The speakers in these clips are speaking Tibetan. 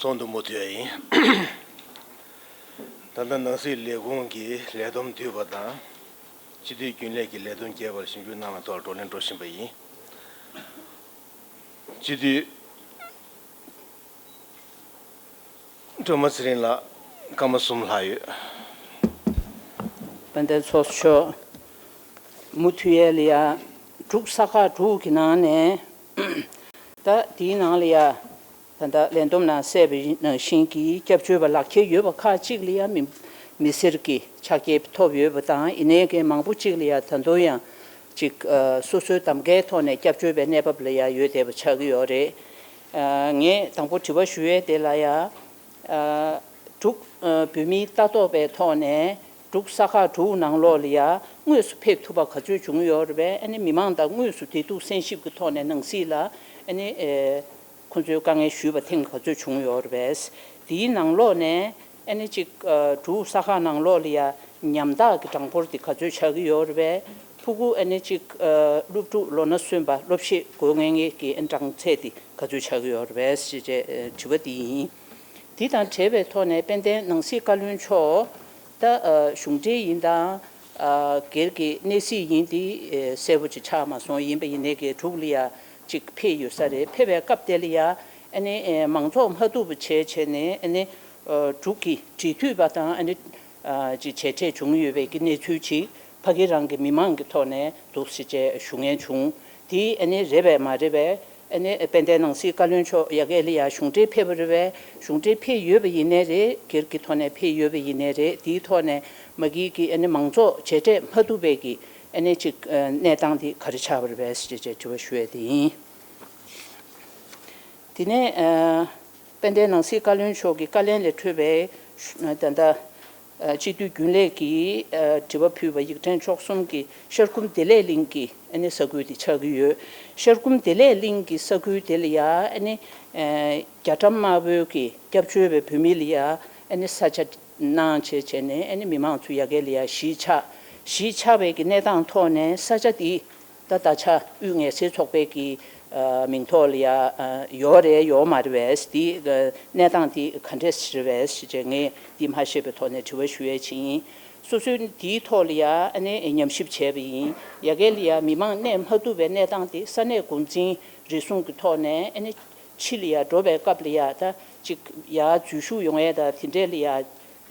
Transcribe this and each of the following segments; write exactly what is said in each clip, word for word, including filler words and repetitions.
ཚོགས་འདུ་མུ་མཐུད་ཡིན། ད་ལྟ་ནང་སྲིད་ལས་ཁུངས་ཀྱི་ལས་བསྡོམས་བསྡུས་པ་དང་། སྤྱི་འཐུས་རྒྱུན་ལས་ཀྱི་ལས་དོན་རྒྱས་པར་ཞིབ་འཇུག་གནང་བའི་ཐོག་བགྲོ་གླེང་འགྲོ་བཞིན་པ་ཡིན། སྤྱི་འཐུས་སྒྲོལ་མ་ཚེ་རིང་ལགས། སྐར་མ་གསུམ་ལྷག་ཡོད། དཔལ་ལྡན་ཚོགས་གཙོ་མཆོག་མུ་མཐུད་ཡས་ལ་ཡ། འབྲུག་ས་ཁག་དྲུག་གི་ནང་ནས་ད་དེའི་ནང་ལ་ཡ། ད་ལྟ་ལས་བསྡོམས་ནང་གསལ་བའི་ནང་བཞིན་གྱི་སྐྱབས་བཅོལ་བ་ལག་ཁྱེར་ཡོད་པ་ཁག་ཅིག་ལ་ཡང་མི་མི་སེར་གྱི་ཆ་རྐྱེན་ཐོབ་ཡོད་པ་དང་། ཡིན་ནའི་གི་མང་པོ་ཅིག་ལ་ཡང་ད་དུང་ཡང་ཅིག་ཨ་སོ་སོའི་གདམ་ཀའི་ཐོག་ནས་སྐྱབས་བཅོལ་བའི་གནས་བབ་ལ་ཡང་ཡོད་བསྡད་པ་ཆགས་ཀྱི་ཡོད་རེད། ཨ་ངས་དང་པོ་དྲི་བ་ཞུ་ཡས་དེ་ལ་ཡང་ཨ་འབྲུག་ཨ་བོད་མིའི་ལྟ་རྟོག་པའི་ཐོག་ནས་འབྲུག་ས་ཁག་དྲུག་ནང་ལོགས་ལ་ཡང་དངོས་སུ་ཕེབས་ཐུབ་པ་ག་ཚོད་བྱུང་ཡོད་རེད་པས། ཨ་ནི་མི་མང་དང་དངོས་སུ་བདེ་སྡུག་གསན་ཞིབ་ཀྱི་ཐོག་ནས་ནང་སྲིད་ལ་ཨ་ནི་ཨེ། ཁོང་ཚོས་དཀའ་ངལ་ཞུས་པ་ཐེངས་ག་ཚོད་བྱུང་ཡོད་རེད་པས། དེའི་ནང་ལོགས་ནས་ཨ་ནི་གཅིག་ཨ་འབྲུག་ས་ཁག་ནང་ལོགས་ལ་ཡ་ཉམ་ཐག་གི་གྲངས་འབོར་དེ་ག་ཚོད་ཆགས་ཀྱི་ཡོད་རེད་པས། ཕྲུ་གུ་ཨ་ནི་གཅིག་ཨ་སློབ་ཕྲུག་ལོ་ན་སོན་པ་སློབ་གཞས་གོ་མཁན་གྱི་ཨ་ནི་གྲངས་ཚད་དེ་ག་ཚོད་ཆགས་ཀྱི་ཡོད་རེད་པས་ཞེས་བྱས་ཨ་དྲི་བ་དེ་ཡིན། དེ་དང་འབྲེལ་བའི་ཐོག་ནས་དཔལ་ལྡན་ནང་སྲིད་བཀའ་བློན་མཆོག་ད་ཨ་གཞུང་འབྲེལ་ཡིན་དང་ཨ་སྒེར་གྱི་གནས་སྲིད་ཡིན་དེ་ཨེ་གསལ་པོ་ཅིག་ཆགས་མ་སོང་། ཡིན་པ་ཡིན་ནའི་གི་འབྲུག་ལ་ཡ་ཅིག་ཕེབས་ཡོད་ས་རེད། ཕེབས་པའི་སྐབས་དེ་ལ་ཡ་ཨ་ནི་ཨེ་མང་ཚོགས་མ་ཐུག་པ་བྱས་བྱས་ནས་ཨ་ནི་ཨ་འབྲུག་གི་འབྲེལ་མཐུད་པ་དང་ཨ་ནི་ཨ་ཅིག་མཇལ་འཕྲད་བྱུང་ཡོད་པའི་གི་གནས་ཚུལ་ཅིག་ཕ་གི་རང་གི་མི་མང་གི་ཐོག་ནས་འདུག་ཟེར་བྱས་ཞུ་མཁན་བྱུང་། དེ་ཨ་ནི་རེད་པས་མ་རེད་པས། ཨ་ནི་དཔལ་ལྡན་ནང་སྲིད་བཀའ་བློན་མཆོག་ཡ་གི་ལ་ཡ་གཞུང་འབྲེལ་ཕེབས་པ་རེད་པས། གཞུང་འབྲེལ་ཕེབས་ཡོད་པ་ཡིན་ནའི་རེད། སྒེར་གྱི་ཐོག་ནས་ཕེབས་ཡོད་པ་ཡིན་ནའི་རེད། དེའི་ཐོག་ནས་མ་གིའི་གི་ཨ་ནི་མང་ཚོགས་མཇལ་འཕྲད་མ་ཐུབ་པའི་གི་ཨ་ནི་ཅིག་ཨ་གནས་སྟངས་དེ་ག་རེ་ཆགས་པ་རེད་པས་ཞེས་བྱས་དྲི་བ་ཞུ་ཡས་དེ་ཡིན། དེ་ནས་ཨ་དཔལ་ལྡན་ནང་སྲིད་བཀའ་བློན་མཆོག་གི་བཀའ་ལན་ལས་འཕྲོས་པའི་ད་ལྟ་ཨ་སྤྱི་འཐུས་རྒྱུན་ལས་ཀྱིས་ཨ་དྲི་བ་ཕུལ་བ་ཡིག་ཕྲེང་བཅུ་གསུམ་གྱི་ཤར་ཁུམ་བདེ་ལེགས་གླིང་གི་ཨ་ནི་ས་ཁུལ་དེ་ཆགས་ཀྱི་ཡོད། ཤར་ཁུམ་བདེ་ལེགས་གླིང་གི་ས་ཁུལ་དེ་ལ་ཡ་ཨ་ནི་ཨ་རྒྱ་གྲམ་དམར་པོའི་གི་སྐྱབས་བཅོལ་བའི་བོད་མི་ལ་ཡ་ཨ་ནི་ས་ཆ་གནང་བྱས་བྱས་ནས་ཨ་ནི་མི་མང་ཚོ་ཡ་གི་ལ་ཡ་གཞིས་ཆགས། གཞིས་ཆགས་པའི་གི་གནས་སྟངས་ཐོག་ནས་ས་ཆ་དེ་ད་ད་ཆ་དབུས་ངལ་སེལ་ཚོགས་པའི་གི་ཨ་མིང་ཐོག་ལ་ཡ་ཨ་ཡོད་རེད་ཡོད་མ་རེད་པས། དེ་གནས་སྟངས་དེ་ག་འདྲས་རེད་པས་ཞེས་བྱས་ངས་དེ་མ་ཤེས་པའི་ཐོག་ནས་དྲི་བ་ཞུ་ཡས་ཅིག་ཡིན། སོ་སོའི་དེའི་ཐོག་ལ་ཡ་ཨ་ནི་ཉམས་ཞིབ་བྱས་པ་ཡིན། ཡ་གི་ལ་ཡ་མི་མང་གནས་མ་ཐུབ་པའི་གནས་སྟངས་དེ་ས་གནས་འགོ་འཛིན་རེ་ཟུང་གི་ཐོག་ནས་ཨ་ནི་ཕྱི་ལ་ཡ་འགྲོ་བའི་སྐབས་ལ་ཡ་ད་ཅིག་ཡ་འཛུལ་ཞུགས་ཡོང་ཡས་ད་དེ་འདྲས་ལ་ཡ་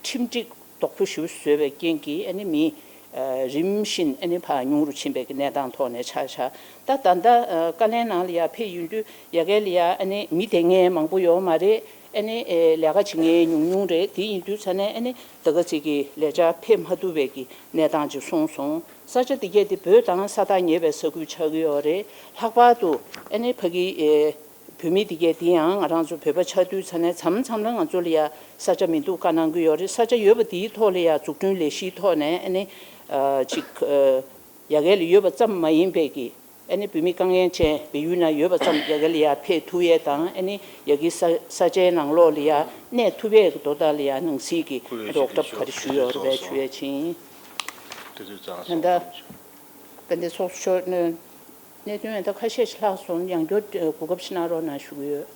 ཁྲིམས་སྒྲིག་དོག་པོ་ཞེ་པོ་བཟོས་པའི་རྐྱེན་གྱིས་ཨ་ནི་མི་ཨ་རིམ་བཞིན་ཨ་ནི་ཕར་ཉུང་རུ་ཕྱིན་པའི་གི་གནས་སྟངས་ཐོག་ནས་ཆགས་ཆགས། ད་ད་ལྟ་ཨ་བཀའ་ལན་ནང་ལ་ཡ་ཕེབས་ཡོང་དུས་ཡ་གི་ལ་ཡ་ཨ་ནི་མི་དེ་ངས་མང་པོ་ཡོད་མ་རེད། ཨ་ནི་ཨེ་ལས་ཀ་བྱེད་མཁན་ཉུང་ཉུང་རེད། དེ་ཡིན་དུས་ཙ་ནས་ཨ་ནི་ད་ག་ཚོད་ཀྱི་ལས་བྱ་ཕེབས་མ་ཐུབ་པའི་གི་གནས་སྟངས་ཅིག་གསུངས་སོང་། ས་ཆ་དེ་གས་དེ་བོད་དང་ས་ཐག་ཉེ་བའི་ས་ཁུལ་ཆགས་ཀྱི་ཡོད་རེད། ལྷག་པར་དུ་ཨ་ནི་ཕ་གི་ཨེ་བོད་མི་དེ་གས་དེ་ཡང་ང་རང་ཚོ་བོད་པ་ཆགས་དུས་ཙ་ནས་མཚམས་མཚམས་ལ་ང་ཚོ་ལ་ཡ་ས་ཆ་མི་འདུག་བཀའ་གནང་གི་ཡོད་རེད། ས་ཆ་ཡོད་པ་དེའི་ཐོག་ལ་ཡ་འཛུགས་སྐྲུན་ལས་གཞིའི་ཐོག་ནས་ཨ་ནི་ཨ་ཅིག་ཨ་ཡ་གི་ལ་ཡོད་པ་ཙམ་མ་ཡིན་པའི་གི་ཨ་ནི་བོད་མི་དཀའ་ངལ་ཅན་བལ་ཡུལ་ན་ཡོད་པ་ཙམ་ཡ་གི་ལ་ཡ་ཕེབས་ཐུབ་ཡས་དང་། ཨ་ནི་ཡ་གི་ས་ས་ཆའི་ནང་ལོགས་ལ་ཡ་གནས་ཐུབ་ཡས་གི་དོ་བདག་ལ་ཡ་ནང་སྲིད་ཀྱི་རོགས་སྐྱོབ་ག་རེ་ཞུས་ཡོད་རེད་པས་ཞུ་ཡས་ཕྱིན། ད་ལྟ་དཔལ་ལྡན་ཚོགས་གཙོ་མཆོག་ནས་གནད་དོན་ད་ཁ་ཤས་ཤིག་ལྷག་སོང་། ཡང་བསྐྱར་གོ་སྐབས་ཤིག་གནང་རོགས་གནང་ཞུ་གི་ཡོད།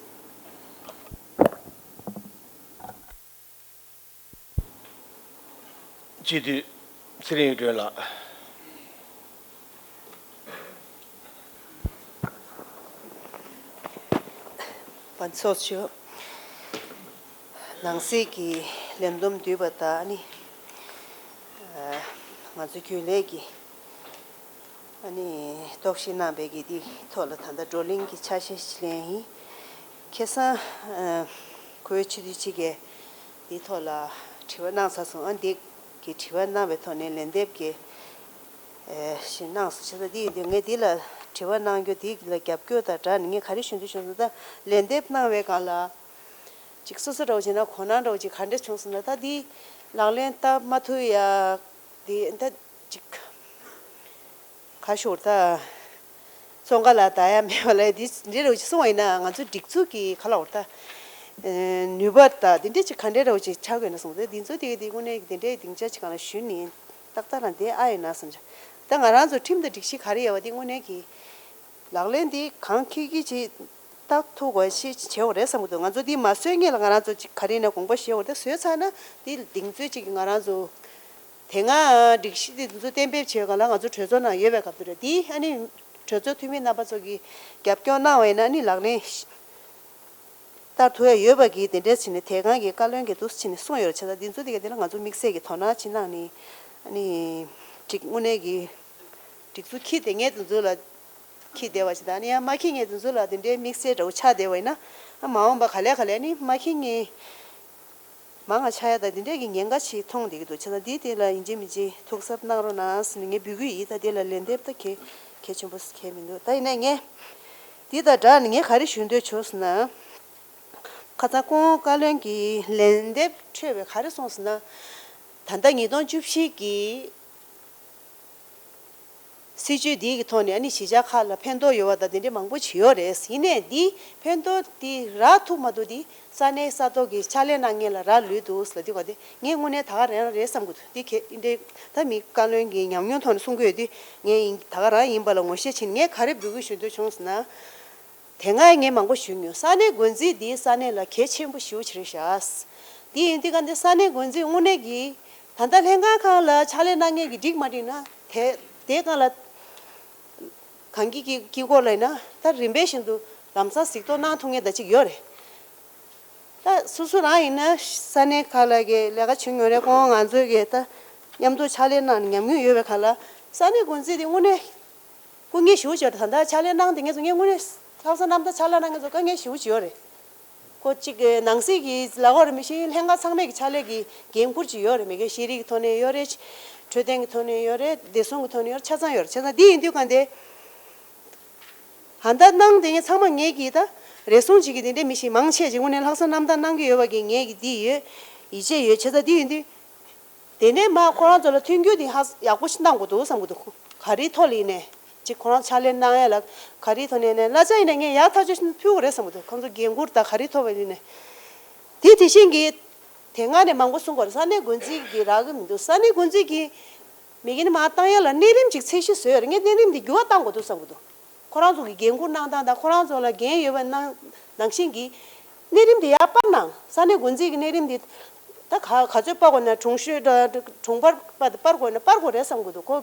སྤྱི་འཐུས་ཚེ་རིང་སྒྲོན་ལགས། པ་ཚོགས་ཆུ་ནང་སྲིད་ཀྱི་ལས་བསྡོམས་བསྡུས་པ་དང་ནི་ང་ཚོ་རྒྱུན་ལས་ཀྱི་ཨ་ནི་རྟོག་ཞིབ་གནང་བའི་གི་འདི་ཐོག་ལ་ད་ལྟ་བགྲོ་གླེང་གི་ཆ་ཤས་ཤིག་ལེན་ཡིན། ཁ་སང་ཨ་གོ་ཆེ་དུས་ཅིག་གིས་འདི་ཐོག་ལ་དྲི་བ་གནང་ཚར་སོང་། ཨ་འདི་གི་དྲི་བ་གནང་བའི་ཐོག་ནས་ལན་འདེབས་ཀྱི་ཨེ་ཞིག་གནང་སོང་། བྱས་ཙང་འདི་ཡིན་དུས་ངས་འདི་ལ་དྲི་བ་གནང་རྒྱུ་འདི་ལ་རྒྱབ་སྐྱོར་དང་སྦྲགས་ནས་ངས་ག་རེ་ཞུ་འདོད་བྱུང་སོང་། ད་ལན་འདེབས་གནང་བའི་སྒང་ལ་ཅིག་སོ་སོ་འདྲ་བོ་བྱས་ན་གོ་སྣང་འདྲ་བོ་ཅིག་ག་འདྲ་བྱུང་སོང་ན། ད་འདི་ལག་ལེན་བསྟར་མ་ཐུབ་ཡ་འདི་ད་ཅིག་ག་ཞོར་ད་ཙོང་ཁ་ལ་ད་ཡ་མེད་པ་ལ་འདི་འདྲའི་རོགས་ཅིག་གསུང་བ་ཡིན་ན་ང་ཚོ་སྒྲིག་འཛུགས་ཀྱི་ག་ལ་འོར་ད་ནུས་པ་ད་འདི་འདྲའི་ཅིག་ག་འདྲའི་རོགས་ཅིག་ཆགས་དགོས་ན་གསུངས་ཏེ། འདི་ཚོ་དེ་གི་དེ་དངོས་གནས་ཀྱི་དེ་འདྲའི་སྡིངས་ཆ་ཅིག་གང་ལ་ཞུས་ནི་ཏག་ཏག་རང་དེ་ཨ་ཡིན་ན་བསམ་བྱ། ད་ང་རང་ཚོ་ཁྲིམས་དང་སྒྲིག་གཞི་ག་རེ་ཡོད་པ་དེ་དངོས་གནས་ཀྱི་ལག་ལེན་འདི་གང་འཁེལ་གི་ཅིག་ལྟ་ཐུབ་དགོས་ཞེས་བྱེད་དགོས་རེད་བསམ་གྱི་འདུག་ང་ཚོ་འདི་མ་བཟོས་སྔོན་ལ་ང་རང་ཚོ་ཅིག་ག་རེ་ཡིན་ན་དགོངས་པ་བཞེས་དགོས་རེད། བཟོས་ཚར་ན་འདི་གདེང་ཚོད་ཅིག་ང་རང་ཚོ་དེ་སྔ་སྒྲིག་གཞི་འདི་ཚོ་གཏན་འབེབས་བྱས་ག་ལ་ང་ཚོ་གྲོས་ཚོགས་ནང་ཡོད་པའི་སྐབས་དུ་རེད། འདི་ཨ་ནི་གྲོས་ཚོགས་འཐུས་མི་རྣམ་པ་ཚོ་གིས་རྒྱབ་སྐྱོར་གནང་བ་ཡིན་ན་ཨ་ནི་ལག་ལེན་བསྟར་ཐུབ་ཡ་ཡོད་པ་གིས་དེ་འདྲས་བྱས་ནས་དེ་སྒང་གི་བཀའ་བློན་གྱིས་འདུག་སེ་བྱས་ནས་གསུངས་ཡོད་རེད། བྱས་ཙང་འདི་ཚོ་དེ་ག་དེ་ལ་ང་ཚོ་དམིགས་བསལ་གྱི་དོ་སྣང་ཅིག་གནང་ནས་ཨ་ནི་སྒྲིག་དངོས་གནས་ཀྱི་སྒྲིག་འཛུགས་འཁྱེར་བསྡད་མཁན་དེ་ཚོ་ལ་འཁྱེར་བསྡད་པ་ཞིག་དང་ཨ་ནི་ཡང་མ་འཁྱེར་མཁན་དེ་ཚོ་ལ་དེ་འདྲའི་དམིགས་བསལ་འདྲ་བོ་ཆགས་བསྡད་པ་ཡིན་ན་ཨ་མ་འོངས་པ་ག་ལེ་ག་ལེ་ནི་མ་འཁྱེར་མཁན་མང་ང་ཆགས་ཡ་དང་དེ་འདྲས་ཀྱི་ཉེན་ཁ་ཞིག་མཐོང་བསྡད་ཀྱི་འདུག་བྱས་ཙང་འདིའི་སྟེང་ལ་ཡིན་གཅིག་མིན་གཅིག་ཐུགས་གཟབ་གནང་རོགས་གནང་ཟེར་ནས་ངས་འབོད་སྐུལ་ཡིན། ད་འདི་ལ་ལན་འདེབས་ད་གལ་གལ་ཆེན་པོ་གལ་མི་འདུག་ད་ཡིན་ནའི་ངས་འདི་དང་སྦྲགས་ནས་ངས་ག་རེ་ཞུ་འདོད་བྱུང་ཟེར་ན། ཁ་སང་སྐུ་ངོ་བཀའ་བློན་གྱིས་ལན་འདེབས་འཕྲོད་པའི་ག་རེ་གསུངས་ཟེར་ན། ད་ལྟ་ཉིས་སྟོང་བཅུ་བཞི་གི་སྲིད་བྱུས་འདི་གི་ཐོག་ནས་ཨ་ནི་གཞིས་ཆགས་ཁག་ལ་ཕན་ཐོགས་ཡོད་པ་དང་དེ་འདྲའི་མང་པོ་ཅིག་ཡོད་རེད། ཡིན་ནའི་འདི་ཕན་ཐོགས་འདི་རག་ཐུབ་མ་ཐུབ་འདི་ས་གནས་ས་ཐོག་གི་ཕྱག་ལས་གནང་མཁན་ལ་རག་ལུས་འདུག་ཟེར་དུས་ག་དེ་ངས་དངོས་གནས་ད་ག་རང་རེད་བསམ་གྱི་འདུག་འདི་གལ་འདི་ད་མི་བཀའ་བློན་གྱི་ཉམས་མྱོང་ཐོག་ནས་གསུང་གི་ཡོད་དུས་ངས་ཡིན་ད་ག་རང་ཡིན་པ་ལ་ངོ་ཤེས་བྱས་ནས་ངས་ག་རེ་འབོད་སྐུལ་ཞུ་འདོད་བྱུང་ཟེར་ན། དེ་སྔ་ངས་མང་པོ་ཞུས་མྱོང་། ས་གནས་འགོ་འཛིན་འདིའི་ས་གནས་ལ་གལ་ཆེན་པོ་ཞེ་པོ་ཅིག་རེད་ཤག་འདི་ཡིན་དུས་ག་འདི་ས་གནས་འགོ་འཛིན་དངོས་གནས་ཀྱི་ད་ལྟ་ལྷན་ཁང་ཁག་ལ་ཕྱག་ལས་གནང་མཁན་གྱི་འགྲིག་མ་འགྲིག་ན་དེ་དེ་སྒང་ལ་གང་གི་གི་དཀྱིལ་འཁོར་ལ་ཡིན་ན་ད་རིམ་པས་བཞིན་དུ་ལམ་སང་གཟིགས་རྟོག་གནང་ཐུབ་མཁན་ད་ཅིག་ཡོད་རེད། ད་སོ་སོ་རང་ཡིན་ན་ས་གནས་ཁག་ལ་གི་ལས་ཀ་བྱེད་མྱོང་རེད། ཁོང་ང་ཚོའི་གི་ད་མཉམ་དུ་ཕྱག་ལས་གནང་ནས་ཉམས་མྱོང་ཡོད་པའི་ཁ་ལ་ས་གནས་འགོ་འཛིན་དེ་དངོས་གནས་སྐུ་ངལ་ཞེ་པོ་ཅིག་ཡོད་རེད། ད་ལྟ་ཕྱག་ལས་གནང་བསྡད་མཁན་ཚོ་ངས་དངོས་གནས་ལྷག་བསམ་རྣམ་དག་ཕྱག་ལས་གནང་མཁན་ཚོ་དཀའ་ངལ་ཞེ་པོ་ཅིག་ཡོད་རེད། ཁོ་གཅིག་གི་ནང་སྲིད་ཀྱི་ལ་འོར་མི་ཤེས། ལྷན་ཁང་ཚང་མས་ཀྱི་ཕྱག་ལས་ཀྱི་འགན་འཁུར་ཅིག་ཡོད་རེད། མི་སྒེར་ཤེས་རིག་གི་ཐོག་ནས་ཡོད་རེད། འཕྲོད་བསྟེན་གྱི་ཐོག་ནས་ཡོད་རེད། བདེ་སྲུང་གི་ཐོག་ནས་ཡོད་རེད། ཆ་ཚང་ཡོད་རེད། ཆ་ཚང་འདི་ཡིན་དུས་ག་འདི་ཧ་ད་གནང་བསྡད་མཁན་ཚང་མ་ངེད་ཀྱིས་ད་རེ་ཟུང་ཅིག་གིས་དེ་འདྲའི་མི་ཤེས། མང་ཆེ་ཅིག་དངོས་གནས་ལྷག་བསམ་རྣམ་དག་གནང་གི་ཡོད་པ་གི་ངེད་ཀྱི་འདི་ཡོད་ཡིད་ཆེས་ཡོད། བྱས་ཙང་འདི་ཡིན་དུས། དེ་ནས་མ་ཁོ་རང་ཚོ་ལ་མཐུན་འགྱུར་དེ་ཧ་ཡག་པོ་ཞིག་གནང་དགོས་འདུག་བསམ་གྱི་འདུག་ག་རེའི་ཐོག་ལ་ཡིན་ནའི་ཅིག་ཁོ་རང་ཕྱག་ལས་གནང་ཡ་ལ་ག་རེའི་ཐོག་ནས་ནས་གླ་ཆ་ཡིན་ནའི་ངས་ཡག་ཐག་ཆོད་ཞིག་ཕུལ་དགོས་རེད་བསམ་གྱི་འདུག་ཁོང་ཚོ་འགན་འཁུར་དང་ག་རེའི་ཐོག་ལ་ཡིན་ནའི། དེ་དེ་བཞིན་གྱི་དེ་སྔ་ནས་མང་པོ་གསུང་གི་ཡོད་རེད། ས་གནས་འགོ་འཛིན་གྱིས་རག་གི་མི་འདུག་ས་གནས་འགོ་འཛིན་གྱིས་མི་རྒན་མ་བཏང་ཡ་ལ་གནས་རིམ་ཅིག་ཚད་གཞི་བཟོས་ཡོད་རེད། ངས་གནས་རིམ་དེ་འགྱུར་བ་གཏང་དགོས་འདུག་བསམ་གྱི་འདུག་ཁོ་རང་ཚོ་གི་འགན་འཁུར་གནང་སྟངས་དང་ཁོ་རང་ཚོ་ལ་འགན་ཡོད་པ་ནང་ནང་བཞིན་གྱི་གནས་རིམ་དེ་ཡར་སྤར་གནང་། ས་གནས་འགོ་འཛིན་གྱི་གནས་རིམ་དེ་ད་ག་ག་ཚོད་སྤར་དགོས་ན། གྲོང་ཤོས་དང་གྲོང་པར་སྤར་སྤར་དགོས་ན་སྤར་དགོས་རེད་བསམ་གྱི་འདུག་ཁོ་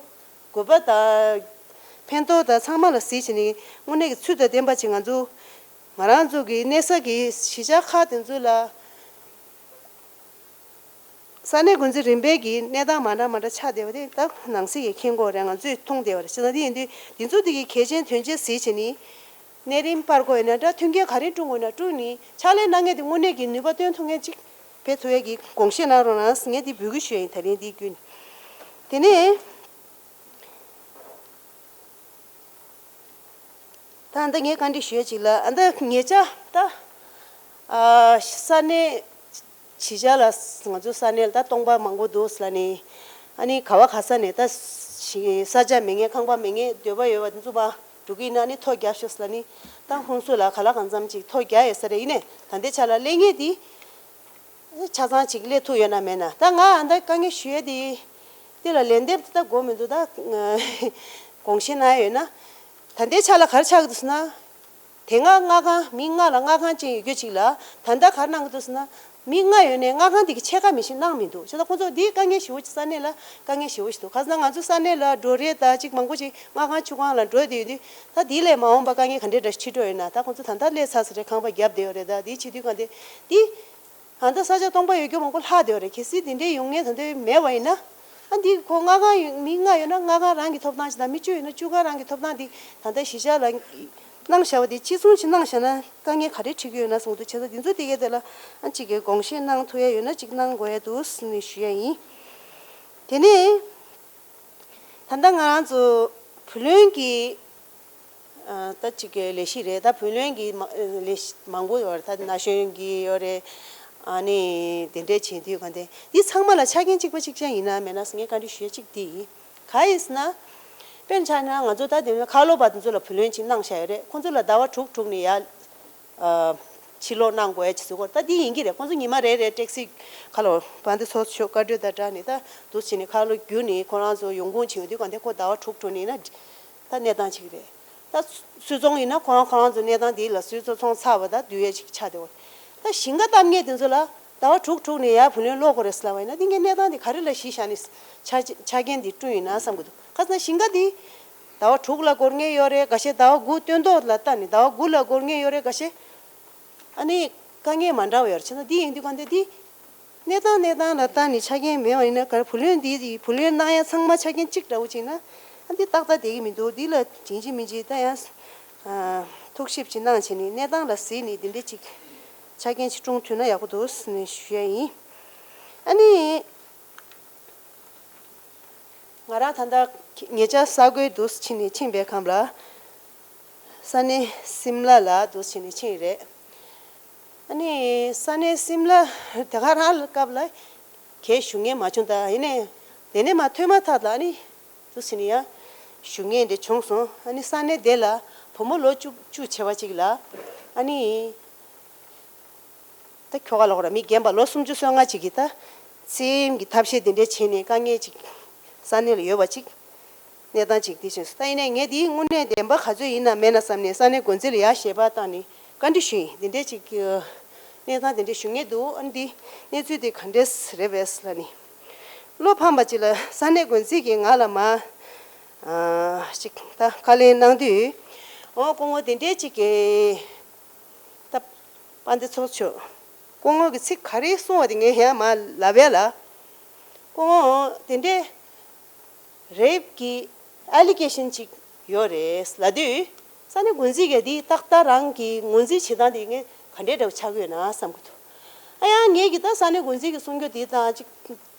དགོས་པ་དང་ཕན་ཐོགས་དང་ཚང་མ་ལ་གཟིགས་བྱས་ནས་དངོས་གནས་ཀྱི་ཚུལ་དང་ལྡན་པ་ཅིག་ང་ཚོ་ང་རང་ཚོ་གི་གནས་ས་གི་གཞིས་ཆགས་ཁག་དེ་ཚོ་ལ། ས་གནས་འགོ་འཛིན་རིམ་པས་ཀྱི་གནས་སྟངས་མ་འདྲ་མ་འདྲ་ཆགས་བསྡད་པ་དེ་ད་ནང་སྲིད་ཀྱིས་མཁྱེན་གྱི་ཡོད་རེད། ང་ཚོས་མཐོང་བསྡད་པ་རེད། བྱས་ཙང་དེ་ཡིན་དུས་འདི་ཚོ་དེ་གི་གལ་ཆེན་དོན་ཆེན་གཟིགས་བྱས་ནས་གནས་རིམ་སྤར་དགོས་ཡོད་ན་འདྲ། མཐུན་རྐྱེན་ག་རེ་བསྐྲུན་དགོས་ན་བསྐྲུན་ནས་ཕྱག་ལས་གནང་མཁན་དེ་དངོས་གནས་ཀྱི་ནུས་པ་བཏོན་ཐུབ་མཁན་ཅིག་ཕེབས་ཐུབ་ཡས་ཀྱི་དགོངས་བཞེས་གནང་རོགས་གནང་ཟེར་ངས་འདི་འབོད་སྐུལ་ཞུ་ཡ་ཡིན། ད་རིང་འདི་བརྒྱུད་ནས། དེ་ནས། ད་ཨ་ད་ངས་བཀའ་འདྲི་ཞུ་ཡ་ཅིག་ལ། ཨ་ད་ཉེ་ཆར་ད་ཨ་ས་གནས་གཞིས་ཆགས་ལ་ང་ཚོ་ས་གནས་ལ་ད་སྟོང་པ་མང་པོ་འདུག་ཟེར་ལབ་ནས། ཨ་ནི་ག་བ་ག་ས་ནས་ད་ས་ཆ་མེད་མཁན་ཁང་པ་མེད་མཁན་འདོད་པ་ཡོད་པ་དེ་ཚོ་ཕར་འགྲོ་གི་ཡིན་ན་ཨ་ནི་ཐོ་རྒྱག་ཤོག་ཟེར་ལབ་ནས། ད་ཁོང་ཚོ་ལ་ག་ལ་གང་འཚམ་ཅིག་ཐོ་རྒྱག་ཡོད་ས་རེད། ཡིན་ནའི་ད་ལྟའི་ཆ་ལ་སླེབས་མཁན་དེ། ཆ་ཚང་ཅིག་སླེབས་ཐུབ་ཡོད་ན་མེད་ན། ད་ང་ཨ་ད་དཀའ་ངལ་ཞུ་ཡས་དེ་དེ་ལ་ལན་འདེབས་དེ་ད་དགོས་མི་འདུག་ད་དགོངས་བཞེས་གནང་ཡ་ཡོད་ན། ད་ལྟའི་ཆ་ལ་ག་རེ་ཆགས་ཀྱི་འདུག་ཟེར་ན། དེ་སྔ་མངའ་ཁང་མི་ལྔ་ལ་མངའ་ཁང་ཅན་ཡོད་རྒྱུ་ཅིག་ལ་ད་ལྟ་ག་རེ་གནང་གི་འདུག་ཟེར་ན། མི་ལྔ་ཡོད་ནའི་མངའ་ཁང་དེ་གི་ཕྱེད་ཀ་མི་ཞིག་གནང་མི་འདུག་བྱས་ཙང་ཁོང་ཚོ་འདི་དཀའ་ངལ་ཞེ་པོ་ཅིག་ས་གནས་ལ་དཀའ་ངལ་ཞེ་པོ་ཞིག་འདུག་ག་ཟེར་ན་ང་ཚོ་ས་གནས་ལ་འགྲོ་རེས་ད་ཅིག་མང་པོ་ཅིག་མངའ་ཁང་ཆུ་ཁང་ལ་འགྲོ་བསྡད་ཡོད་དུས། ད་འདི་ལས་མ་འོངས་པ་དཀའ་ངལ་ག་འདྲའི་འདྲ་ཞིག་འཕྲད་འགྲོ་ཡོད་ན། ད་ཁོང་ཚོ་ད་ལྟ་སླེབས་ཚར་ས་རེད། ཁང་པ་བརྒྱབ་བསྡད་ཡོད་རེད། ད་འདི་བྱེད་དུས་ག་འདི་འདི། ད་ལྟ་ས་ཆ་སྟོང་པ་ཡོད་རྒྱུ་མང་པོ་ལྷག་བསྡད་ཡོད་རེད། གལ་སྲིད་དེ་འདྲའི་ཡོང་མཁན་ད་ལྟ་མེད་པ་ཡིན་ན། ཨ་འདི་ཁོ་མངའ་ཁང་ཡོད་མི་ལྔ་ཡོད་ན་མངའ་ཁང་རང་གི་ཐོབ་ཐང་ཅིག་དང་། མི་བཅུ་ཡོད་ན་བཅུ་ཁང་རང་གི་ཐོབ་ཐང་འདི་ད་ལྟ་གཞིས་ཆགས་ལ་གནང་བཞག་པ་འདི་གཅིག་མཚུངས་ཅིག་གནང་བཞག་ན་དཀའ་ངལ་ག་རེ་འཕྲད་ཀྱི་ཡོད་ན་གསུངས་འདུག་བྱས་ཙང་འདི་ཚོ་དེ་གའི་དེ་ལ་ཨ་གཅིག་གི་དགོངས་བཞེས་གནང་ཐུབ་ཡ་ཡོད་ན་གཅིག་གནང་དགོས་ཡ་འདུག་ཟེར་ནས་ཞུ་ཡ་ཡིན། དེ་ནས། ད་ལྟ་ང་རང་ཚོ་བུ་ལོན་གྱི་ཨ་ད་ཅིག་གི་ལས་གཞི་རེད། ད་བུ་ལོན་གྱི་མ་ལས་གཞི་མང་པོ་ཡོད་རེད། ད་ན་གཞོན་གྱི་ཡོད་རེད། ཨ་ནི་དེ་འདྲས་བྱེད་དུས་ག་འདི་འདི་ཚང་མ་ལ་ཆ་རྐྱེན་གཅིག་པ་གཅིག་རྐྱང་ཡིན་ན་མེད་ན་ངས་བཀའ་འདྲི་ཞུ་ཡ་གཅིག་འདི་ཡིན། ག་ཡིན་ཟེར་ན། དཔེར་ན་ཆ་ན་ང་ཚོ་ད་དེ་ནས་ཁ་ལོ་པ་དེ་ཚོ་ལ་བུ་ལོན་ཅིག་གནང་བཞག་ཡོད་རེད། ཁོང་ཚོ་ལ་ཟླ་བ་དྲུག་དྲུག་ནས་ཡར། ཕྱིར་ལོག་གནང་དགོས་ཡ་ཅིག་བཟོ་དགོས། ད་འདི་ཡིན་གྱི་རེད། ཁོང་ཚོ་ཉི་མ་རེ་རེ་ཊེག་སི་ཁ་ལོ་བང་དེ་ཚོ་ཤོག་བཀའ་འཁྲོལ་དང་སྦྲགས་ནས་ད་འདུག་བྱས་ནས་ཁ་ལོ་བསྒྱུར་ནས་ཁོ་རང་ཚོ་ཡོང་ཁུངས་བྱེད་དུས་ག་འདི་ཁོ་ཟླ་བ་དྲུག་དྲུག་ནས་ཡིན་ན་ད་གནས་སྟངས་ཅིག་རེད། ད་སུད་ཚོང་ཡིན་ན་ཁོ་རང་ཁོ་རང་ཚོ་གནས་སྟངས་དེ་ལ་སུད་ཚོང་ཚོང་ཚར་བ་ད་བསྡུ་ཡས་ཅིག་ཆགས་བསྡད་པ་རེད། ད་ཞིང་ཁ་བཏབ་མཁན་དེ་ཚོ་ལ་ཟླ་བ་དྲུག་དྲུག་ནས་ཡར་བུ་ལོན་སློག་དགོས་རེད་ཟེར་ལབ་པ་ཡིན་ན་འདི་ངས་གནས་སྟངས་དེ་ག་རེ་ལ་གཞི་བཞག་ནས་ཆ་ཆ་རྐྱེན་འདི་བསྐྲུན་ཡིན་ན་བསམ་གྱི་འདུག་ག་ཟེར་ན་ཞིང་ཁ་འདི་ཟླ་བ་དྲུག་ལ་འགོར་མཁན་ཡོད་རེད། འགའ་ཤས་ཟླ་བ་དགུ་སྟོན་ཐོག་ལ་བལྟས་ནས་ཟླ་བ་དགུ་ལ་འགོར་མཁན་ཡོད་རེད། འགའ་ཤས་ཨ་ནི་དཀའ་ངལ་མ་འདྲ་བ་ཡོད་རེད། བྱས་ན་འདི་ཡིན་དུས་ག་འདི་འདི་གནས་སྟངས་གནས་སྟངས་ལ་བལྟས་ནས་ཆ་རྐྱེན་མེད་པ་ཡིན་ན་ག་རེ་བུ་ལོན་འདི་བུ་ལོན་གནང་ཡ་ཚང་མ་ཆ་རྐྱེན་གཅིག་འདྲ་བོ་བྱས་ན་ཨ་འདི་ཏག་ཏག་བསྡད་ཀྱི་མི་འདུག་འདི་ལ་ཡིན་གཅིག་མིན་གཅིག་ད་ཡང་ཐུགས་ཞིབ་ཅིག་གནང་བྱས་ནས་གནས་སྟངས་ལ་གཟིགས་ནས་འདི་འདྲ་ཅིག་ཆ་རྐྱེན་ཅིག་བསྐྲུན་ཐུབ་ན་ཡག་པོ་འདུག་ཟེར་ནས་ཞུ་ཡ་ཡིན། ཨ་ནི། ང་རང་ད་ལྟ་ཉེ་ཆར་ས་རྒོད་འདུག་ཕྱིན་ནས་ཕྱིན་པའི་ཁམས་ལ། ས་གནས་སིམ་ལ་ལ་འདུག་ཕྱིན་ནས་ཕྱིན་རེད། ཨ་ནི་ས་གནས་སིམ་ལ་དེ་ག་རང་ལ་སྐབས་ལ་གས་ཞུ་མཁན་མ་བྱུང་། ད་ཡིན་ནའི་དེ་ནས་མ་ཐོན་མ་ཐག་ལ་ཨ་ནི་འདུག་ཕྱིན་ནས་ཡང་ཞུ་མཁན་དེ་བྱུང་སོང་། ཨ་ནི་ས་གནས་དེ་ལ་བུ་མོ་ལོ་བཅུ་བཅུ་བྱས་པ་ཅིག་ལ་ཨ་ནི། ད་ཁྱོ་ག་ལོག་ར་མི་རྒན་པ་ལོ་སུམ་ཅུ་སོ་ལྔ་ཅིག་གིས་ད་ཚེ་རིང་གི་ཐབས་ཤེས་དེ་འདྲས་བྱས་ནས་དཀའ་ངལ་ཅིག་ས་གནས་ལ་ཡོད་པ་ཅིག་གནས་སྟངས་ཅིག་དེ་བྱུང་སོང་། ད་ཡིན་ནའི་ངས་དེའི་དངོས་གནས་བདེན་པ་ག་ཚོད་ཡིན་ན་མེད་ན་བསམ་ནས་ས་གནས་འགོ་འཛིན་ལ་ཡར་ཞལ་པར་བཏང་ནས་བཀའ་འདྲི་ཞུས་ཡིན། དེ་འདྲས་ཅིག་གནས་སྟངས་དེ་འདྲས་ཞུ་མཁན་འདུག་ཨ་ནི་འདི་གནས་ཚུལ་དེ་ག་འདྲས་རེད་པས་ལབ་ནས་བློ་ཕམ་པ་ཅིག་ལ་ས་གནས་འགོ་འཛིན་གྱིས་ང་ལ་མ་ཅིག་ད་བཀའ་ལན་གནང་དུས་འོ་སྐུ་ངོ་དེ་འདྲས་ཅིག་གིས། ད་དཔལ་ལྡན་ཚོགས་གཙོ་མཆོག་སྐུ་ངོ་གིས་ཚིག་ག་རེ་གསུངས་པ་དེ་ངས་ཡང་མར་ལབ་ཡ་ལ། སྐུ་ངོ་དེ་འདྲའི་རེབ་ཀྱི་ཨེ་ལི་གེ་ཤན་ཅིག་ཡོད་རེད་ལབ་དུས་ས་གནས་འགོ་འཛིན་གྱིས་འདི་ཏག་ཏག་རང་གི་ངོས་འཛིན་བྱེད་སྟངས་དེ་ངས་ག་འདྲའི་འདྲ་བོ་ཆགས་ཀྱི་ཡོད་ན་བསམ་གྱི་འདུག་ཨ་ཡང་ངས་ཀྱི་ད་ས་གནས་འགོ་འཛིན་གྱིས་གསུང་རྒྱུ་དེ་དང་ཅིག་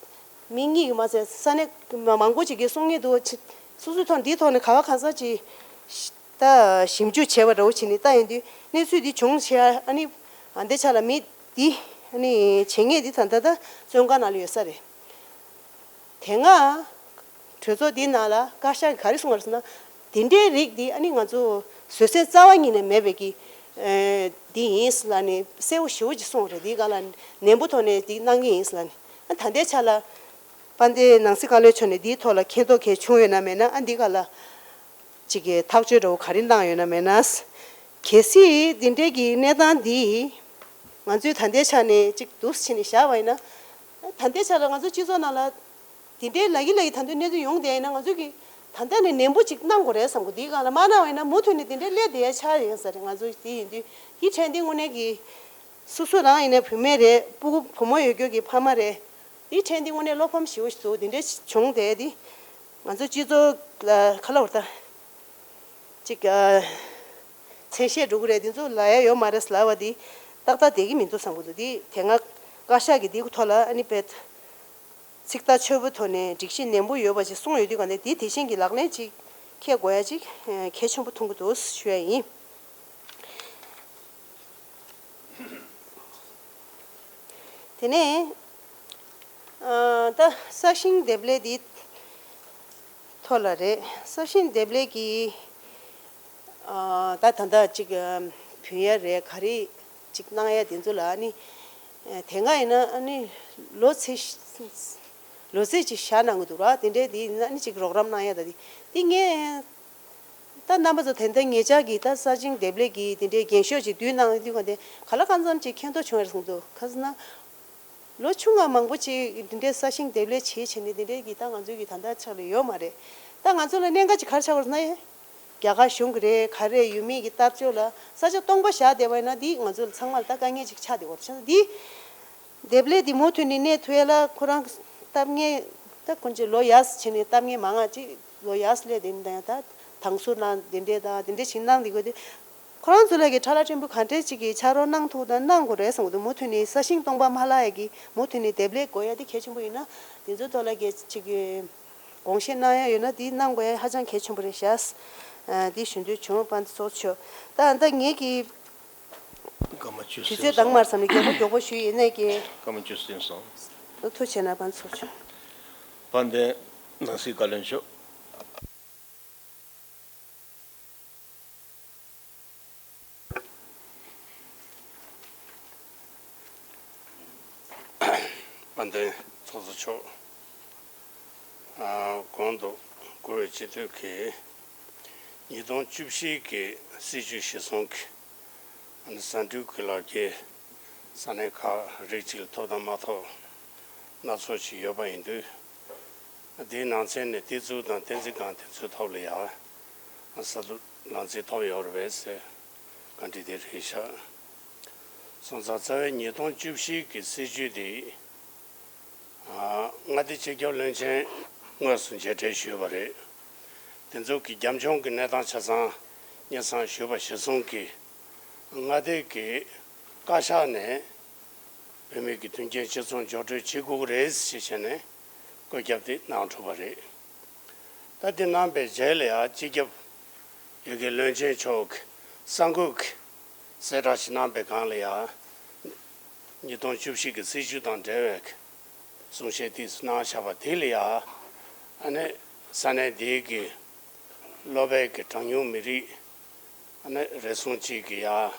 མི་གཉིས་ཀྱིས་མ་ཟད་ས་གནས་མང་པོ་ཅིག་གིས་གསུང་གི་འདུག་ཅི། སོ་སོའི་ཐོག་འདིའི་ཐོག་ནས་ག་བ་ག་ས་ཅིག་ད་ཞིབ་འཇུག་བྱས་པ་འདྲ་བོ་བྱས་ནས་ལྟ་ཡོང་དུས་གནས་ཚུལ་འདི་བྱུང་བྱས་ཨ་ནི་ཨ་འདི་ཆ་ལ་མི་འདི་ཨ་ནི་བྱེད་མཁན་འདི་ད་ལྟ་ད་བཙོན་ཁང་ནང་ལ་ཡོད་ས་རེད། དེ་སྔ་གྲོས་ཚོགས་འདི་ནང་ལ་བཀའ་ཤག་གིས་ག་རེ་གསུངས་པ་རེད་ཟེར་ན། འདི་འདྲའི་རིགས་འདི་ཨ་ནི་ང་ཚོ་བཟོད་བསྲན་རྩ་བ་ཉིད་ནས་མེད་པའི་གི་འདི་ཡིན་ལབ་ནས་གསལ་པོ་ཞེ་པོ་ཅིག་གསུངས་པ་རེད། འདིའི་སྒང་ལ་ནན་པོ་ཐོག་ནས་འདི་གནང་གི་ཡིན་ལབ་ནས། ཨ་ད་ལྟའི་ཆ་ལ་དཔལ་ལྡན་ནང་སྲིད་བཀའ་བློན་མཆོག་ནས་འདིའི་ཐོག་ལ་མཁྱེན་རྟོགས་གལ་བྱུང་ཡོད་ན་མེད་ན་ཨ་འདི་ག་ལ་ཅིག་གི་ཐག་གཅོད་འདྲ་བོ་ག་རེ་གནང་ཡོད་ན་མེད་ན། གལ་སྲིད་འདི་འདྲའི་གི་གནས་སྟངས་འདི་ང་ཚོའི་ད་ལྟའི་ཆ་ནས་ཅིག་འདུག་སེ་བྱས་ནས་བཞག་པ་ཡིན་ན། ད་ལྟའི་ཆ་ལ་ང་ཚོ་སྤྱི་ཚོགས་ནང་ལ་འདི་འདྲའི་ལ་གི་ལ་གི་ད་དུང་གནས་ཚུལ་ཡོང་བསྡད་ཡིན་ན་ང་ཚོ་གི་ད་ལྟ་ནས་ནན་པོ་ཅིག་གནང་དགོས་རེད་བསམ་གི། འདིའི་སྒང་ལ་མ་གནང་བ་ཡིན་ན་མུ་མཐུད་ནས་འདི་འདྲའི་སླེབས་བསྡད་ཡ་ཆགས་ཡིན་ས་རེད། ང་ཚོ་འདི་ཡིན་དུས་འདི་ཕྲན་འདི་དངོས་གནས་གི་སོ་སོ་རང་ཡིན་ནའི་བུད་མེད་རེད། སྤུ་གུ་བུ་མོ་ཡོད་རྒྱུ་གི་ཕ་མ་རེད། འདི་ཕྲན་འདི་དངོས་གནས་བློ་ཕམ་ཞེ་པོ་ཞིག་འདུག་འདི་འདྲ་བྱུང་བསྡད་འདི་ང་ཚོ་སྤྱི་ཚོགས་ལ་ག་ལབ་དགོས་རེད་ད། ཅིག་ཨ། མཚན་ཤས་འགྲོ་གི་རེད། འདི་ཚོ་ལབ་ཡ་ཡོད་མ་རེད་ལབ་པ་འདི་ཏག་ཏག་བསྡད་ཀྱི་མི་འདུག་བསམ་གྱི་འདུག་འདི་དེ་སྔ་བཀའ་ཤག་གིས་འདི་གི་ཐོག་ལ་ཨ་ནི་དཔེ་ཚིག་ཐག་ཆོད་པོའི་ཐོག་ནས་སྒྲིག་གཞི་ནན་པོ་ཡོད་པ་ཅིག་གསུངས་ཡོད་དུས་ག་ནས་འདི་དེ་བཞིན་གྱི་ལག་ལེན་ཅིག་འཁེལ་དགོས་ཡ་ཅིག་གལ་ཆེན་པོ་མཐོང་གི་འདུག་ཞུ་ཡ་ཡིན། དེ་ནས་ཨ། ད་ས་ཞིང་འདེབས་ལས་འདི་ཐོག་ལ་རེད། ས་ཞིང་འདེབས་ལས་ཀྱི་ཨ། ད་ད་ལྟ་ཅིག་ཨ། བུན་ཡ་རེད། ག་རེ་ཅིག་གནང་ཡ་དེ་ཚོ་ལ་ཨ་ནི་ཨ། དེ་སྔ་ཡིན་ན་ཨ་ནི་ལོ་ཚད་ལོ་ཚད་ཅིག་བཞག་གནང་གི་འདུག་ར། དེ་འདྲའི་དེ་ཡིན་ན་ཨ་ནི་ཅིག་རོགས་རམ་གནང་ཡ་ད་དེ་དེ་ངས། ད་རྣམ་པ་ཚོ་དེ་འདྲ་ཉེ་ཆར་གྱི་ད་ས་ཞིང་འདེབས་ལས་ཀྱི་དེ་འདྲའི་འགེངས་ཤོག་ཅིག་བསྡུས་གནང་དུས་ག་དེ་ག་ལ་གང་འཚམ་ཅིག་མཁྱེན་རྟོགས་བྱུང་ཡོད་རེད་གསུངས་འདུག་ག་ཟེར་ན། ལོ་ཆུང་བ་མང་པོ་ཅིག་དེ་འདྲའི་ས་ཞིང་འདེབས་ལས་བྱེད་བྱེད་ནས་དེ་འདྲའི་གི་ད་ང་ཚོའི་གི་ད་ལྟ་ཆགས་ལ་ཡོད་མ་རེད། ད་ང་ཚོ་ལ་གནད་འགག་ཅིག་ག་རེ་ཆགས་པ་རེད་ཟེར་ན། རྒྱ་གར་གཞུང་གི་རེད། ག་རེ་ཡུལ་མི་གི་ལྟ་སྤྱོད་ལ་ས་ཆ་སྟོང་པ་བཞག་བསྡད་པ་ཡིན་ན་འདི་ང་ཚོ་ལ་ཚང་མ་ལ་ད་དཀའ་ངལ་ཅིག་ཆགས་བསྡད་ཡོད་རེད། བྱས་ཙང་འདི། འདེབས་ལས་འདི་མུ་མཐུད་ནས་གནས་ཐུབ་ཡ་ལ་ཁོ་རང་གི་གཏམ་ངན་ད་ཀུན་གྱིས་ལོ་ཡག་ཟེར་བྱས་ནས་གཏམ་ངན་མང་ང་ཅིག་ལོ་ཡག་ཟེར་ལས་དེ་འདྲ་ཡང་ད་དང་ཟུར་གནང་དེ་འདྲས་དང་དེ་འདྲས་ཞིག་གནང་བསྡད་དགོས་དུས། ཁོ་རང་ཚོ་ལ་གི་ཁྲ་ལ་ཕྲན་བུ་ག་འདྲས་ཅིག་གི་ཕྱག་རོགས་གནང་ཐུབ་དང་གནང་དགོས་རེད་བསམ་གི་འདུག་མུ་མཐུད་ནས་ས་ཞིང་སྟོང་པ་མ་བརླག་ཡ་གི་མུ་མཐུད་ནས་འདེབས་ལས་དགོས་ཡ་དེ་གལ་ཆེན་པོ་ཡིན་ན་དེ་ཚོའི་ཐོག་ལ་གི་ཅིག་གི་དགོངས་བཞེས་གནང་ཡ་ཡོད་ན་དེ་གནང་དགོས་ཡ་ཧ་ཅང་གལ་ཆེན་པོ་རེད་ཤག་དེ་ཞུ་འདོད་བྱུང་། དཔལ་ལྡན་ཚོགས་གཙོ་མཆོག་ད་ད་ངེད་ཀྱི། སྐར་མ་བཅུ་དུས་ཚོད་ཟིན་འདང་མར་སོང་། བསམ་ནས་མགྱོགས་པོ་མགྱོགས་པོ་ཞུས་ཡིན་ནས་ཀྱི། སྐར་མ་བཅུ་ཟིན་སོང་། ཐུགས་ཆེ་གནང་། དཔལ་ལྡན་ཚོགས་གཙོ། དཔལ་ལྡན་ནང་སྲིད་བཀའ་བློན་མཆོག་དཔལ་ལྡན་ཚོགས་གཙོ་མཆོག་ཨ། གོང་དུ་བཀུར་འོས་སྤྱི་འཐུས་ཀྱི་ ཉིས་སྟོང་བཅུ་བཞི་གི་སྲིད་བྱུས་གཞིར་བཟུང་གི་ཟ་འབྲུ་གི་ལག་ཁྱེར་ས་གནས་ཁག་རིགས་གཅིག་ལ་ཐོབ་དང་མ་ཐོབ་སྣ་ཚོགས་ཤིག་ཡོད་པ་ཡིན་དུས། དེའི་ནང་ཚན་ནས་གཏི་ཚུགས་དང་བསྟན་འཛིན་སྒང་དེ་ཚོའི་ཐོག་ལ་ཡང་ས་ཐོབ་ལག་འཛིན་ཐོབ་ཡོད་རེད་པས་ཟེར་བཀའ་འདྲི་དེ་རེད་ཤག་སོང་ཙང་རྩ་བའི་ཉིས་སྟོང་བཅུ་བཞི་གི་སྲིད་བྱུས་དེ། མངའ་སྡེ་སྤྱི་ཁྱབ་བློན་ཆེན་དངོས་སུ་མཇལ་འཕྲད་ཞུས་པ་རེད། དེ་ཚོ་གི་རྒྱབ་ལྗོངས་ཀྱི་གནས་སྟངས་ཆ་ཚང་སྙན་སེང་ཞུས་པ་གཞིར་བཟུང་གིས། མངའ་སྡེ་གི་བཀའ་ཤག་ནས་བོད་མི་གི་མཐུན་རྐྱེན་གཅིག་མཚུངས་འཇོག་སྤྲོད་བྱེད་དགོས་ཀྱི་རེད་ཅེས་བྱས་ནས་བཀོད་ཁྱབ་དེ་གནང་གྲུབ་པ་རེད། ད་དེ་གནང་པའི་རྗེས་ལ་ཡང་སྤྱི་ཁྱབ་ཡ་གི་བློན་ཆེན་མཆོག་གིས་གསར་འགོད་ཀྱི་གསལ་བསྒྲགས་ཤིག་གནང་པའི་སྒང་ལ་ཡང་། ཉིས་སྟོང་བཅུ་བཞི་གི་སྲིད་བྱུས་དང་འབྲེལ་བའི་གསུང་བཤད་དེ་གནང་བཞག་པ་དེ་ལ་ཡང་། ཨ་ནི་ས་གནས་འདིའི་གི་སློབ་དཔོན་གྱི་གྲངས་ཉུང་མི་རིགས་ཨ་ནི་རེ་ཟུང་གཅིག་གིས་ཡང་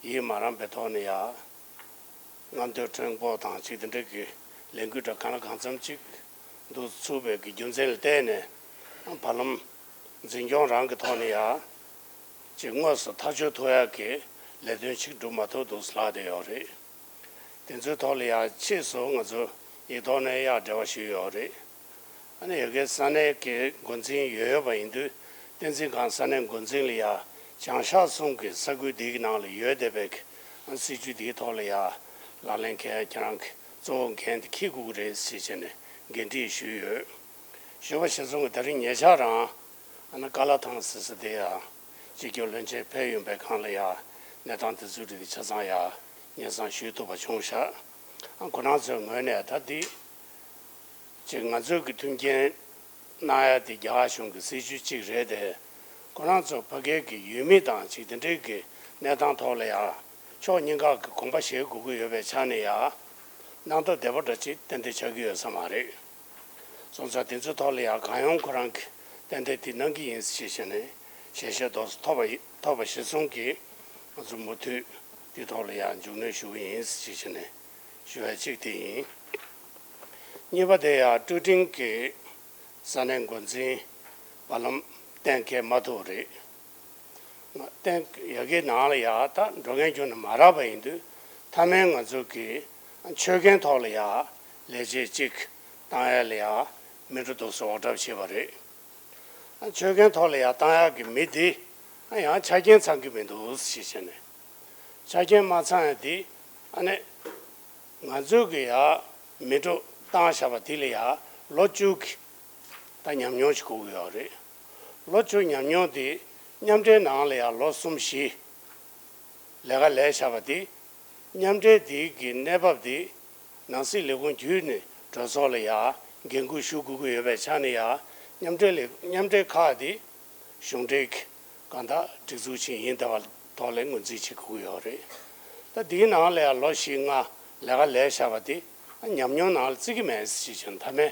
ཡིད་མ་རངས་པའི་ཐོག་ནས་ཡང་། རྔམ་སྟོན་ཕྲན་བུ་དང་ཅིག་དེ་འདྲ་གི་ལས་འགུལ་འདྲ་གང་ལ་གང་འཚམ་ཅིག་འདུག་ཚུགས་པའི་གི་རྒྱུ་མཚན་ལ་བརྟེན་ནས། བར་ལམ་འཛིན་སྐྱོང་རང་གི་ཐོག་ནས་ཡང་ཅིག་དངོས་སུ་ཐག་གཅོད་ཐུབ་ཡག་གི་ལས་དོན་ཅིག་སྒྲུབ་མ་ཐུབ་འདུག་ལབ་བསྡད་ཡོད་རེད། དེ་ཚོའི་ཐོག་ལ་ཡང་ཕྱིས་སུ་ང་ཚོ་ཡིག་ཐོག་ནས་ཡང་འབྲེལ་བ་ཞུས་ཡོད་རེད། ཨ་ནི་ཡ་གི་ས་གནས་ཀྱི་འགོ་འཛིན་ཡོད་ཡོད་པ་ཡིན་དུས། བསྟན་འཛིན་སྒང་ས་གནས་འགོ་འཛིན་ལ་ཡ་བྱང་ཤར་གསུམ་གྱི་ས་ཁུལ་འདི་གི་ནང་ལ་ཡོད་བསྡད་པའི་གི་སྲིད་བྱུས་འདིའི་ཐོག་ལ་ཡ་ལག་ལེན་འཁེལ་ཡ་ཁྱེད་རང་གི་གཙོ་བོ་འགན་དེ་འཁྱེར་དགོས་ཀྱི་རེད་ཟེར་བྱས་ནས་འགན་དཀྲི་ཞུས་ཡོད། ཞུས་པ་གཞིར་བཟུང་གི་ད་རིང་ཉེ་ཆར་རང་ཨ་ནི་ཀ་ལ་ཐང་ཟེར་ས་དེ་ཡ་སྤྱི་ཁྱབ་བློན་ཆེན་ཕེབས་ཡོང་པའི་སྒང་ལ་ཡ་གནས་སྟངས་དེ་ཚོའི་རིགས་ཆ་ཚང་ཡ་སྙན་སེང་ཞུས་ཐུབ་པ་བྱུང་ཤག་ཨ་ཁོ་རང་ཚོའི་ངོས་ནས་ད་འདི། ཅིག་ང་ཚོས་ཀྱི་མཐུན་རྐྱེན་གནང་ཡ་དེ་རྒྱ་གར་གཞུང་གི་སྲིད་བྱུས་གཅིག་རེད་དེ། ཁོ་རང་ཚོ་ཕ་གིའི་གི་ཡུལ་མི་དང་ཅིག་དེ་འདྲའི་གི་གནས་སྟངས་ཐོག་ལ་ཡ་ཕྱོགས་གཉིས་ཀ་གི་དགོངས་པ་བཞེས་དགོས་ཀྱི་ཡོད་པའི་ཆ་ནས་ཡ་སྣང་དོགས་བདེ་པོ་འདྲ་ཅིག་ཏན་ཏན་ཆགས་ཀྱི་ཡོད་ས་མ་རེད། སོང་ཙང་དེ་ཚོའི་ཐོག་ལ་ཡ་གང་ཡོང་ཁོ་རང་གི་ཏན་ཏན་དེ་གནང་གི་ཡིན་ཞེས་བཤད་ནས་ཞལ་བཞེས་རྡོག་རྩ་ཐོབ་པ་ཡི་ཐོབ་པ་གཞིར་བཟུང་གིས་ང་ཚོ་མུ་མཐུད་དེ་ཐོག་ལ་ཡ་མཇུག་གནོན་ཞུ་གི་ཡིན་ཞེས་བཤད་ནས་ཞུ་བ་གཅིག་དེ་ཡིན། གཉིས་པ་དེ་ཡང་ཀྲུའུ་ཀྲིང་གི་ས་གནས་འགོ་འཛིན་བར་ལམ་གཏན་འཁེལ་མ་ཐུབ་རེད། གཏན་ཡ་གི་ནང་ལ་ཡ་ད་འགྲོ་མཁན་ཁྱོན་ནས་མ་རག་པ་ཡིན་དུས་མཐའ་མའི་ང་ཚོ་གི་ཆོད་གན་ཐོག་ལ་ཡ་ལས་བྱེད་གཅིག་བཏང་ཡ་ལ་ཡ་མི་འགྲོ་འདུག་ཟེར་འོག་གྲབས་བྱས་པ་རེད། ཆོད་གན་ཐོག་ལ་ཡ་བཏང་ཡག་གི་མི་འདི་ཡང་ཆ་རྐྱེན་ཚང་གི་མི་འདུག་ཞེས་བཤད་ནས། ཆ་རྐྱེན་མ་ཚང་ཡ་འདི་ཨ་ནི་ང་ཚོའི་གི་ཡ་མི་འགྲོ་བཏང་བཞག་པ་འདི་ལ་ཡ་ལོ་བཅུ་གི་ད་ཉམས་མྱོང་ཞིག་དགོས་ཀྱི་ཡོད་རེད། ལོ་བཅུ་ཉམས་མྱོང་འདི་མཉམ་འབྲེལ་ནང་ལ་ཡ་ལོ་གསུམ་བཞི་ལས་ཀ་ལས་བཞག་པ་འདི། མཉམ་འབྲེལ་འདི་གི་གནས་བབ་འདི་ནང་སྲིད་ལས་ཁུངས་བརྒྱུད་ནས་གྲོས་ཚོགས་ལ་ཡ་འགན་འཁུར་ཞུ་དགོས་ཀྱི་ཡོད་པའི་ཆ་ནས་ཡ་མཉམ་འབྲེལ་ལས་མཉམ་འབྲེལ་ཁག་འདི་གཞུང་འབྲེལ་གྱི་གང་ལྟར་སྒྲིག་འཛུགས་ཆེན་ཡིན་བསྡད་པ་ཐོག་ལ་ངོས་འཛིན་བྱེད་དགོས་ཀྱི་ཡོད་རེད། ད་འདིའི་ནང་ལ་ཡང་ལོ་བཞི་ལྔ་ལས་ཀ་ལས་བཞག་པ་དེ་ཉམས་མྱོང་ནང་ལ་བརྩི་གི་མེད་ཟེར་བྱས་ནས་མཐའ་མའི་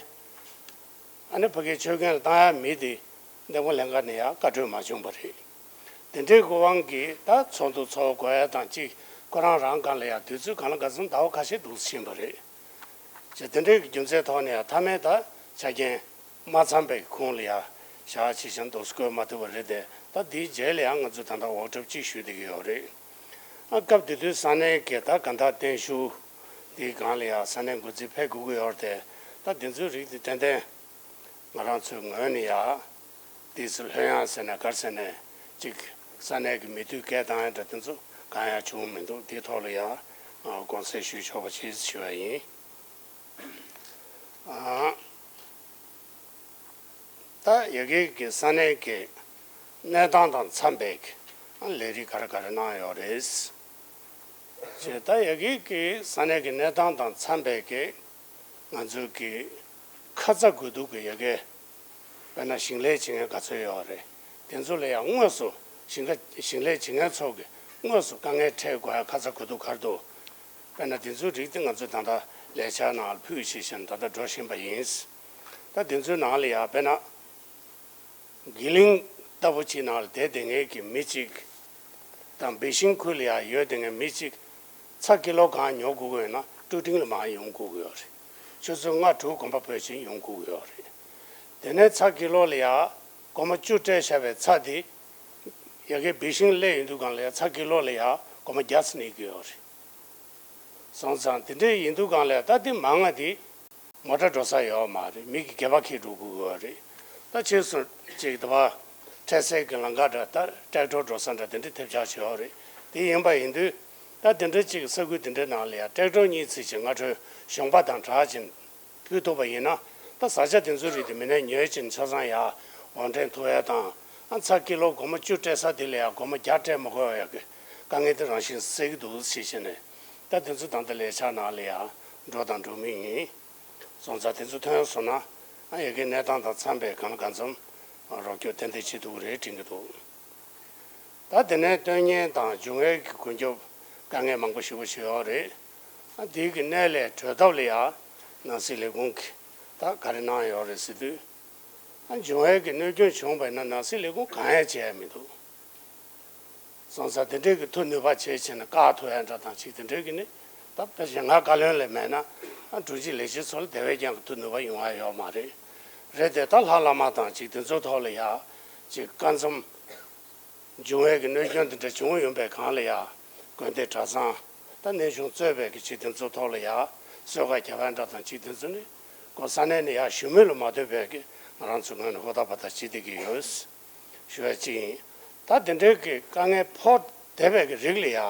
ཨ་ནི་ཕ་གིའི་ཆོད་གན་ལ་བཏང་ཡ་མི་དེ་འདེམས་བསྐོ་ལྷན་ཁང་ནས་ཡང་བཀའ་འཁྲོལ་མ་བྱུང་བ་རེད། དེ་འདྲའི་གི་དབང་གིས་ད་ཚོགས་འདུ་ཚོགས་དགོས་ཡ་དང་གཅིག་ཁོ་རང་རང་སྒང་ལ་ཡང་དུས་ཚོད་གང་ལ་གང་འཚམ་ཟླ་བ་ཁ་ཤས་འདུག་ཕྱིན་པ་རེད། ཅེས་དེ་འདྲའི་གི་རྒྱུ་མཚན་ཐོག་ནས་ཡང་མཐའ་མའི་ད་ཆ་རྐྱེན་མ་ཚང་པའི་ཁོངས་ལ་ཡང་བཞག་ཅེས་བྱས་འདུག་སེ་བཀོད་མ་ཐུབ་པ་རེད་དེ། ད་འདིའི་རྗེས་ལ་ཡང་ང་ཚོས་ད་ལྟ་འོག་གྲབས་གཅིག་ཞུས་བསྡད་ཀྱི་ཡོད་རེད། ཨ་སྐབས་དེ་དུས་ས་གནས་ཀྱི་ད་གང་ལྟར་བརྟན་བཞུགས་འདིའི་སྒང་ལ་ཡང་ས་གནས་འགོ་འཛིན་ཕེབས་དགོས་ཀྱི་ཡོད་རེད་དེ། ད་དེ་ཚོའི་རིགས་དེ་ཏན་ཏན་ང་རང་ཚོའི་ངོས་ནས་ཡང་དེ་ཚོ་ལྷོད་ཡངས་ཟེར་ན་ག་རེ་ཟེར་ན་ཅིག་ས་གནས་ཀྱི་མི་འཐུས་སྐད་བཏང་ཡ་འདྲ་དེ་ཚོ་གང་ཡང་བྱུང་མི་འདུག་དེའི་ཐོག་ལ་ཡང་དགོངས་སེལ་ཞུ་ཆོག་པ་བྱེད་ཞུ་བ་ཡིན། ཨ། ད་ཡ་གི་གི་ས་གནས་ཀྱི་གནས་སྟངས་དང་འཚམས་པའི་གི་ལས་རིགས་ག་རེ་ག་རེ་གནང་ཡོད་རེད། ཅེས་ད་ཡ་གི་གི་ས་གནས་ཀྱི་གནས་སྟངས་དང་འཚམས་པའི་གི་ང་ཚོའི་གི་ཁ་ཚ་དགོས་གཏུགས་ཀྱི་ཡ་གི་དཔེར་ན་ཞིང་ལས་བྱེད་མཁན་ག་ཚོད་ཡོད་རེད། དེ་ཚོ་ལ་ཡང་དངོས་སུ་ཞིང་ཁ་ཞིང་ལས་བྱེད་མཁན་ཚོ་གི་དངོས་སུ་དཀའ་ངལ་འཕྲད་དགོས་ཡ་ཁ་ཚ་དགོས་གཏུགས་ག་རེ་འདུག་དཔེར་ན་དེ་ཚོའི་རིགས་དེ་ང་ཚོས་ད་ལྟ་ལས་འཆར་ནང་ལ་ཕུད་བྱས་བཞིན་ད་ལྟ་འགྲོ་བཞིན་པ་ཡིན། ད་དེ་ཚོའི་ནང་ལ་ཡང་དཔེར་ན་དགེ་གླིང་ལྟ་བུ་ཅིག་ནང་ལ་བསྡད་བསྡད་མཁན་གྱི་མི་གཅིག་དང་བེ་ཤིང་ཁུལ་ལ་ཡང་ཡོད་བསྡད་མཁན་མི་གཅིག་ཚྭ་ཀི་ལོ་གང་ཉོ་དགོས་ཀྱི་ཡོད་ན་ཀྲུའུ་ཀྲིང་ལ་མར་ཡོང་དགོས་ཀྱི་ཡོད་རེད། ཆུ་ཚོད་ལྔ་དྲུག་གོམ་པ་སྤོས་བྱས་ཡོང་དགོས་ཀྱི་ཡོད་རེད། དེ་ནས་ཚྭ་ཀི་ལོ་ལ་ཡང་སྒོར་མོ་བཅུ་སྤྲད་བཞག་པའི་ཚྭ་དེ་ ཡ་གི་བི་ཤིང་སླེབས་ཡོང་དུས་སྒང་ལ་ཡ་ཚ་ཀི་ལོ་ལ་ཡ་སྒོར་མོ་བརྒྱ་ཙམ་གནས་ཀྱི་ཡོད་རེད། སོང་ཙང་དེ་འདྲ་ཡིན་དུས་སྒང་ལ་ཡ་ད་དེ་མང་ང་དེ་མོ་ཊ་འགྲོ་ས་ཡོད་མ་རེད། མི་གི་སྒལ་པ་འཁྱེར་འགྲོ་དགོས་ཀྱི་ཡོད་རེད། ད་ཕྱིས་སུ་ཅིག་དེ་བ་འཕྲལ་སེལ་གྱི་ལམ་ཁ་འདྲ་ད་ཊེག་ཊར་འགྲོ་ས་འདྲ་དེ་འདྲ་ཐེབས་ཆག་བྱེད་ཡོད་རེད། དེ་ཡིན་པ་ཡིན་དུས་ད་དེ་འདྲ་ཅིག་ས་ཁུལ་དེ་འདྲའི་ནང་ལ་ཡ་ཊེག་ཊར་གཉིས་ཙམ་ཅིག་སྔ་དྲོའི་གཞོང་པ་དང་སྦྲགས་ཅིང་ཕུལ་ཐུབ་པ་ཡིན་ན། ད་བཟའ་བཅའ་དེ་ཚོའི་རིགས་དེ་མི་སྣས་ཉོས་ཅིང་ཆ་ཚང་ཡར་འོར་འདྲེན་ཐུབ་ཡ་དང་། ཨ་ཚ་ཀི་ལོ་སྒོར་མོ་བཅུ་སྤྲད་ས་དེ་ལ་ཡང་སྒོར་མོ་བརྒྱ་སྤྲད་མ་དགོས་པ་ཡག་གི་དཀའ་ངལ་དེ་རང་བཞིན་སེལ་གྱི་འདུག་ཞེས་བཤད་ནས། ད་དེ་ཚོ་ད་ལྟ་ལས་འཆར་ནང་ལ་ཡང་འགྲོ་དང་འགྲོ་མུས་ཡིན། སོང་ཙང་དེ་ཚོ་ཐོན་སོང་ན། ཨ་ཡ་གི་གནས་སྟངས་དང་འཚམས་པའི་གང་ལ་གང་འཚམ་རོགས་སྐྱོར་ཏན་ཏན་བྱེད་ཐུབ་ཀྱི་རེད་དྲན་གྱི་འདུག་ད་དེ་ནས་སྟོན་ཉན་དང་འབྱུང་བའི་གི་ཀུན་ཁྱབ་དཀའ་ངལ་མང་པོ་ཞེ་པོ་ཞིག་ཡོད་རེད། ཨ་དེའི་གི་གནས་ལས་གྲོལ་ཐབས་ལ་ཡང་ནང་སྲིད་ལས་ཁུངས་ཀྱིས་ད་ག་རེ་གནང་ཡོད་རེད་ཟེར་དུས། ཨ་འབྱུང་བའི་གི་གནོད་སྐྱོན་བྱུང་བས་ན་ནང་སྲིད་ལས་ཁུངས་གང་ཡང་བྱས་ཡ་མི་འདུག་སོང་ཙང་དེ་འདྲའི་གི་མཐུ་ནུས་པ་བྱས་བྱས་ནས་བཀག་ཐུབ་ཡ་འདྲ་དང་ཅིག་དེ་འདྲའི་གི་ནི་ད་ཕལ་ཆེར་ང་བཀའ་བློན་ལས་མེད་ན། ཨ་དྲུང་ཆེ་ལས་བྱེད་ཚོ་ལ་དེ་བས་ཀྱང་གི་མཐུ་ནུས་པ་ཡོང་ཡ་ཡོད་མ་རེད། རེད་དེ་ད་ལྷ་བླ་མ་དང་ཅིག་དེ་ཚོའི་ཐོག་ལ་ཡ་ཅིག་བཀའ་འཚམས། འབྱུང་བའི་གི་གནོད་སྐྱོན་དེ་འདྲ་བྱུང་ཡོང་པའི་སྒང་ལ་ཡ། དགོན་སྡེ་གྲྭ་ཚང་། ད་གནས་ཆུང་གཙོས་པའི་གི་ཅིག་དེ་ཚོ་ཐོག་ལ་ཡ། གསོལ་ཁ་རྒྱབ་ཡ་འདྲ་དང་ཅིག་དེ་ཚོ་ནི། ཁོ་ས་གནས་ནས་ཡ་ཞུ་མེད་ལ་མ་ལྟོས་པའི་གི་ང་རང་ཚོ་ངོས་ནས་ཧུར་ཐག་བ་ཐག་བྱེད་བསྡད་ཀྱི་ཡོད། ཞུ་བ་གཅིག་ཡིན། ད་དེ་འདྲའི་གི་དཀའ་ངལ་ཕོག་བསྡད་པའི་གི་རིགས་ལ་ཡ།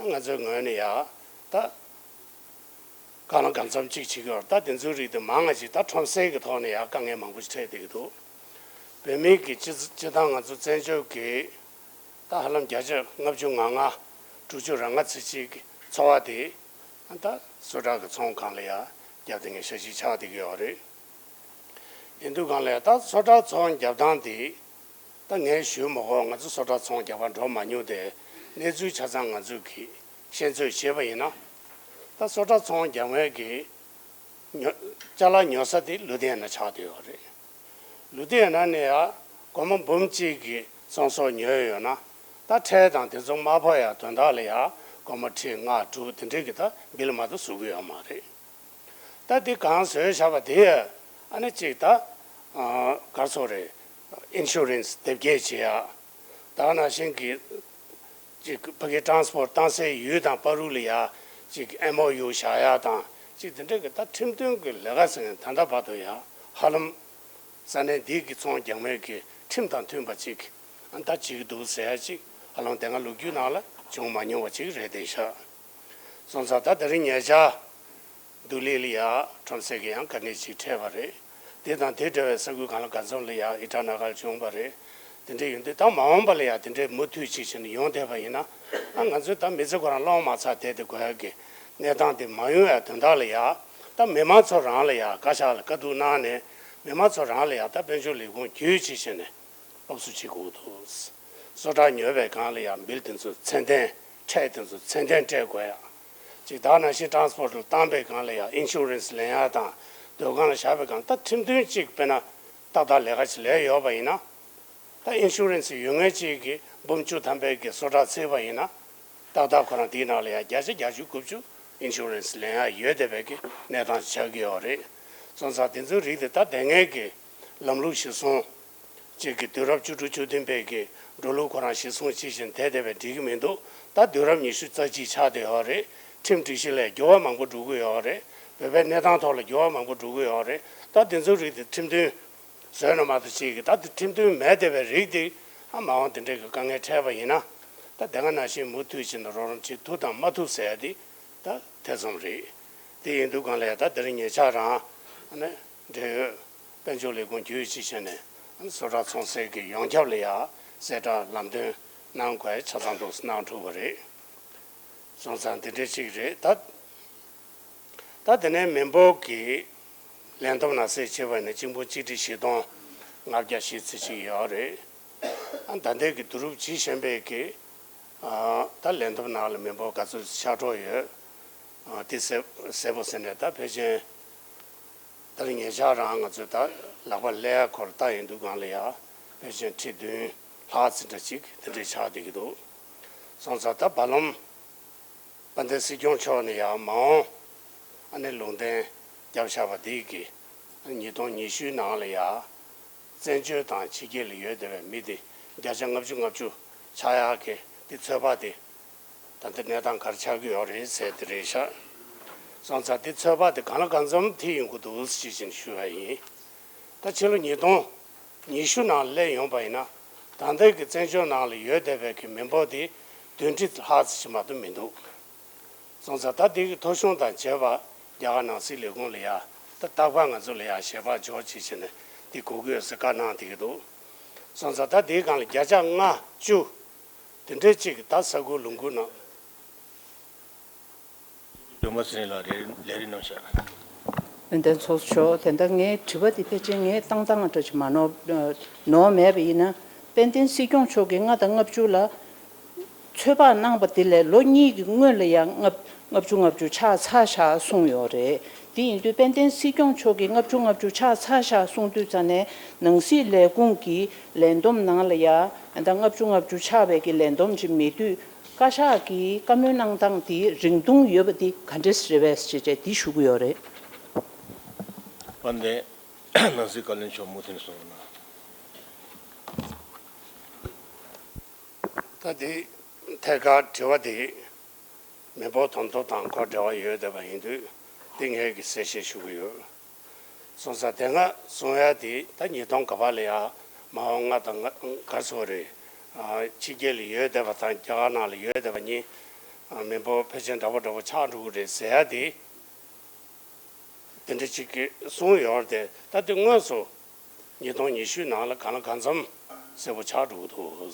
ང་ཚོའི་ངོས་ནས་ཡ། ད། གང་ལ་གང་འཚམ་གཅིག་བྱེད་ཀྱི་ཡོད་རེད། ད་དེ་ཚོའི་རིགས་དེ་མང་ང་ཅིག་ད་ཁྲོམ་སའི་གི་ཐོག་ནས་ཡང་དཀའ་ངལ་མང་པོ་ཞིག་འཕྲད་བསྡད་ཀྱི་འདུག་བོད་མིའི་གི་སྤྱི་སྤྱི་བཏང་ང་ཚོ་བཙན་བྱོལ་གི་ད་ཧ་ལམ་བརྒྱ་ཆ་ལྔ་བཅུ་ང་ལྔ་དྲུག་ཅུ་རེ་ལྔ་ཙམ་ཅིག་གི་འཚོ་བ་དེ་ད་སོ་ཊར་གི་ཚོང་སྒང་ལ་ཡང་བརྒྱབ་བསྡད་མཁན་ཤ་ཤིག་ཆགས་བསྡད་ཀྱི་ཡོད་རེད། ཡིན་དུས་སྒང་ལ་ཡང་ད་སོ་ཊར་ཚོང་རྒྱབ་སྟངས་དེ། ད་ངས་ཞུས་མ་གོ་ང་ཚོ་སོ་ཊར་ཚོང་རྒྱག་པར་འགྲོ་མ་མྱོང་སྟེ། གནས་ཚུལ་ཆ་ཚང་ང་ཚོས་ཀྱིས་ཤེས་ཚོད་བྱས་པ་ཡིན་ན། ད་སོ་ཊར་ཚོང་རྒྱག་མཁན་གྱི་ཉོ་ཅ་ལག་ཉོ་ས་དེ་ལུ་དྷི་ཡ་ན་ཆགས་བསྡད་ཡོད་རེད། ལུ་དྷི་ཡ་ན་ནས་ཡ་སྒོར་མོ་འབུམ་གཅིག་གི་ཚོང་ཟོག་ཉོས་ཡོད་ན། ད་ཁྲལ་དང་དེ་ཚོ་མ་ཕོག་ཡ་དོན་དག་ལ་ཡ་སྒོར་མོ་ཁྲི་ལྔ་དྲུག་དེ་འདྲས་ཀྱི་ད་བིལ་མ་གཏོགས་བཟོ་གི་ཡོད་མ་རེད། ད་འདི་གང་བཟོས་བཞག་པ་དེ་ཨ་ནི་གཅིག་ད་གར་སོ་རེད། ཨིན་ཤུ་རན་སི་དེབ་སྐྱེལ་བྱེད་ཡ། ད་ནང་བཞིན་གྱི་གཅིག་ཕ་གི་ཊ་རན་སི་པོར་ཊི་བཏང་སའི་ཡུལ་དང་བར་དུ་ལ་ཡ་གཅིག་ཨེམ་ཨོ་ཡུ་བཞག་ཡ་དང་གཅིག་དེ་འདྲ་གི་ད་ཁྲིམས་མཐུན་གྱི་ལས་ཀ་ཟེར་མཁན་ད་ལྟ་བར་དུ་ཡ་ཧ་ལམ་ས་གནས་འདི་གི་ཚོང་རྒྱག་མཁན་གྱི་ཁྲིམས་དང་མཐུན་པ་ཅིག་ཨ་ད་བྱེད་ཀྱི་འདུག་ཟེར་ཡ་གཅིག་ཧ་ལམ་དེ་སྔ་ལོ་རྒྱུས་ནང་ལ་བྱུང་མ་མྱོང་བ་ཅིག་རེད་བསྡད་ཤག་སོང་ཙང་ད་དེ་རིང་ཉེ་ཆར་ལྡི་ལི་ལ་ཡ་ཁྲོམ་སའི་གི་ཡང་དཀའ་ངལ་ཅིག་འཕྲད་པ་རེད། དེ་དང་དེ་འདྲ་བའི་ས་ཁུལ་གང་ལ་གང་འཚམ་ལ་ཡ་ཨི་ཊ་ན་གར་བྱུང་བ་རེད། དེ་འདྲ་ཡིན་དུས་ད་མ་འོངས་པ་ལ་ཡ་དེ་འདྲའི་མུ་མཐུད་ཅིག་བྱས་ནས་ཡོང་བསྡད་པ་ཡིན་ན། ཨ་ང་ཚོས་ད་མི་ཚེ་ཁོ་རང་སློང་མ་ཚར་བསྡད་དེ་དགོས་ཡ་གི་གནས་སྟངས་དེ་མ་ཡོང་ཡ་དོན་དག་ལ་ཡ། ད་མི་མང་ཚོ་རང་ལ་ཡ་བཀའ་ཤག་ལ་བཀའ་བསྡུར་གནང་ནས་མི་མང་ཚོ་རང་ལ་ཡ་ད་དཔལ་འབྱོར་ལས་ཁུངས་བརྒྱུད་ཅིག་བྱས་ནས། སློབ་གསོ་བྱེད་དགོས་འདུག་སོ་ཊར་ཉོས་པའི་སྒང་ལ་ཡང་བིལ་དེ་ཚོ་ཚད་ལྡན་ཁྲལ་དེ་ཚོ་ཚད་ལྡན་སྤྲད་དགོས་ཡ། ཅིག་ད་ནང་བཞིན་ཊ་རན་སི་པོར་ཊི་ལ་བཏང་པའི་སྒང་ལ་ཡང་ཨིན་ཤུ་རན་སི་ལེན་ཡ་དང་སྡོད་ཁང་ལ་བཞག་པའི་སྒང་ད་ཁྲིམས་མཐུན་གཅིག་དཔེར་ན་ཏག་ཏག་ལས་ཀ་ཅིག་ལས་ཡོད་པ་ཡིན་ན། ད་ཨིན་ཤུ་རན་སི་ཡོད་མཁན་གཅིག་གིས་འབུམ་བཅུ་ཐམ་པའི་གི་སོ་ཊར་བརྩིས་པ་ཡིན་ན། ཏག་ཏག་ཁོ་རང་དེའི་ནང་ལ་ཡང་བརྒྱ་ཆ་བརྒྱད་ཅུ་དགུ་བཅུ་ཨིན་ཤུ་རན་སི་ལེན་ཡ་ཡོད་བསྡད་པའི་གི་གནས་སྟངས་ཆགས་ཀྱི་ཡོད་རེད། སོང་ཙང་དེ་ཚོའི་རིགས་དེ་ད་དེ་སྔའི་གི་ལམ་ལུགས་གཞིར་བཟུང་། གཅིག་གི་དུས་རབས་བཅུ་དྲུག་བཅུ་བདུན་པའི་གི་འགྲོ་ལུགས་ཁོ་རང་གཞིར་བཟུང་བྱེད་བཞིན་དེ་བསྡད་པས་འགྲིག་གི་མི་འདུག་ད་དུས་རབས་ཉི་ཤུ་རྩ་གཅིག་ཆགས་བསྡད་ཡོད་རེད། ཁྲིམས་སྒྲིག་གཞི་ལ་འགྱུར་བ་མང་པོ་འགྲོ་གི་ཡོད་རེད། བོད་པའི་གནས་སྟངས་ཐོག་ལ་འགྱུར་བ་མང་པོ་འགྲོ་གི་ཡོད་རེད། ད་དེ་ཚོའི་རིགས་དེ་ཁྲིམས་མཐུན་བཟོས་ན་མ་གཏོགས་ཅིག་གི་ད་དེ་ཁྲིམས་མཐུན་མེད་བསྡད་པའི་རིགས་དེ་ཨ་མ་འོངས་དེ་འདྲའི་གི་དཀའ་ངལ་འཕྲད་པ་ཡིན་ན། ད་དེ་སྔ་ནང་བཞིན་མུ་མཐུད་བྱས་ནས་རོགས་རམ་བྱེད་ཐུབ་དང་མ་ཐུབ་ཟེར་ཡ་དེ་ད་ཐེ་ཚོམ་རེད། དེ་ཡིན་དུས་སྒང་ལ་ཡ་ད་དེ་རིང་ཉེ་ཆར་རང་ཨ་ནི་འབྲེལ་ཡོད་དཔལ་འབྱོར་ལས་ཁུངས་བརྒྱུད་ཅིག་བྱས་ནས་ཨ་ནི་སོ་ཊར་ཚོང་སའི་གི་ཡོངས་ཁྱབ་ལ་ཡ་གསལ་བསྒྲགས་ལམ་སྟོན་གནང་དགོས་ཆ་ཚང་འདུག་གནང་ཐུབ་པ་རེད། སོང་ཙང་འདི་འདྲ་ཅིག་རེད་ད། ད་དེ་ནས་མི་འབོར་གྱི་ལས་བསྡོམས་ནང་གསལ་བྱེད་པ་ནི་གཅིག་འབུམ་གཅིག་ཁྲི་བཞི་སྟོང་ལྔ་བརྒྱ་བཞི་ཙམ་ཅིག་ཡོད་རེད། ཨ་ད་ལྟའི་གི་བསྡུ་རུབ་བྱེད་བཞིན་པའི་གི་ཨ་ད་ལས་བསྡོམས་ནང་ལ་མི་འབོར་ག་ཚོད་ཆགས་འགྲོ་ཡོད། ཨ་དེ་གསལ་གསལ་པོ་ཟེར་ནས་ད་ཕལ་ཆེར་ད་ལྟ་ཉེ་ཆར་རང་ང་ཚོས་ད་ལག་པ་ལས་ཡ་སྐོར་ལྟ་ཡོང་དུས་སྒང་ལ་ཡ་ཕལ་ཆེར་ཁྲི་བདུན་ལྷག་ཙམ་འདྲ་ཅིག་དེ་འདྲ་ཆགས་བསྡད་ཀྱི་འདུག་སོང་ཙང་ད་བར་ལམ། དཔལ་ལྡན་སྲིད་སྐྱོང་མཆོག་ནས་ཡང་མ་འོངས་ཨ་ནི་ལུང་བསྟན་བརྒྱབ་བཞག་པ་འདི་གི་ཉིས་སྟོང་ཉི་ཤུའི་ནང་ལ་ཡང་བཙན་བྱོལ་དང་ཕྱི་རྒྱལ་ལ་ཡོད་བསྡད་པའི་མི་དེ་བརྒྱ་ཆ་ལྔ་བཅུ་ལྔ་བཅུ་ ཆགས་ཡག་གི་འདི་ཚོད་དཔག་དེ་ད་ལྟ་གནས་སྟངས་ག་རེ་ཆགས་ཀྱི་ཡོད་རེད་ཟེར་དེ་རེད་ཤག་སོང་ཙང་འདི་ཚོད་དཔག་དེ་གང་ལ་གང་འཚམ་དེ་ཡོང་གི་འདུག་ཅེས་བཞིན་ཞུ་བ་ཡིན། ད་ཕྱི་ལོ་ཉིས་སྟོང་ཉི་ཤུ་ནང་སླེབས་ཡོང་པ་ཡིན་ན། ད་ལྟའི་གི་བཙན་བྱོལ་ནང་ལ་ཡོད་བསྡད་པའི་གི་མི་འབོར་དེ་བདུན་ཁྲི་ལྷག་ཙམ་ཞིག་མ་གཏོགས་མི་འདུག་སོང་ཙང་ད་དེ་གི་ཐོ་གཞུང་དང་བཅས་པ་རྒྱ་གར་ནང་སྲིད་ལས་ཁུངས་ལ་ཡ་ད་རྟག་པར་ང་ཚོ་ལ་ཡ་ཞལ་པར་འབྱོར་ཅིག་བྱས་ནས་འདི་དགོས་ཀྱི་ཡོད་ཟེར་བཀའ་གནང་བསྡད་ཀྱི་འདུག་སོང་ཙང་ད་དེའི་སྒང་ལ་བརྒྱ་ཆ་ལྔ་བཅུ་དེ་འདྲས་ཅིག་ད་ས་ཁུལ་ལུང་ཁུལ་ནང་། སྒྲོལ་མ་ཚེ་རིང་ལགས་ལས་རིམ་གནང་ཤག་ཡོན་ཏན་ཚོགས་གཙོ་མཆོག་དེ་འདྲ་ངའི་དྲི་བ་འདི་ཕལ་ཆེར་ངས་བཏང་སྟངས་འདྲ་ཅིག་མ་ནོར་ནོར་མེད་པ་ཡིན་ན། དཔལ་ལྡན་སྲིད་སྐྱོང་མཆོག་གིས་ལྔ་དང་ལྔ་བཅུ་ལ་ཚོད་དཔག་གནང་པ་འདི་ལས་ལོ་གཉིས་ཀྱི་སྔོན་ལ་ཡང་ལྔ་ལྔ་བཅུ་ལྔ་བཅུ་ཆགས་ཚར་ཤག་གསུངས་ཡོད་རེད། དེ་ཡིན་དུས་དཔལ་ལྡན་སྲིད་སྐྱོང་མཆོག་གིས་ལྔ་བཅུ་ལྔ་བཅུ་ཆགས་ཚར་ཤག་གསུངས་དུས་ཙ་ནས་ནང་སྲིད་ལས་ཁུངས་ཀྱི་ལས་བསྡོམས་ནང་ལ་ཡང་ད་ལྔ་བཅུ་ལྔ་བཅུ་ཆགས་པའི་གི་ལས་བསྡོམས་ཅིག་མེད་དུས། བཀའ་ཤག་གིས་བཀའ་མོལ་གནང་སྟངས་དེ་རིང་ཐུང་ཡོད་པ་དེ་ག་འདྲས་རེད་པས་ཅེས་བྱས་འདི་ཞུ་གི་ཡོད་རེད། དཔལ་ལྡན་ནང་སྲིད་བཀའ་བློན་མཆོག་མུ་མཐུད་གསུང་རོགས་གནང་། ད་དེ་ཐད་ཀར་དྲི་བ་དེ་མི་འབོར་དོན་ཐོག་དང་ཁོ་འབྲེལ་བ་ཡོད་བསྡད་པ་ཡིན་དུས་དེ་ངས་ཀྱི་གསལ་བཤད་ཞུ་གི་ཡོད། སོང་ཙང་དེ་སྔ་གསུང་ཡ་དེ་ད་ཉིས་སྟོང་ག་པ་ལ་ཡ་མ་འོངས་ལྔ་དང་ལྔ་ག་རེ་ཟེར་དགོས་རེད། ཕྱི་རྒྱལ་ལ་ཡོད་བསྡད་པ་དང་རྒྱ་གར་ནང་ལ་ཡོད་བསྡད་པ་གཉིས་མི་འབོར་ཕལ་ཆེར་འདྲ་པོ་འདྲ་པོ་ཆགས་འགྲོ་གི་རེད་ཟེར་ཡ་དེ། དེ་འདྲ་ཅིག་གིས་གསུངས་ཡོད་རེད་དེ། ད་དེ་དངོས་སུ་ཉིས་སྟོང་ཉི་ཤུ་ནང་ལ་གང་ལ་གང་འཚམ་གསལ་པོ་ཆགས་འགྲོ་གི་འདུག་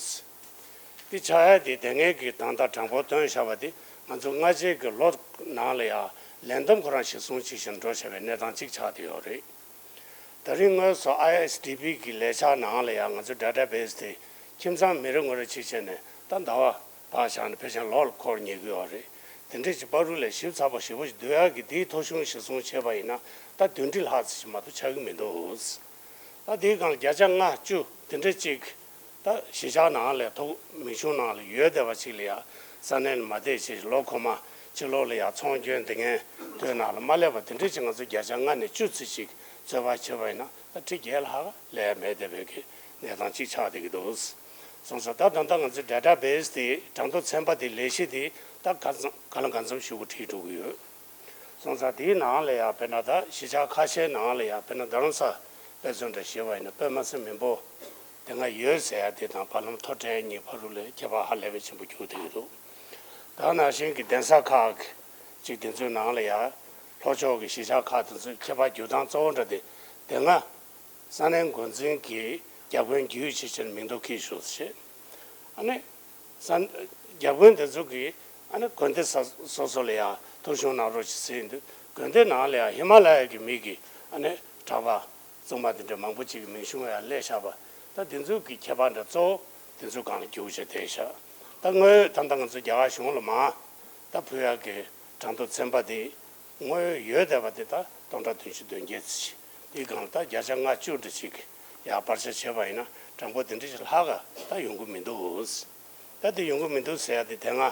དེ་ཆགས་ཡ་དེ་དེ་སྔའི་གི་ད་ལྟ་གྲངས་འབོར་བཏོན་བཞག་པ་དེ་ང་ཚོ་སྔ་རྗེས་ཀྱི་ལོ་ནང་ལ་ཡང་ལས་བསྡོམས་ཁོ་རང་གཞིར་བཟུང་ཅིག་བཞིན་འགྲོ་བྱས་པའི་གནས་སྟངས་ཅིག་ཆགས་བསྡད་ཡོད་རེད། ད་རིང་དངོས་སུ་ཨའི་ཨེས་ཌི་པི་གི་ལས་འཆར་ནང་ལ་ཡང་ང་ཚོ་ཌེ་ཊ་བེ་སི་དེ་ཁྱིམ་ཚང་མི་རེ་ངོ་རེ་གཅིག་བྱས་ནས་ད་ཟླ་བ་བག་བཞག་ནས་ཕལ་ཆེར་ལོ་ལ་འཁོར་ཉེ་གི་ཡོད་རེད། དེ་འདྲས་ཀྱི་བར་དུ་ལས་ཞིབ་ཚགས་པོ་ཞེ་པོ་ཞིག་བསྡུ་ཡག་གི་དེའི་ཐོ་གཞུང་གཞིར་བཟུང་བྱས་པ་ཡིན་ན་ད་བདུན་ཁྲི་ལྷག་ཙམ་ཞིག་མ་གཏོགས་ཆགས་ཀྱི་མི་འདུག་ད་དེའི་སྒང་ལ་བརྒྱ་ཆ་ལྔ་བཅུ་དེ་འདྲས་ཅིག་ད་གཞིས་ཆགས་ནང་ལ་ཐོག་མིང་གཞུང་ནང་ལ་ཡོད་བསྡད་པ་ཅིག་ལ་ཡང་ས་གནས་ལ་མ་བསྡད་ཅིག་ལོ་འཁོར་མ་ཕྱི་ལོགས་ལ་ཡང་ཚོང་སྐྱོན་དེ་ངན་དོན་ནང་ལ་མ་སླེབས་པ་དེ་འདྲས་ཅིག་ང་ཚོ་བརྒྱ་ཆ་ལྔ་ནས་བཅུ་ཙམ་ཅིག་ཚོད་དཔག་བྱས་པ་ཡིན་ན་ད་ཁྲི་བརྒྱད་ལྷག་སླེབས་མེད་བསྡད་པའི་གི་གནས་སྟངས་ཅིག་ཆགས་བསྡད་ཀྱི་འདུག་སོང་ཙང་ད་ད་ལྟ་ང་ཚོའི་ཌེ་ཊ་བེ་སི་དེ་གྲངས་ཐོ་ཚན་པ་དེ་ལས་གཞི་དེ་ད་ག་ཚང་ག་ལ་ག་འཚམ་ཞུ་དགོས་བྲིས་འགྲོ་གི་ཡོད། སོང་ཙང་དེའི་ནང་ལ་ཡང་དཔེར་ན་ད་གཞིས་ཆགས་ཁ་ཤས་ནང་ལ་ཡང་དཔེར་ན་རྡ་རམ་ས་དཔེ་མཚོན་འདྲ་བཞེས་པ་ཡིན་ན་དཔེ་མ་སྲིད་མི་འབོར་དེ་སྔ་ཡོད་ཟེར་ཡ་དེ་དང་བར་ལམ་མཐོ་གྲས་གཉིས་བར་དུ་ལ་ཁྱད་པར་ཧ་ལས་པའི་ཆེན་པོ་གྱུར་བསྡད་ཀྱི་འདུག་ད་ནང་བཞིན་གྱི་གདན་ས་ཁག་ཅིག་དེ་ཚོའི་ནང་ལ་ཡང་ལྷོ་ཕྱོགས་ཀྱི་གཞིས་ཆགས་ཁག་དེ་ཚོའི་ཁྱད་པར་འགྱུར་སྟངས་གཙོ་བོ་འདྲ་དེ་དེ་སྔ་ས་གནས་འགོ་འཛིན་གྱིས་བརྒྱ་དཔོན་བརྒྱུད་ཅེས་བྱས་ནས་མིང་ཐོ་འཁྱེར་ཞུ་ཞེས། ཨ་ནི་ས་བརྒྱ་དཔོན་དེ་ཚོ་གིས་ཨ་ནི་དགོན་སྡེ་ས་སོ་སོ་ལ་ཡང་ཐོ་གཞུང་གནང་རོགས་ཞེས་ཟེར་ཡིན་དུས་དགོན་སྡེ་ནང་ལ་ཡང་ཧི་མ་ལ་ཡ་གི་མི་གིས་ཨ་ནི་གྲྭ་པ་བཙུན་མ་དེ་འདྲ་མང་པོ་ཅིག་གི་མིང་གཞུང་ཡང་སླེབས་བཞག་པ། ད་དེ་ཚོ་གི་ཁྱད་པར་འདྲ་གཙོ་བོ་དེ་ཚོ་སྒང་ལ་གྱུར་བྱས་བསྡད་ཤག་ད་དངོས་ད་ལྟ་ང་ཚོ་རྒྱ་གར་གཞུང་ལ་མར་ད་ཕུལ་ཡག་གི་གྲངས་ཐོ་ཚན་པ་དེ་དངོས་ཡོད་བསྡད་པ་དེ་ད་སྟོང་ཕྲག་བདུན་ཅུ་དོན་བརྒྱད་ཙམ་ཞིག་དེའི་སྒང་ལ་ད་བརྒྱ་ཆ་ལྔ་བཅུ་འདྲ་ཅིག་ཡར་སྤར་ཆ་བྱས་པ་ཡིན་ན་གྲངས་འབོར་དེ་འདྲ་ཞིག་ལྷག་ག་ད་ཡོང་གི་མི་འདུག་ད་དེ་ཡོང་གི་མི་འདུག་ཟེར་ཡ་དེ་དེ་སྔ་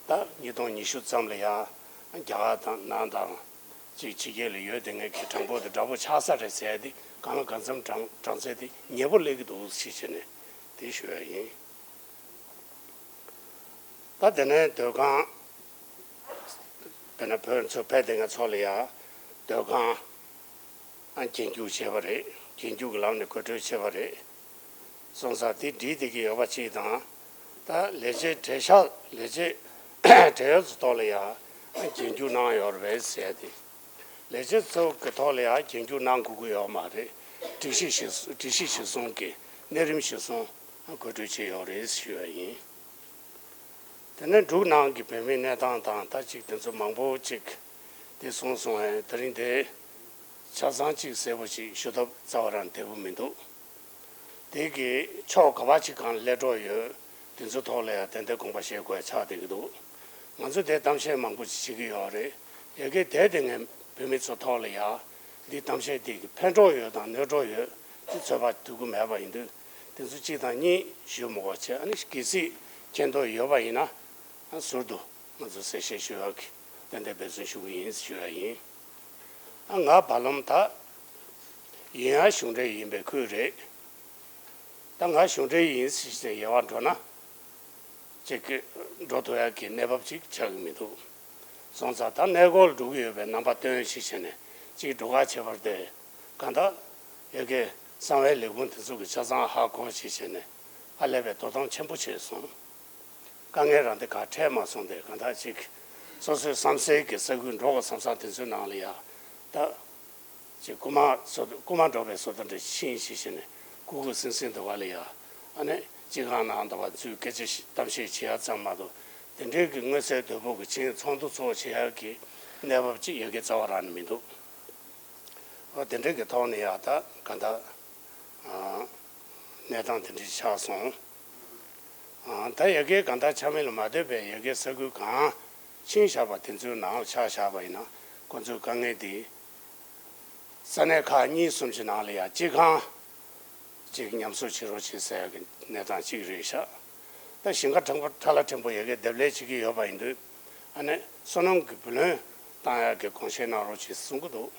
ད་ཉིས་སྟོང་ཉི་ཤུ་ཙམ་ལ་ཡ་རྒྱ་གར་དང་ནང་དང་ཅིག་ཕྱི་རྒྱལ་ལ་ཡོད་དེ་ངས་ཀྱི་གྲངས་འབོར་དེ་འདྲ་པོ་ཆགས་ས་རེད་ཟེར་ཡ་དེ་གང་ལ་གང་འཚམ་གྲངས་གྲངས་ཚད་དེ་ཉེ་པོ་སླེབས་ཀྱི་འདུག་ཞེས་བྱས་ནས་དེ་ཞུ་ཡ་ཡིན། ད་དེ་ནས་སྡོད་ཁང་དཔེར་ན་བོད་ཚོ་ཕེབས་དེ་ངས་ཚོ་ལ་ཡ་སྡོད་ཁང་ཨ་རྒྱན་རྒྱུག་བྱས་པ་རེད། རྒྱན་རྒྱུག་གི་ལམ་ནས་གོ་སྒྲིག་བྱས་པ་རེད། སོང་ཙང་དེ་འགྲིག་བསྡད་ཀྱི་ཡོད་པ་གཅིག་དང་། ད་ལས་བྱེད་བགྲེས་ཤག་ལས་བྱེད་བགྲེས་ཡོལ་ཚོ་ཐོག་ལ་ཡ་རྒྱན་རྒྱུག་གནང་ཡོད་རེད་ཟེར་ཏེ། ལས་བྱེད་ཚོ་གི་ཐོག་ལ་ཡ་རྒྱན་རྒྱུག་གནང་དགོས་ཀྱི་ཡོད་མ་རེད། སྒྲིག་གཞི་གཞིར་སྒྲིག་གཞི་གཞིར་བཟུང་གི་གནས་རིམ་གཞིར་བཟུང་གོ་སྒྲིག་བྱས་ཡོད་རེད་ཞུ་བ་ཡིན། དེ་ནས་འབྲུག་ནང་གི་བོད་མིའི་གནས་སྟངས་དང་ད་ཅིག་དེ་ཚོ་མང་པོ་ཅིག་དེ་གསུངས་སོང་བས་དེ་རིང་དེ་ཆ་ཚང་ཅིག་གསལ་པོ་ཅིག་ཞུ་ཐབས་རྩ་བ་རང་བདེ་པོ་མི་འདུག་དེ་གི་ཕྱོགས་ག་པ་ཅིག་གང་སླེབས་གྲབས་ཡོད། དེ་ཚོ་ཐོག་ལ་ཡང་ཏན་ཏན་དགོངས་པ་བཞེས་དགོས་ཆགས་བསྡད་ཀྱི་འདུག་ང་ཚོ་དེ་གཏམ་བཤད་མང་པོ་ཅིག་བྱེད་ཀྱི་ཡོད་རེད། ཡ་གི་དེ་དེ་ངས་བོད་མི་ཚོ་ཐོག་ལ་ཡང་འདི་གཏམ་བཤད་དེ་གི་ཕན་གྲབས་ཡོད་དང་གནོད་གྲབས་ཡོད་དེ་ཚོད་དཔག་ཐུབ་ཀྱི་མེད་པ་ཡིན་དུས། དེ་ཚོ་གཅིག་དང་གཉིས་ཞུ་མི་དགོས་བྱས། ཨ་ནི་གལ་སྲིད་མཁྱེན་རྟོགས་ཡོད་པ་ཡིན་ན་ཨ་ཟུར་དུ་ང་ཚོ་གསལ་བཤད་ཞུ་ཡག་གི་ཏན་ཏན་འབད་བརྩོན་ཞུ་གི་ཡིན་ཞུ་ཡག་ཡིན། ཨ་ང་བར་ལམ་ད་ཡིན་ཡང་གཞུང་འབྲེལ་ཡིན་པའི་ཁུལ་རེད། ད་ང་གཞུང་འབྲེལ་ཡིན་ཟེར་ཏེ་ཡལ་བར་འགྲོ་ན། ཅིག་གི་འགྲོ་ཐུབ་ཡག་གི་གནས་བབ་ཅིག་ཆགས་ཀྱི་མི་འདུག་སོང་ཙང་ད་གནས་སྐོར་འགྲོ་གི་ཡོད་པའི་རྣམ་པ་སྟོན་ཞིག་བྱས་ནས་ཅིག་འགྲོ་ཁ་ཁྱད་པར་དེ་གང་ལྟར་ཡ་གི་གསང་བའི་ལས་ཁུངས་དེ་ཚོ་གི་ཆ་ཚང་ཧ་གོ་ཞིག་བྱས་ནས་ཧ་ལས་པའི་དོ་དམ་ཆེན་པོ་བྱས་སོང་། དཀའ་ངལ་རང་དེ་ག་འཕྲད་མ་སོང་སྟེ་གང་ལྟར་ཅིག་སོ་སོའི་བསམ་སའི་གི་ས་ཁུལ་འགྲོ་དགོས་བསམ་ས་དེ་ཚོའི་ནང་ལ་ཡ་ད། ཅིག་རྐུ་མ་བཟོ་རྐུ་མ་འགྲོ་བའི་བཟོ་ལྟ་འདྲ་ཤིང་ཞིག་བྱས་ནས་ཀུ་ཀུ་སིང་སིང་འདུག་བ་ལ་ཡ། ཨ་ནི་སྤྱི་ཁང་ནང་འདུག་བ་ཚུལ་སྐད་ཆ་ཞིག་གཏམ་བཤད་བྱེད་ཡ་ཙམ་མ་གཏོགས་དེ་འདྲའི་གི་མངོན་གསལ་དོད་པོ་གི་ཆིངས་ཚོགས་འདུ་ཚོགས་བྱེད་ཡ་གི་གནས་བབ་ཅིག་ཡ་གི་རྩ་བ་རང་ནས་མི་འདུག་འོ་དེ་འདྲའི་གི་ཐོག་ནས་ཡ་ད་ག་ད་གནས་སྟངས་དེ་འདྲ་ཆགས་སོང་། ད་ཡ་གི་ག་ད་ཆ་མེད་ལ་མ་སྡོད་པའི་ཡ་གི་ས་ཁུལ་གང་ཆིངས་བཞག་པ་དེ་ཚོའི་ནང་ལ་ཆ་བཞག་པ་ཡིན་ན་ཁོ་ཚོའི་དཀའ་ངལ་དེ། ས་གནས་ཁག་གཉིས་གསུམ་གྱི་ནང་ལ་ཡང་སྤྱི་ཁང་ཅིག་ཉམས་གསོ་བྱེད་རོགས་བྱེད་ཟེར་ཡག་གི་གནས་སྟངས་གཅིག་རེད་ཤག་ད་ཞིང་ཁ་ཕྲན་བུ་ཁྲ་ལ་ཕྲན་བུ་ཡ་གི་འདེབས་ལས་བྱེད་ཀྱི་ཡོད་པ་ཡིན་དུས་ཨ་ནི་སོ་ནམ་གྱི་བུ་ལོན་བཏང་ཡག་གི་དགོངས་བཞེས་གནང་རོགས་བྱེད་གསུང་གི་འདུག་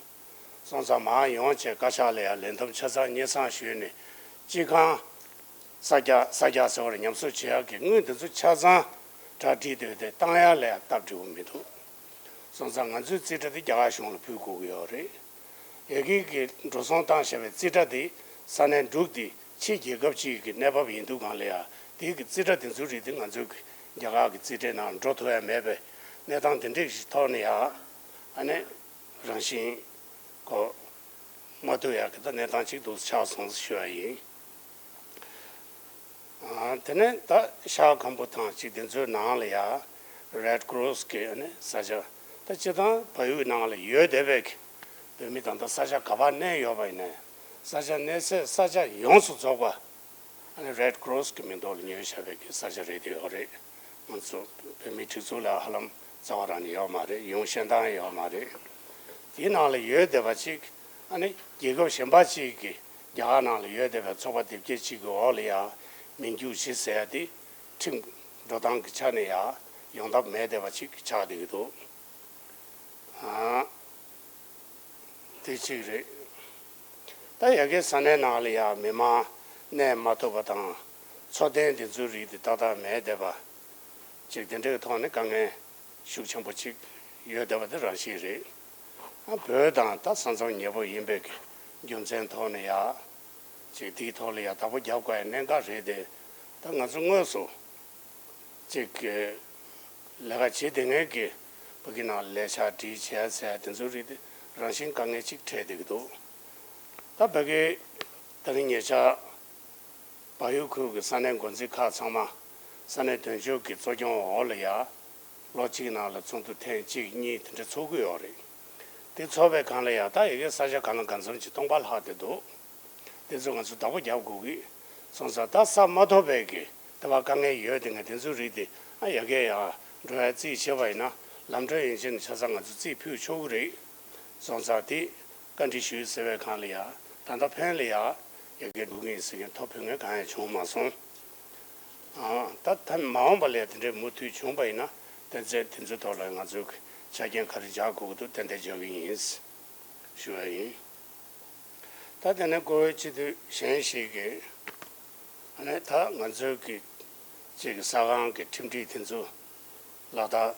སོང་ཙང་མར་ཡོང་བྱས་བཀའ་ཤག་ལ་ཡང་ལས་བསྡོམས་ཆ་ཚང་སྙན་སེང་ཞུས་ནས་སྤྱི་ཁང་གསར་རྒྱག་གསར་རྒྱག་ཟེར་བར་ཉམས་གསོ་བྱེད་ཡག་གི་དངུལ་འདི་ཚོ་ཆ་ཚང་གྲ་སྒྲིག་འདོད་དེ་བཏང་ཡག་ལ་ཡང་སྟབས་བདེ་པོ་མི་འདུག་སོང་ཙང་ང་ཚོའི་རྩིས་ཁྲ་དེ་རྒྱ་གར་གཞུང་ལ་ཕུལ་དགོས་ཀྱི་ཡོད་རེད། ཡ་གི་གི་འགྲོ་སོང་བཏང་བཞག་པའི་རྩིས་ཁྲ་དེ་ས་གནས་འབྲུག་དེ་ཕྱི་རྒྱལ་ཁབ་ཅིག་གི་གནས་བབ་ཡིན་དུས་གང་ལ་ཡ་དེ་གི་རྩིས་ཁྲ་དེ་ཚོའི་རིགས་དེ་ང་ཚོའི་གི་རྒྱ་གར་གི་རྩིས་ཁྲའི་ནང་འགྲོ་ཐུབ་ཡ་མེད་པའི་གནས་སྟངས་དེ་འདྲས་ཞིག་ཐོག་ནས་ཡ་ཨ་ནི་རང་བཞིན་གོ་མ་ཐུབ་ཡ་གི་ད་གནས་སྟངས་ཅིག་ཏུ་ཆགས་སོང་ཞུ་བ་ཡིན། དེ་ནས་ད་ཤར་ཁམ་བུ་ཐང་ཅིག་དེ་ཚོའི་ནང་ལ་ཡ་Red Cross གི་ནི་ས་ཆ་ད་སྤྱི་བཏང་བལ་ཡུལ་ནང་ལ་ཡོད་བསྡད་པའི་བོད་མི་ད་ལྟ་ས་ཆ་ག་པར་གནས་ཡོད་པ་ཡིན་ནའི་ས་ཆ་གནས་སའི་ས་ཆ་ཡོངས་སུ་རྫོགས་པ་ཨ་ནི་Red Cross གི་མིང་ཐོག་ལ་ཉོས་བཞག་པའི་གི་ས་ཆ་རེད་དེ་ཡོད་རེད། ང་ཚོ་བོད་མིའི་སྒྲིག་འཛུགས་ལ་ཧ་ལམ་རྩ་བ་རང་ནས་ཡོད་མ་རེད། ཡོང་ཤེས་སྟངས་ཡོད་མ་རེད། དེའི་ནང་ལ་ཡོད་བསྡད་པ་ཅིག་ཨ་ནི་རྒྱལ་ཁབ་གཞན་པ་ཅིག་གི་རྒྱ་གར་ནང་ལ་ཡོད་བསྡད་པའི་ཚོགས་པ་སྡེ་བརྒྱད་ཅིག་གི་འོག་ལ་ཡ་མིང་རྒྱུག་བྱེད་ཟེར་ཡ་དེ་ཁྲིམས་འགྲོ་སྟངས་ཀྱི་ཆ་ནས་ཡ་ཡོང་ཐབས་མེད་བསྡད་པ་ཅིག་ཆགས་བསྡད་ཀྱི་འདུག་ཨ། དེ་གཅིག་རེད། ད་ཡ་གི་ས་གནས་ནང་ལ་ཡ་མི་མང་གནས་མ་ཐུབ་པ་དང་འཚོ་རྟེན་དེ་ཚོའི་རིགས་དེ་ཏག་ཏག་མེད་བསྡད་པ་ཅིག་དེ་འདྲའི་ཐོག་ནས་དཀའ་ངལ་ཤུགས་ཆེན་པོ་ཅིག་ཡོད་བསྡད་པ་དེ་རང་བཞིན་རེད། ཨ་བོད་དང་ད་ས་མཚམས་ཉེ་པོ་ཡིན་པའི་གི་རྒྱུ་མཚན་ཐོག་ནས་ཡ་ཅིག་དེའི་ཐོག་ལ་ཡ་བདག་པོ་རྒྱབ་དགོས་ཡ་གནད་འགག་རེད་དེ། ད་ང་ཚོ་དངོས་སུ་ཅིག་གི་ལས་ཀ་བྱེད་བསྡད་མཁན་གྱི་ཕ་གི་ནང་ལས་འཆར་སྒྲིག་བྱས་ཟེར་དེ་ཚོའི་རིགས་དེ་རང་བཞིན་དཀའ་ངལ་ཅིག་འཕྲད་བསྡད་ཀྱི་འདུག་ད་ཕ་གི་ད་རིང་ཉེ་ཆར་བལ་ཡུལ་ཁུལ་གྱི་ས་གནས་འགོ་འཛིན་ཁག་ཚང་མ་ས་གནས་དོན་གཅོད་ཀྱི་གཙོ་སྐྱོང་འོག་ལ་ཡ་ལོ་གཅིག་ནང་ལ་ཚོགས་འདུ་ཐེངས་གཅིག་གཉིས་དེ་འདྲ་ཚོགས་ཀྱི་ཡོད་རེད། དེ་ཚོགས་པའི་སྒང་ལ་ཡ་ད་ཡ་གི་ས་ཆ་གང་ལ་གང་འཚམ་ཅིག་སྟོང་པ་ལྷག་བསྡད་འདུག་དེ་ཚོ་ང་ཚོ་བདག་པོ་རྒྱབ་དགོས་ཀྱི་སོང་ཙང་ད་ས་མ་ཐོབ་པའི་གི་ད་བར་དཀའ་ངལ་ཡོད་དེ་ང་དེ་ཚོའི་རིགས་དེ་ཨ་ཡ་གི་ཡ་འགྲོ་ཡ་རྩིས་བྱས་པ་ཡིན་ན་ལམ་འགྲོ་ཡན་ཆད་ནས་ཆ་ཚང་ང་ཚོ་རྩིས་ཕུལ་ཆོག་གི་རེད། སོང་ཙང་དེ་བཀའ་འདྲི་ཞུས་ཟེར་བའི་སྒང་ལ་ཡ་ད་ལྟ་ཕན་ལ་ཡ་ཡ་གི་འགྲོ་གི་ཡིན་ཟེར་མཁན་ཐོ་ཕུལ་མཁན་གང་ཡང་བྱུང་མ་སོང་། ཨ་ད་ད་མ་འོངས་པ་ལ་ཡ་དེ་འདྲའི་མུ་མཐུད་བྱུང་པ་ཡིན་ན་དེ་ཚོའི་དེ་ཚོའི་ཐོག་ལ་ང་ཚོས་ཆ་རྐྱེན་ག་རེ་སྦྱར་དགོས་ཀྱི་འདུག་ཏན་ཏན་སྦྱར་གི་ཡིན་ཞུ་བ་ཡིན། ད་དེ་ནས་བཀུར་འོས་སྤྱི་འཐུས་གཞན་ཞིག་གིས་ཨ་ནི་ད་ང་ཚོའི་གི་ཅིག་གི་ས་ཁང་གི་ཁྲིམས་སྒྲིག་དེ་ཚོ་ལག་བསྟར་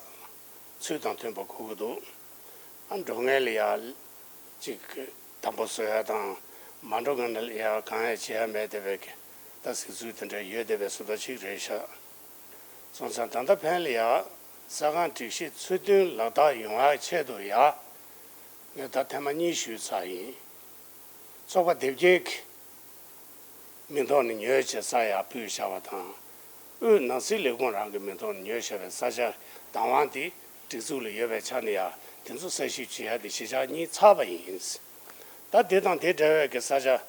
ཚུལ་དང་མཐུན་པ་དགོས་ཀྱི་འདུག་ཨ་འགྲོ་མཁན་ལ་ཡ་ཅིག་གི་དམ་པོ་བཟོ་ཡ་དང་མ་འགྲོ་མཁན་ལ་ཡ་གང་ཡང་བྱེད་ཡ་མེད་བསྡད་པའི་གི་ད་གཟིགས་ཚུལ་དེ་འདྲ་ཡོད་བསྡད་པའི་བཟོ་ལྟ་ཅིག་རེད་ཤག་སོང་ཙང་ད་ལྟ་ཕན་ལ་ཡ་ས་ཁང་སྒྲིག་གཞི་ཚུལ་མཐུན་ལག་བསྟར་ཡོང་ཡ་ཆེད་དུ་ཡ། ངས་ད་ཐེངས་མ་གཉིས་ཞུས་ཚར་ཡིན། ཚོགས་པ་སྡེ་བརྒྱད་ཀྱི་མིང་ཐོག་ནས་ཉོས་བྱས་ས་ཡར་ཕུལ་བཞག་པ་དང་། དབུས་ནང་སྲིད་ལས་ཁུངས་རང་གི་མིང་ཐོག་ནས་ཉོས་བཞག་པའི་ས་ཆ་བདག་དབང་དེ་སྒྲིག་འཛུགས་ལ་ཡོད་པའི་ཆ་ནས་ཡང་དེ་ཚོ་གསལ་ཞིབ་བྱེད་ཡ་དེ་གཞིས་ཆགས་གཉིས་ཚར་བ་ཡིན། ད་དེ་དང་དེ་འདྲ་བའི་གི་ས་ཆ་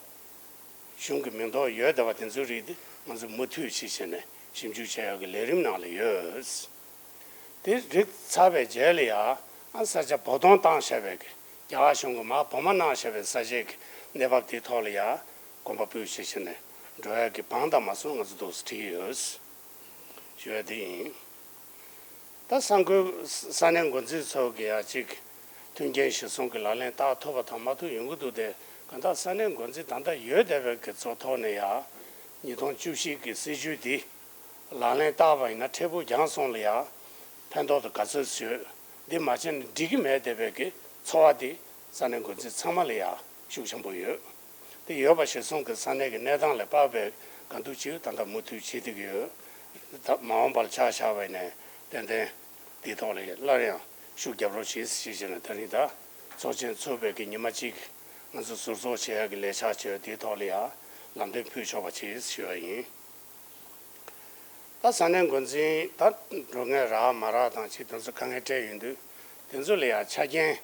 གཞུང་གི་མིང་ཐོག་ཡོད་བསྡད་པ་དེ་ཚོའི་རིགས་དེ་ང་ཚོས་མུ་མཐུད་ཅིག་བྱས་ནས་ཞིབ་འཇུག་བྱེད་ཡག་གི་ལས་རིམ་ནང་ལ་ཡོད། དེ་རིགས་ཚར་བའི་རྗེས་ལ་ཡང་ཨ་ས་ཆ་བོགས་གཏོང་བཏང་བཞག་པའི་གི་རྒྱ་གར་གཞུང་གིས་མར་བོགས་མ་གནང་བཞག་པའི་ས་ཆའི་གི་གནས་བབ་དེའི་ཐོག་ལ་ཡང་དགོངས་པ་སྤོས་བྱས་བྱས་ནས་འགྲོ་ཡག་གི་བང་དང་མ་སོང་ང་ཚོ་འདུག་སེ་བྲིས་ཡོད། ཞུ་ཡ་དེ་ཡིན། ད་ས་ཁུལ་ས་གནས་འགོ་འཛིན་ཚོ་གི་ཡ་གཅིག་མཐུན་རྐྱེན་གཞིར་བཟུང་གི་ལག་ལེན་བསྟར་ཐུབ་པ་དང་མ་ཐུབ་ཡོང་གི་འདུག་སྟེ་གང་ལྟར་ས་གནས་འགོ་འཛིན་ད་ལྟ་ཡོད་བསྡད་པའི་གི་ཚོ་ཐོག་ནས་ཡ་ཉིས་སྟོང་བཅུ་བཞི་གི་སྲིད་བྱུས་འདི་ ལག་ལེན་བསྟར་བ་ཡིན་ན་འཕྲལ་ཕུགས་རྒྱང་སོང་ལ་ཡང་ཕན་ཐོགས་དང་ག་ཚོད་བཟོས། འདི་མ་བྱས་ན་འགྲིག་གི་མེད་བསྡད་པའི་གི་ཚོར་བ་དེ་ས་གནས་འགོ་འཛིན་ཚང་མ་ལ་ཡང་ཤུགས་ཆེན་པོ་ཡོད། དེ་ཡོད་པ་གཞིར་བཟུང་གི་ས་གནས་ཀྱི་གནས་སྟངས་ལ་དཔག་པའི་ག་འདུག་ཅིག་ད་ལྟ་མུ་མཐུད་བྱེད་བསྡད་ཀྱི་ཡོད། ད་མ་འོངས་པར་ཆ་བཞག་པ་ཡིན་ན་ཏན་ཏན་དེའི་ཐོག་ལ་སླར་ཡང་ཤུགས་རྒྱབ་རོགས་བྱེད་ཞེས་བྱས་ནས། ད་རིང་ད་ཚོགས་ཆེན་ཚུགས་པའི་གི་ཉི་མ་གཅིག་ང་ཚོ་ཟུར་ཚོགས་བྱེད་ཡག་གི་ལས་འཆར་བྱས་དེའི་ཐོག་ལ་ཡང་ལམ་སྟོན་ཕུལ་ཆོག་པ་བྱེད་ཞུ་བ་ཡིན། ད་ས་གནས་འགོ་འཛིན་ད་འགྲོ་མཁན་རག་མ་རག་དང་ཅིག་དེ་ཚོ་དཀའ་ངལ་འཕྲད་ཡོང་དུས། དེ་ཚོ་ལ་ཡང་ཆ་རྐྱེན་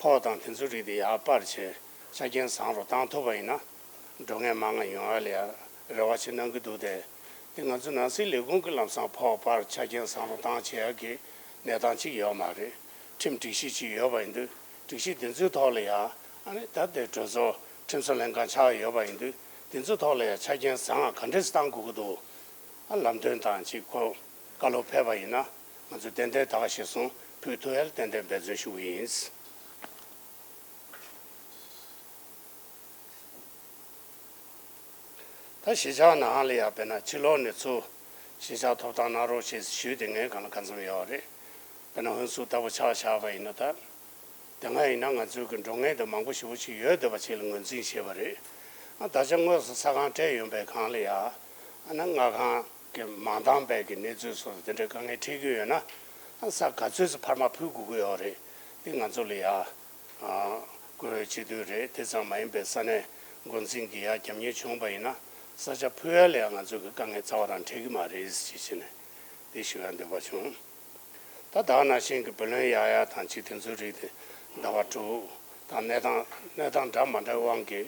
ཕོགས་དང་དེ་ཚོ་རིགས་དེ་ཡར་སྤར་བྱས་ཆ་རྐྱེན་བཟང་རུ་བཏང་ཐུབ་པ་ཡིན་ན། འགྲོ་མཁན་མང་ང་ཡོང་ཡ་ལ་ཡང་རེ་བ་ཆེ་གནང་གི་འདུག་སྟེ། དེ་ང་ཚོ་ནང་སྲིད་ལས་ཁུངས་ཀྱི་ལམ་སང་ཕོགས་སྤར་ཆ་རྐྱེན་བཟང་རུ་བཏང་བྱེད་ཡ་གི་གནས་སྟངས་གཅིག་ཡོད་མ་རེད། ཁྲིམས་སྒྲིག་གཞི་གཅིག་ཡོད་པ་ཡིན་དུས། སྒྲིག་གཞི་དེ་ཚོའི་ཐོག་ལ་ཡང་ཨ་ནི་ད་ལྟའི་གྲོས་ཚོགས་ཁྲིམས་བཟོ་ལྷན་ཁང་ཆགས་ཡོད་པ་ཡིན་དུས། དེ་ཚོའི་ཐོག་ལ་ཡང་ཆ་རྐྱེན་བཟང་ང་ག་འདྲས་སེ་བཏང་དགོས་ཀྱི་འདུག་ཨ་ལམ་སྟོན་དང་གཅིག་ཁོ་བཀའ་སློབ་ཕེབས་པ་ཡིན་ན་ང་ཚོས་ཏན་ཏན་ད་ག་གཞིར་བཟུང་ཕུལ་ཐུབ་ཡ་ལ་ཏན་ཏན་འབད་བརྩོན་ཞུ་གི་ཡིན། ད་གཞིས་ཆགས་ནང་ལ་ཡང་དཔེར་ན་ཕྱི་ལོགས་ནས་ཚུར་གཞིས་ཆགས་ཐོབ་ཐང་གནང་རོགས་བྱེད་ཞུས་དེ་ངས་གང་ལ་གང་འཚམ་ཡོད་རེད། དཔེར་ན་ཧུན་སུར་ལྟ་བུ་ཆ་བཞག་པ་ཡིན་ན། ད་དེ་སྔ་ཡིན་ན་ང་ཚོའི་གི་འགྲོ་མཁན་དེ་མང་པོ་ཞེ་པོ་ཅིག་ཡོད་བསྡད་པ་ཅིག་ལ་ངོས་འཛིན་བྱས་པ་རེད། ཨ་ད་ཆ་དངོས་སུ་ས་ཁང་སྤྲད་ཡོང་པའི་སྒང་ལ་ཡང་ཨ་ན་མངགས་ཁང་གི་མ་འདང་པའི་གི་གནས་ཚུལ་སོགས་དེ་འདྲའི་དཀའ་ངལ་འཕྲད་ཀྱི་ཡོད་ན། ཨ་ས་ག་ཚོད་ཙམ་འཕར་མ་ཕུལ་དགོས་ཀྱི་ཡོད་རེད། དེ་ང་ཚོ་ལ་ཡང་། ཨ་བཀུར་འོས་སྤྱི་འཐུས་རེད། དེ་ཙམ་མ་ཡིན་པའི་ས་གནས་འགོ་འཛིན་གྱི་ཡ་རྒྱབ་གཉེར་བྱུང་བ་ཡིན་ན། ས་ཆ་ཕུལ་ཡ་ལ་ཡང་ང་ཚོ་གི་དཀའ་ངལ་རྩ་བ་རང་འཕྲད་ཀྱི་མ་རེད་ཅེས་བྱས་ནས་དེ་ཞུ་ཡ་འདོད་པ་བྱུང་། ད་ད་ག་ནང་བཞིན་གྱི་བུ་ལོན་གཡར་ཡ་དང་ཅིག་དེ་ཚོའི་རིགས་དེ་ཟླ་བ་དྲུག་དང་གནས་སྟངས་གནས་སྟངས་འདྲ་མ་འདྲའི་དབང་གིས་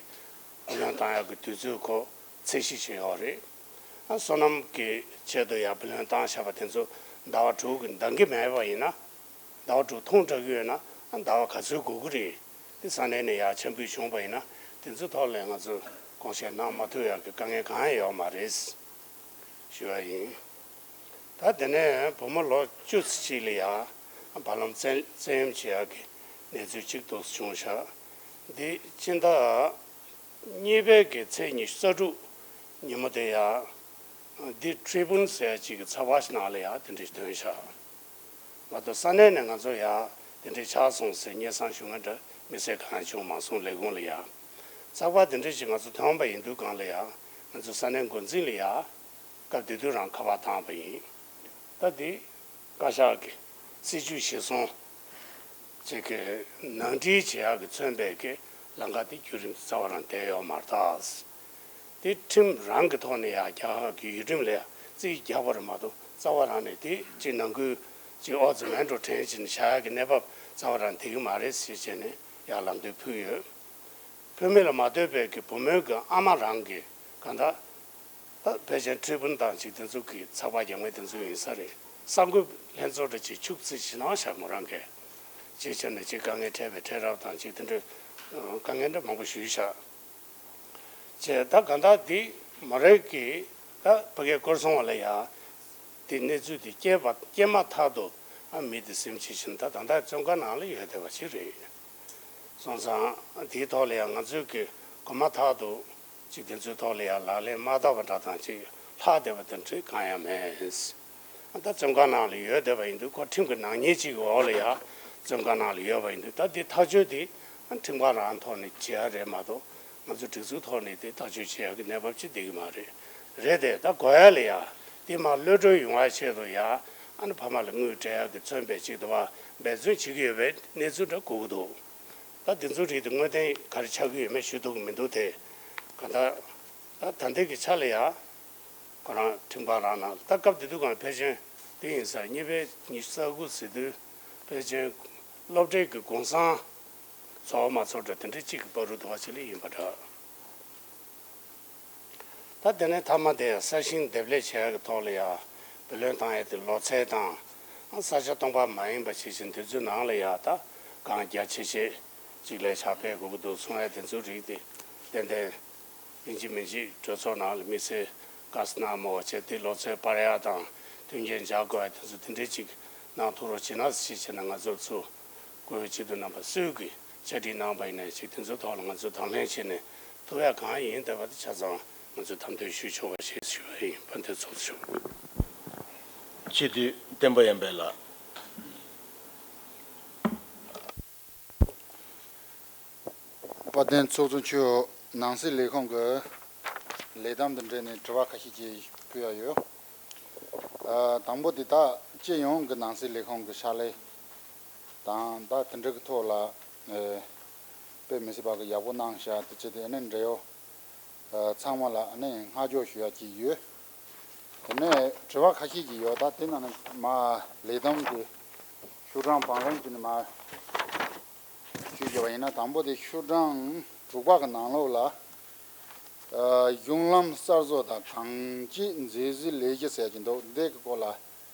བུ་ལོན་བཏང་ཡ་གི་དུས་ཚོད་ཁོ་ཚད་གཞི་ཅིག་ཡོད་རེད། ཨ་སོ་ནམ་གྱི་ཆེད་དུ་ཡ་བུ་ལོན་བཏང་བཞག་པ་དེ་ཚོ་ཟླ་བ་དྲུག་གི་འདང་གི་མེད་པ་ཡིན་ན། ཟླ་བ་དྲུག་ཐུང་དྲགས་ཀྱི་ཡོད་ན། ཨ་ཟླ་བ་ག་ཚོད་དགོས་ཀྱི་རེད། དེ་ས་གནས་ནས་ཡར་ཕྱག་འབུལ་བྱུང་བ་ཡིན་ན། དེ་ཚོའི་ཐོག་ལ་ང་ཚོས་དགོངས་བཞེས་གནང་མ་ཐུབ་ཡག་གི་དཀའ་ངལ་གང་ཡང་ཡོད་མ་རེད་ཞུ་བ་ཡིན། ད་དེ་ནས་བུ་མོ་ལོ་བཅུ་ཙམ་ཅིག་ལ་ཡང་བར་ལམ་བཙན་བཙན་གཡེམ་བྱེད་ཡག་གི་གནས་ཚུལ་གཅིག་ཏུ་བྱུང་བཞག་འདི་སྤྱི་ཟླ་གཉིས་པའི་གི་ཚེས་ཉི་ཤུ་རྩ་དྲུག་ཉིན་མོ་དེ་ཡང་འདི་ཊི་རི་བུན་ཟེར་ཡག་ཅིག་གི་ཚགས་པར་ཞིག་ནང་ལ་ཡང་དེ་འདྲ་ཞིག་ཐོན་བཞག་མ་གཏོགས་ས་གནས་ནས་ང་ཚོ་ཡང་དེ་འདྲ་ཆགས་སོང་ཟེར་སྙན་སེང་ཞུ་མཁན་འདྲ་མི་སེར་གང་ཡང་བྱུང་མ་སོང་། ལས་ཁུངས་ལ་ཡང་ཚགས་པར་དེ་འདྲ་ཞིག་ང་ཚོ་ཐོན་པ་ཡིན་དུས་སྒང་ལ་ཡང་ང་ཚོ་ས་གནས་འགོ་འཛིན་ལ་ཡང་སྐབས་དེ་དུས་རང་ཁ་པར་བཏང་བ་ཡིན། ད་དེ་བཀའ་ཤག་གི་སྲིད་བྱུས་གཞིར་བཟུང་བྱེད་ཀྱི་ནང་འཁྲིད་བྱེད་ཡག་གི་མཚོན་པའི་གི་ལམ་ཁ་དེ་བརྒྱུད་རིམ་རྩ་བ་རང་བསྡད་ཡོད་མ་རེད་ད། དེ་ཁྲིམས་རང་གི་ཐོག་ནས་ཡང་རྒྱག་གི་ཡུལ་ཁྲིམས་ལ་ཡང་རྩིས་རྒྱག་པ་རེད་མ་གཏོགས། རྩ་བ་རང་ནས་དེ་ཅིག་ནང་ཁུལ་ཅིག་ཨོ་ཙི་མེན་འགྲོ་དྲན་བྱས་ནས་བཞག་ཡག་གི་གནས་བབ་རྩ་བ་རང་འདུག་གི་མ་རེད་ཟེར་བྱས་ནས་ཡང་ལམ་སྟོན་ཕུལ་ཡོད། བུད་མེད་ལ་མ་ལྟོས་པའི་གི་བུ་མོའི་གི་ཨ་མ་རང་གི་གང་ལྟར་ད་ཕལ་ཆེར་ཊི་རི་བུན་དང་ཅིག་དེ་ཚོ་གི་ཚགས་པར་རྒྱག་མཁན་དེ་ཚོ་ཡིན་ས་རེད། གསར་འགོད་ལྷན་ཚོགས་འདྲ་ཅིག་ཆུག་ཙི་ཅིག་གནང་བཞག་མོ་རང་གིས། ཅིག་བྱས་ནས་ཅིག་དཀའ་ངལ་འཕྲད་པའི་འཕྲད་རབས་དང་ཅིག་དེ་འདྲ་དཀའ་ངལ་འདྲ་མང་པོ་ཞུས་བཞག་བྱས། ད་གང་ལྟར་འདི་མོ་རང་གིས་ད་ཕ་གིའི་སྐོར་སྲུང་བ་ལ་ཡང་དེ་གནས་ཚུལ་དེ་སྐྱེས་པ་སྐྱེས་མ་ཐག་ཏུ་ཨ་མི་དེ་སེམས་ཅན་ཞིག་ད་ད་ལྟ་བཙོན་ཁང་ནང་ལ་ཡོད་བསྡད་པ་ཞིག་རེད། སོང་ཙང་དེའི་ཐོག་ལ་ཡང་ང་ཚོས་ཀྱི་གོ་མ་ཐག་ཏུ་ཅིག་དེ་ཚོའི་ཐོག་ལ་ཡང་ལག་ལེན་མ་བསྟར་བ་འདྲ་དང་ཅིག་ལྷག་བསྡད་པ་དེ་འདྲ་གང་ཡང་མེད། ད་བཙོན་ཁང་ནང་ལ་ཡོད་བསྡད་པ་ཡིན་དུས་ཁོ་ཁྲིམས་ཀྱི་ནག་ཉེས་ཅིག་གི་འོག་ལ་ཡང་བཙོན་ཁང་ནང་ལ་ཡོད་པ་ཡིན་དུས། ད་འདི་ཐག་གཅོད་དེ་ཁྲིམས་ཁང་རང་ཐོག་ནས་བྱེད་ཡ་རེད་མ་གཏོགས། ང་ཚོ་སྒྲིག་འཛུགས་ཐོག་ནས་དེ་ཐག་གཅོད་བྱེད་ཡག་གི་གནས་བབ་ཅིག་བསྡད་ཀྱི་མ་རེད། རེད་དེ་ད་དགོས་ཡ་ལ་ཡ་དེ་མར་གློད་གྲོལ་ཡོང་བའི་ཆེད་དུ་ཡ་ཨ་ནི་ཕ་མ་ལ་དངུལ་སྤྲད་ཡག་གི་མཚོན་པའི་ཅིག་ཏུ་བ་འབད་བརྩོན་བྱེད་ཀྱི་ཡོད་པའི་གནས་ཚུལ་འདྲ་གོ་གི་འདུག་ད་དེ་ཚོ་རིགས་དེ་དངོས་བདེན་ག་རེ་ཆགས་ཀྱི་ཡོད་མེད་ཞུ་ཐུབ་ཀྱི་མི་འདུག་དེ་ག་ད་ད་ད་ལྟའི་གི་ཆ་ལ་ཡ་ཁོ་རང་ཁྲིམས་ཁང་རང་ནང་ད་སྐབས་དེ་དུས་གང་ཕལ་ཆེར་དེ་ཡིན་ས་རེད། གཉིས་པའི་ཉི་ཤུ་རྩ་དགུ་ཟེར་དུས་ཕལ་ཆེར་སློབ་གྲྭའི་གི་གུང་སེང་ཚོགས་མ་ཚོགས་འདྲ་དེ་འདྲ་གཅིག་གི་བར་དུ་དུ་བ་ཅིག་ལ་ཡིན་པ་འདྲ། ད་དེ་ནས་མཐའ་མ་དེ་ས་ཞིང་འདེབས་ལས་བྱེད་ཡག་གི་ཐོག་ལ་ཡ་བུ་ལོན་བཏང་ཡས་དེ་ལོ་ཚད་དང་། ས་ཆ་སྟོང་པ་མ་ཡིན་པ་ཇི་བཞིན་དེ་ཚོའི་ནང་ལ་ཡ་ད་གང་རྒྱ་ཆེ་ཆེ་གཅིག་ལས་བྱ་སྤེལ་དགོས་ཀྱི་འདུག་གསུང་ཡས་དེ་ཚོའི་རིགས་དེ་ཏན་ཏན་ཡིན་གཅིག་མིན་གཅིག་གྲོས་ཚོགས་ནང་ལ་དམིགས་བསལ་བཀའ་གནང་མོ་བྱས་དེ་ལོ་ཚད་སྤར་ཡག་དང་མཐུན་རྐྱེན་སྦྱར་དགོས་ཡ་དེ་ཚོ་དེ་འདྲས་ཅིག་གནང་ཐུབ་རོགས་བྱེད་ན་ཞེས་བྱས་ན། ང་ཚོ་ཚོ་བཀུར་འོས་སྤྱི་འཐུས་རྣམ་པ་སུས་ཀྱིས་བཅར་འདྲི་གནང་པ་ཡིན་ནའི་ཅིག་དེ་ཚོའི་ཐོག་ལ་ང་ཚོས་དང་ལེན་བྱས་ནས་ཐུབ་ཡ་གང་ཡིན་བསྡད་པ་དེ་ཆ་ཚང་ང་ཚོས་དམ་དོན་ཞུ་ཆོག་པ་ཞེས་ཞུ་བ་ཡིན། བཀའ་འདུན་ཚོགས་ཞུ། སྤྱི་འཐུས་བསྟན་པ་ཡར་འཕེལ་ལགས། དཔལ་ལྡན་ཚོགས་གཙོ་མཆོག་ནང་སྲིད་ལས་ཁུངས་ཀྱི་ལས་བསྡོམས་དང་འབྲེལ་ནས་དྲི་བ་ཁ་ཤས་ཅིག་ཕུལ་ཡ་ཡོད། ཨ། དང་པོ་དེ་དག་སྤྱི་ཡོངས་ཀྱི་ནང་སྲིད་ལས་ཁུངས་ཀྱི་ཕྱག་ལས་དང་ད་དེ་འདྲ་གི་ཐོག་ལ་ཨ་དཔེ་མི་སྲིད་པ་གི་ཡག་པོ་གནང་ཤག་དེ་བྱས་ཏེ་ཨ་ནི་འབྲེལ་ཡོད་ཨ་ཚང་མ་ལ་ཨ་ནི་བསྔགས་བརྗོད་ཞུ་ཡ་ཅིག་ཡོད། དེ་ནས་དྲི་བ་ཁ་ཤས་ཅིག་ཡོད། ད་དེ་ནང་ནས་མར་ལས་བསྡོམས་ཀྱི་ཤོག་གྲངས་བང་རིམ་གྱི་ནས་མར་ཞུས་བྱས་པ་ཡིན་ན། དང་པོ་དེ་ཤོག་གྲངས་དྲུག་པ་གི་ནང་ལོགས་ལ་ཨ་གཞུང་ལམ་གསར་བཟོ་དང་གངས་སྐྱིད་མཛེས་བཟོའི་ལས་གཞི་ཟེར་གྱི་འདུག་འདི་གི་སྐོར་ལ་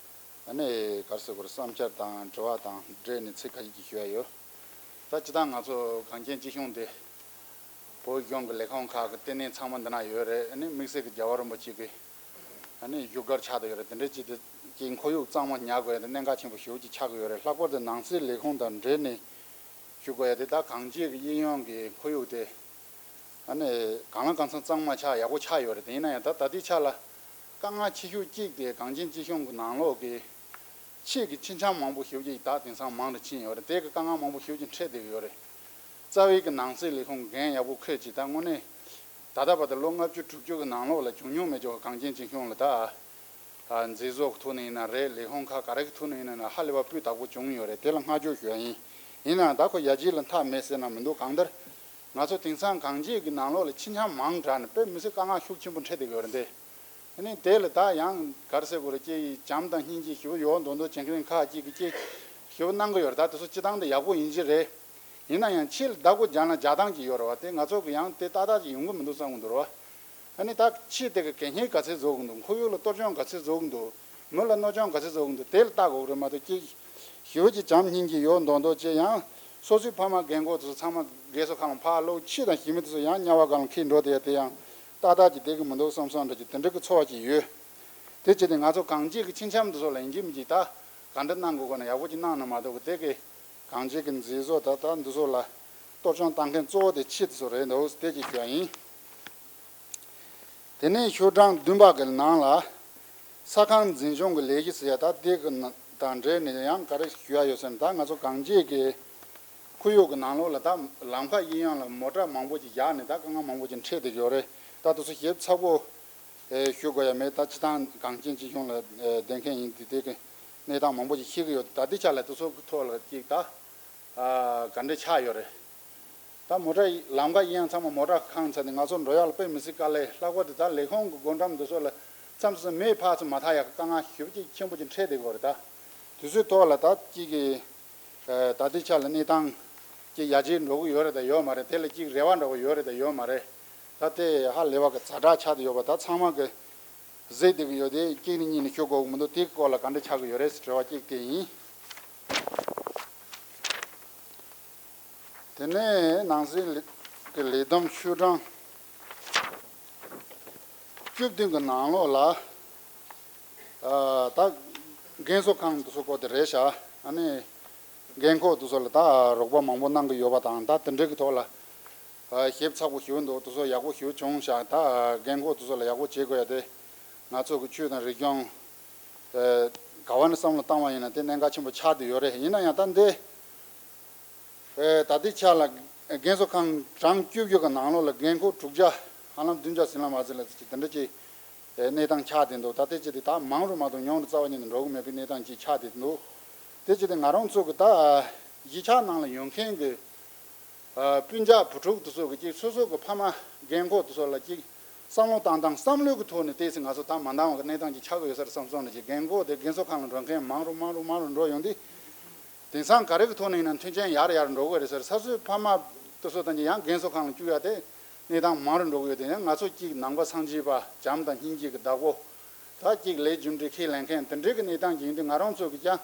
ཨ་ནི་ག་རེ་ཟེར་དགོས་རེད། བསམ་འཆར་དང་དྲི་བ་དང་འབྲེལ་ནས་ཚིག་ཁ་ཤས་ཅིག་ཞུ་ཡ་ཡོད། ད་སྤྱིར་བཏང་ང་ཚོ་གངས་ཅན་སྐྱིད་གཤོངས་དེ་བོད་གཞུང་གི་ལས་ཁུངས་ཁག་གི་ལྟེ་གནས་ཚང་མ་འདི་ན་ཡོད་རེད། ཨ་ནི་དམིགས་བསལ་གྱི་རྒྱལ་བ་རིན་པོ་ཆེ་གི་ཨ་ནི་བཞུགས་སྒར་ཆགས་བསྡད་ཡོད་རེད། དེ་འདྲ་ཅིག་དེ་ཀྱི་ཁོར་ཡུག་གཙང་མ་ཉར་དགོས་ཡ་དེ་གནད་འགག་ཆེན་པོ་ཞེ་པོ་ཅིག་ཆགས་ཀྱི་ཡོད་རེད། ལྷག་པར་དུ་ནང་སྲིད་ལས་ཁུངས་དང་འབྲེལ་ནས་ཞུ་དགོས་ཡ་དེ་ད་གངས་སྐྱིད་ཀྱི་གཡས་གཡོན་གྱི་ཁོར་ཡུག་དེ་ཨ་ནི་གང་ལ་གང་འཚམ་གཙང་མ་ཆགས་ཡག་པོ་ཆགས་ཡོད་རེད། དེ་ཡིན་ན་ཡང་ད་ད་ལྟའི་ཆ་ལ་དཀའ་ངལ་ཆེ་ཤོས་གཅིག་དེ་གངས་ཅན་སྐྱིད་གཤོངས་ཀྱི་ནང་ལོགས་ཀྱི་ཆེད་ཀྱི་ཕྱི་འཆམ་མང་པོ་ཞེ་པོ་ཅིག་ད་དེང་སང་མང་དུ་ཕྱིན་ཡོད་རེད། དེ་གི་དཀའ་ངལ་མང་པོ་ཞེ་པོ་ཅིག་འཕྲད་བསྡད་ཀྱི་ཡོད་རེད། རྩ་བའི་གི་ནང་སྲིད་ལས་ཁུངས་འགན་ཡག་པོ་འཁྱེར་ཅིག་ད་དངོས་གནས་ད་ལྟ་བར་དུ་ལོ་ལྔ་བཅུ་དྲུག་ཅུ་གི་ནང་ལོགས་ལ་བྱུང་མྱོང་མེད་ཅོག་གངས་ཅན་སྐྱིད་གཤོངས་ལ་ད་ཨ་མཛེས་བཟོ་གི་ཐོག་ནས་ཡིན་ན་རེད། ལས་ཁུངས་ཁག་ག་རེ་གི་ཐོག་ནས་ཡིན་ན་ཧ་ལས་པ་སྤུས་དག་པོ་བྱུང་ཡོད་རེད། དེ་ལ་བསྔགས་བརྗོད་ཞུ་ཡ་ཡིན། ཡིན་ནའང་ད་ཁོ་ཡར་རྒྱས་ལ་མཐའ་མེད་ཟེར་ན་མི་འདུག་གང་ལྟར་ང་ཚོ་དེང་སང་གངས་སྐྱིད་ཀྱི་ནང་ལོགས་ལ་ཕྱི་འཆམ་མང་དྲགས་ནས་དཔེ་མི་སྲིད་དཀའ་ངལ་ཤུགས་ཆེན་པོ་འཕྲད་བསྡད་ཀྱི་ཡོད་རེད་འདི། ཨ་ནི་དེ་ལ་ད་ཡང་ག་རེ་ཟེར་དགོས་རེད། ཅིག་བྱམས་དང་སྙིང་རྗེ་ཞེ་པོ་ཡོད་མདོག་མདོག་བྱེད་མཁན་ཁག་ཅིག་གིས་ཅིག་ཞེ་པོ་གནང་གི་ཡོད་རེད། ད་དེ་ཚོ་སྤྱི་བཏང་དེ་ཡག་པོ་ཡིན་གྱི་རེད། ཡིན་ན་ཡང་ཕྱི་ལ་བདག་པོ་རྒྱག་ན་རྒྱག་སྟངས་ཅིག་ཡོད་རེད་བ། དེ་ང་ཚོ་གི་ཡང་དེ་ཏག་ཏག་ཅིག་ཡོང་གི་མི་འདུག་བསམ་གི་འདུག་རེད་བ། ཨ་ནི་ད་ཕྱི་དེ་གི་གད་སྙིགས་ག་ཚད་བཟོ་གི་འདུག་ཁོར་ཡུག་ལ་གཏོར་སྐྱོན་ག་ཚད་བཟོ་གི་འདུག་མི་ལ་གནོད་སྐྱོན་ག་ཚད་བཟོ་གི་འདུག་དེ་ལ་བལྟ་དགོས་གི་རེད་མ་གཏོགས་ཅིག་ཞེ་པོ་ཅིག་བྱམས་སྙིང་རྗེ་ཡོད་མདོག་མདོག་བྱས་ཡང་སོ་སོའི་ཕ་མ་རྒན་གོག་དེ་ཚོ་ཚང་མ་རྒས་གསོ་ཁང་ལ་ཕར་སློག་ཕྱི་དང་གཞི་མེད་དེ་ཚོ་ཡང་དམྱལ་བ་སྒང་ལ་འཁྱེར་འགྲོ་དེ་ཡ་དེ་ཡང་ཏག་ཏག་ཅིག་བསྡད་གི་མི་འདུག་བསམ་བསམ་འདྲ་ཅིག་དེ་འདྲ་གི་ཚོར་བ་ཅིག་ཡོད། དེ་བྱས་ཏེ་ང་ཚོ་གངས་སྐྱིད་ཀྱི་ཕྱི་འཆམ་དེ་ཚོ་ལ་ཡིན་གཅིག་མིན་གཅིག་ད་ག་འདྲ་གནང་དགོས་གོ་ན་ཡག་པོ་ཅིག་གནང་ན་མ་གཏོགས་གི་དེ་གི་གངས་སྐྱིད་ཀྱི་མཛེས་བཟོ་ད་ད་འདི་ཚོ་ལ་གཏོར་སྐྱོན་བཏང་མཁན་གཙོ་བོ་དེ་ཕྱི་དེ་ཚོ་རེད་འདུག་དེ་ཅིག་ཞུ་ཡ་ཡིན། དེ་ནས་ཤོག་གྲངས་བདུན་པ་གི་ནང་ལ་ས་ཁང་འཛིན་སྐྱོང་གི་ལས་གཞི་ཟེར་ཡ་ད་དེ་གི་ནང་དང་འབྲེལ་ནས་ཡང་ག་རེ་ཞུ་ཡ་ཡོད་ཟེར་ན། ད་ང་ཚོ་གངས་སྐྱིད་ཀྱི་ཁོར་ཡུག་གི་ནང་ལོགས་ལ་ད་ལམ་ཁ་གཡས་གཡོན་ལ་མོ་ཊ་མང་པོ་ཅིག་བཞག་ནས་ད་དཀའ་ངལ་མང་པོ་ཅིག་འཕྲད་བསྡད་ཡོད་རེད། ད་དེ་ཚོ་ཞིབ་ཚགས་པོ་ཨེ་ཞུ་དགོས་ཡ་མེད། ད་སྤྱིར་བཏང་གངས་ཅན་སྐྱིད་གཤོངས་ལ་ཨེ་བསྡད་མཁན་ཡིན་དུས་དེ་གི་གནས་སྟངས་མང་པོ་ཅིག་ཤེས་ཀྱི་ཡོད། ད་ལྟའི་ཆ་ལ་དེ་ཚོ་གི་ཐོག་ལ་ཅིག་ད་ཨ་ག་འདྲ་ཆགས་ཡོད་རེད། ད་མོ་ཊ་ལམ་ཁ་གཡས་གཡོན་ཚང་མ་མོ་ཊ་ཁེངས་ཚར་ནས་ང་ཚོ་འགྲོ་ཡག་ལ་དཔེ་མི་སྲིད་དཀའ་ལས། ལྷག་པར་དུ་ད་ལས་ཁུངས་ཀྱི་སྒོ་འགྲམ་འདི་ཚོ་ལ་མཚམས་མཚམས་མེ་ཕར་ཚུར་མ་ཐག་ཡག་གི་དཀའ་ངལ་ཞེ་པོ་ཅིག་ཆེན་པོ་ཅིག་འཕྲད་བསྡད་ཀྱི་ཡོད་རེད། ད་དུས་ཚོད་ཐོག་ལ་ད་ཅིག་གི་ཨ་ད་ལྟའི་ཆ་ལ་གནས་སྟངས་ཀྱི་ཡར་རྒྱས་འགྲོ་གི་ཡོད་རེད་དང་ཡོད་མ་རེད། དེ་ལ་ཅིག་རེ་བ་འདྲ་བོ་ཡོད་རེད་དང་ཡོད་མ་རེད། ད་དེ་ཧ་ལས་པ་གི་ཛ་དྲག་ཆགས་བསྡད་ཡོད་པ་ད་ཚང་མ་གི་གཟིགས་བསྡད་ཀྱི་ཡོད་དེ། གཅིག་ནས་གཉིས་ནས་ཤོད་དགོས་ཀྱི་མི་འདུག་དེའི་སྐོར་ལ་ག་འདྲ་ཆགས་ཀྱི་ཡོད་རེད་ཟེར་དྲི་བ་གཅིག་དེ་ཡིན། དེ་ནས་ནང་སྲིད་ཀྱི་ལས་བསྡོམས་ཤོག་གྲངས་བཅུ་བདུན་གྱི་ནང་ལོགས་ལ་ཨ་ད་རྒན་གསོ་ཁང་དེ་ཚོ་སྐོར་དེ་རེད་ཤག་ཨ་ནི་རྒན་འཁོགས་དེ་ཚོ་ལ་ད་རོགས་པ་མང་པོ་གནང་གི་ཡོད་པ་དང་། ད་དེ་འདྲ་གི་ཐོག་ལ་ཨ་ཞིབ་ཚགས་པོ་ཞུ་འདུག་དེ་ཚོ་ཡག་པོ་ཞིག་བྱུང་ཤག་ད་རྒན་འཁོགས་དེ་ཚོ་ལ་ཡག་པོ་བྱེད་དགོས་ཡ་དེ་ང་ཚོ་གི་ཆོས་དང་རིག་གཞུང་ཨ་ག་བ་ནས་བསམ་བློ་བཏང་བ་ཡིན་ན་དེ་གནད་འགག་ཆེན་པོ་ཆགས་བསྡད་ཡོད་རེད། ཡིན་ན་ཡང་ད་འདི་ཨ་ད་ལྟའི་ཆ་ལ་རྒན་གསོ་ཁང་གྲངས་བཅུ་བཞི་གི་ནང་ལོགས་ལ་རྒན་འཁོགས་དྲུག་བརྒྱ་ཧ་ལམ་བདུན་བརྒྱ་ཟིན་ལ་མ་ཟིན་ལ་ཅིག་དེ་འདྲ་ཅིག་གནས་སྟངས་ཆགས་བསྡད་འདུག་ད་ལྟའི་ཆ་དེ་ད་མང་རུ་མ་གཏོགས་ཉུང་རུ་རྩ་བ་ཉིད་ནས་འགྲོ་གི་མེད་པའི་གནས་སྟངས་ཅིག་ཆགས་བསྡད་འདུག་དེ་ཆ་དེ་ང་རང་ཚོ་གི་ད་གཞིས་ཆགས་ནང་ལ་ཡོད་མཁན་གྱི་ཨ་སྤུན་ཀྱག་བུ་ཕྲུག་དེ་ཚོ་གི་ཅིག་སོ་སོ་གི་ཕ་མ་རྒན་འཁོགས་དེ་ཚོ་ལ་ཅིག་བསམ་བློ་བཏང་སྟངས་བསམ་བློའི་གི་ཐོག་ནས་ཏོག་ཙམ་ང་ཚོ་ད་མ་འདང་བ་གི་གནས་སྟངས་ཅིག་ཆགས་ཀྱི་ཡོད་ས་རེད་བསམ་སོང་ནས་ཅིག་རྒན་འཁོགས་དེ་རྒན་གསོ་ཁང་ལ་འགྲོ་མཁན་མང་རུ་མང་རུ་མང་རུ་འགྲོ་ཡོང་དུས། དེང་སང་ག་རེ་གི་ཐོག་ནས་ཡིན་ན་མཐུན་རྐྱེན་ཡར་ཡར་འགྲོ་གི་རེད་ཟེར། ས་སོའི་ཕ་མ་དེ་ཚོ་དང་ཡང་རྒན་གསོ་ཁང་ལ་བཅུག་ཡ་དེ་གནས་སྟངས་མང་རུ་འགྲོ་གི་ཡོད། དེ་ཡང་ང་ཚོ་གཅིག་ནང་པ་སངས་རྒྱས་པ་བྱམས་དང་སྙིང་རྗེ་གི་བདག་པོ། ད་གཅིག་ལས་རྒྱུ་འབྲས་ཁས་ལེན་མཁན་དེ་འདྲའི་གི་གནས་སྟངས་ཅིག་ཡིན་དུས་ང་རང་ཚོ་གི་ཀྱང་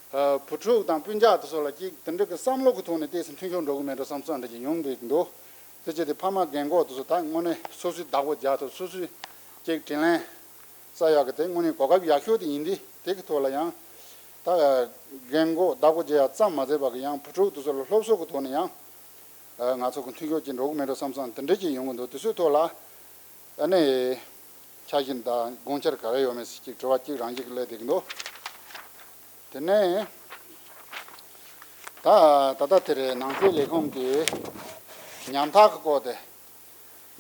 ཨ་བུ་ཕྲུག་དང་སྤུན་ཀྱག་དེ་ཚོ་ལ་གཅིག་དེ་འདྲའི་གི་བསམ་བློ་གི་ཐོག་ནས་ཏོག་ཙམ་མཐུན་ཕྱོགས་འགྲོ་གི་མེད་འགྲོ་བསམ་ཚུལ་འདྲ་ཅིག་ཡོང་གི་འདུག་དེ་བྱས་ཏེ་ཕ་མ་རྒན་འཁོགས་དེ་ཚོ་ད་དངོས་གནས་སོ་སོའི་བདག་པོ་རྒྱག་ཐུབ། སོ་སོའི་གཅིག་དྲིན་ལན་ས་ཡག་གི་དེ་དངོས་གནས་གོ་སྐབས་ཡག་ཤོས་དེ་ཡིན་དུས། དེ་གི་ཐོག་ལ་ཡང་ད་རྒན་འཁོགས་བདག་པོ་བྱེད་ཡ་ཙམ་མ་ཟད་པ་གི་ཡང་བུ་ཕྲུག་དེ་ཚོ་ལ་སློབ་གསོ་གི་ཐོག་ནས་ཡང་ང་ཚོ་གི་མཐུན་ཕྱོགས་ཅིག་འགྲོ་གི་མེད་འགྲོ་བསམ་བསམ་དེ་འདྲ་ཅིག་ཡོང་གི་འདུག་དེ་ཚོའི་ཐོག་ལ་ཨ་ནི་ ཆ་བཞིན་དང་དགོངས་འཆར་ག་རེ་ཡོད་མེད་ཟེར་གཅིག་དྲི་བ་གཅིག་རང་གཅིག་སླེབས་བསྡད་ཀྱི་འདུག་དེ་ནས་ད་ད་ལྟ་དེ་རེད། ནང་སྲིད་ལས་ཁུངས་ཀྱི་ཉམ་ཐག་གི་སྐོར་དེ།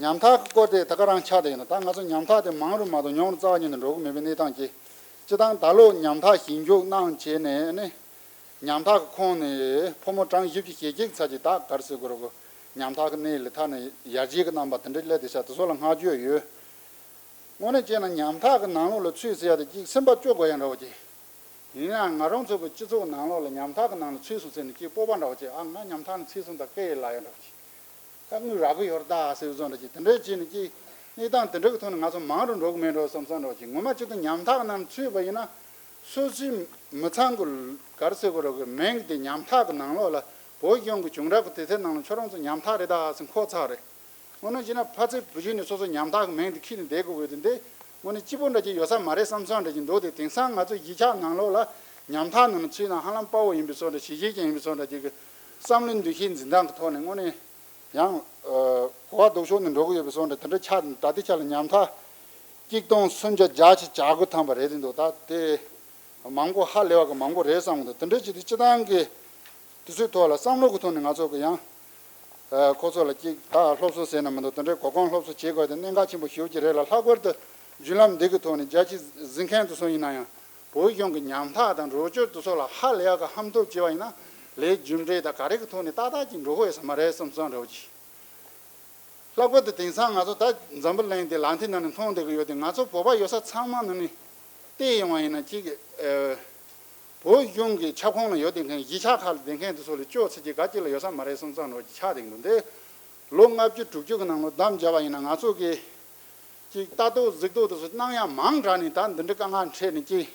ཉམ་ཐག་གི་སྐོར་དེ་ད་ག་རང་ཆགས་བསྡད་ཡོད་ན། ད་ང་ཚོ་ཉམ་ཐག་དེ་མང་རུ་མ་གཏོགས་ཉུང་རུ་རྩ་བ་ཉིད་ནས་འགྲོ་གི་མེད་པའི་གནས་སྟངས་ཀྱིས། སྤྱི་བཏང་ད་ལོ་ཉམ་ཐག་ཞིབ་འཇུག་གནང་བྱས་ནས་ནི། ཉམ་ཐག་གི་ཁོངས་ནས་ཕོ་མོ་གྲངས་བཞི་བཅུ་ཞེ་གཅིག་ཙམ་ཅིག་ད་ག་རེ་ཟེར་དགོས་རེད་གོ། ཉམ་ཐག་གི་གནས་ལ་ཐ་ན་ཡར་རྒྱས་ཀྱི་རྣམ་པ་དེ་འདྲ་སླེབས་བསྡད་ཤག་དེ་ཚོ་ལ་བསྔགས་བརྗོད་ཡོད། དངོས་གནས་བྱས་ན་ཉམ་ཐག་གི་ནང་ལོགས་ལ་ཚུད་ཟེར་ཡ་དེ་གཅིག་སེམས་པ་སྐྱོ་དགོས་ཡ་འདྲ་བོ་ཅིག་ཡིན་ཡང་ང་རང་ཚོ་གི་སྤྱི་ཚོགས་ནང་ལོགས་ལ་ཉམ་ཐག་གི་ནང་ལ་ཚུད་སོང་ཟེར་ནས་གཅིག་སྤོབས་པ་འདྲ་བོ་ཅིག་ཨ་ང་ཉམ་ཐག་ནང་ཚུད་སོང་ད་སྐད་ཡིག་ལ་ཡ་འདྲ་བོ་ཅིག་ད་དངུལ་རག་གི་ཡོད་རེད་ད་ཟེར་བཟོ་འདྲ་ཅིག་དེ་འདྲའི་བྱས་ནས་ཅིག་གནས་སྟངས་དེ་འདྲ་གི་ཐོག་ནས་ང་ཚོ་མང་རུ་འགྲོ་གི་མེད་འགྲོ་བསམ་བསམ་འདྲ་བོ་ཅིག་ངོ་མ་སྤྱི་དང་ཉམ་ཐག་ནང་ཚུད་པ་ཡིན་ན། སོ་སོའི་མི་ཚང་གི་ག་རེ་ཟེར་དགོས་རེད་གི་མིང་དེ་ཉམ་ཐག་གི་ནང་ལོགས་ལ་བོད་གཞུང་གི་བྱུང་རབས་ཀྱི་དུས་ཚོད་ནང་ལ་ཁྱོད་རང་ཚོ་ཉམ་ཐག་རེད་ད་ཟེར་འཁོད་ཚར་རེད། དངོས་གནས་བྱས་ན་ཕ་ཚིག་བུ་གཞི་ནས་སོ་སོ་ཉམ་ཐག་གི་མིང་དེ་ཁྱེར་ནས་བསྡད་དགོས་དགོས་དེ་འདི་དངོས་གནས་སྐྱིད་པོ་འདྲ་ཅིག་ཡོད་ས་མ་རེད་བསམ་བསམ་འདྲ་ཅིག་འདུག་དེ་དེང་སང་ང་ཚོ་གཞིས་ཆགས་ནང་ལོགས་ལ་ཉམ་ཐག་ནང་ལ་ཚུད་ན་ཧ་ལམ་དཔའ་བོ་ཡིན་པའི་བཟོ་འདྲ་གཞིས་བྱེས་ཅན་ཡིན་པའི་བཟོ་འདྲ་ཅིག་གི་བསམ་བློའི་འདུ་ཤེས་འཛིན་སྟངས་ཀྱི་ཐོག་ནས་དངོས་གནས་ཡང་གོ་བ་ལྡོག་ཕྱོགས་ནས་འགྲོ་གི་ཡོད་པའི་བཟོ་འདྲ་དེ་འདྲ་ཆགས་ད་ལྟའི་ཆ་ལ་ཉམ་ཐག་གཅིག་སྟོང་སུམ་བརྒྱ་བརྒྱད་ཅུ་གྱ་དགུ་ཐམ་པ་རེད་དེ་འདུག་ད་དེ། མང་པོ་ཧ་ལས་པ་གི་མང་པོ་རེད་བསམ་གི་འདུག་དེ་འདྲའི་ཅིག་དེ་སྤྱི་བཏང་གི་དུས་ཚོད་ཐོག་ལ་བསམ་བློ་གི་ཐོག་ནས་ང་ཚོ་གི་ཡང་ཁོ་ཚོ་ལ་ཅིག་ད་སློབ་གསོ་ཟེར་ན་མི་འདུག་དེ་འདྲའི་གོ་སྐོན་སློབ་གསོ་བྱེད་དགོས་དེ་གནད་འགག་ཆེན་པོ་ཞེ་པོ་ཅིག་རེད་ལ། ལྷག་པར་དུ་བརྒྱུད་ལམ་འདི་གི་ཐོག་ནས་རྒྱ་ཆེ་གཟིགས་མཁན་དུ་སོང་ཡིན་ན་ཡང་བོད་གཞུང་གི་ཉམ་ཐག་དང་རོགས་སྐྱོར་དུ་སོགས་ལ་ཧ་ལས་པ་གི་ཧམ་ཐུབ་བྱས་པ་ཡིན་ན་ལས་རྒྱུ་འབྲས་དང་ག་རེ་གི་ཐོག་ནས་ཏག་ཏག་ཅིག་འགྲོ་གི་ཡོད་ས་མ་རེད་བསམ་བསམ་འདྲ་བོ་ཅིག་ལྷག་པར་དུ་དེང་སང་ང་ཚོ་ད་འཛམ་བུ་གླིང་འདི་ལག་མཐིལ་ནང་ནས་མཐོང་བསྡད་ཀྱི་ཡོད་དེ། ང་ཚོ་བོད་པ་ཡོད་ས་ཚང་མ་ནང་ནས་བལྟས་ཡོང་བ་ཡིན་ན་གཅིག་གི་ཨ་བོད་གཞུང་གི་ཁྱབ་ཁོངས་ལ་ཡོད་བསྡད་མཁན་གཞིས་ཆགས་ཁག་ལ་བསྡད་མཁན་དེ་ཚོ་ལས་སྐྱོ་ཚད་ཀྱི་ག་གཅིག་ལ་ཡོད་ས་མ་རེད་བསམ་བསམ་འདྲ་བོ་ཅིག་ཆགས་བསྡད་ཀྱི་འདུག་འདི་ལོ་ལྔ་བཅུ་དྲུག་ཅུ་གི་ནང་ལོགས་བདམས་བརྒྱབ་པ་ཡིན་ན་ང་ཚོ་གི་གཅིག་ལྟ་རྟོག་གཟིགས་རྟོག་དེ་ཚོ་གནང་ཡ་མང་དྲགས་ནས་ད་འདི་འདྲའི་དཀའ་ངལ་འཕྲད་ནས་གཅིག་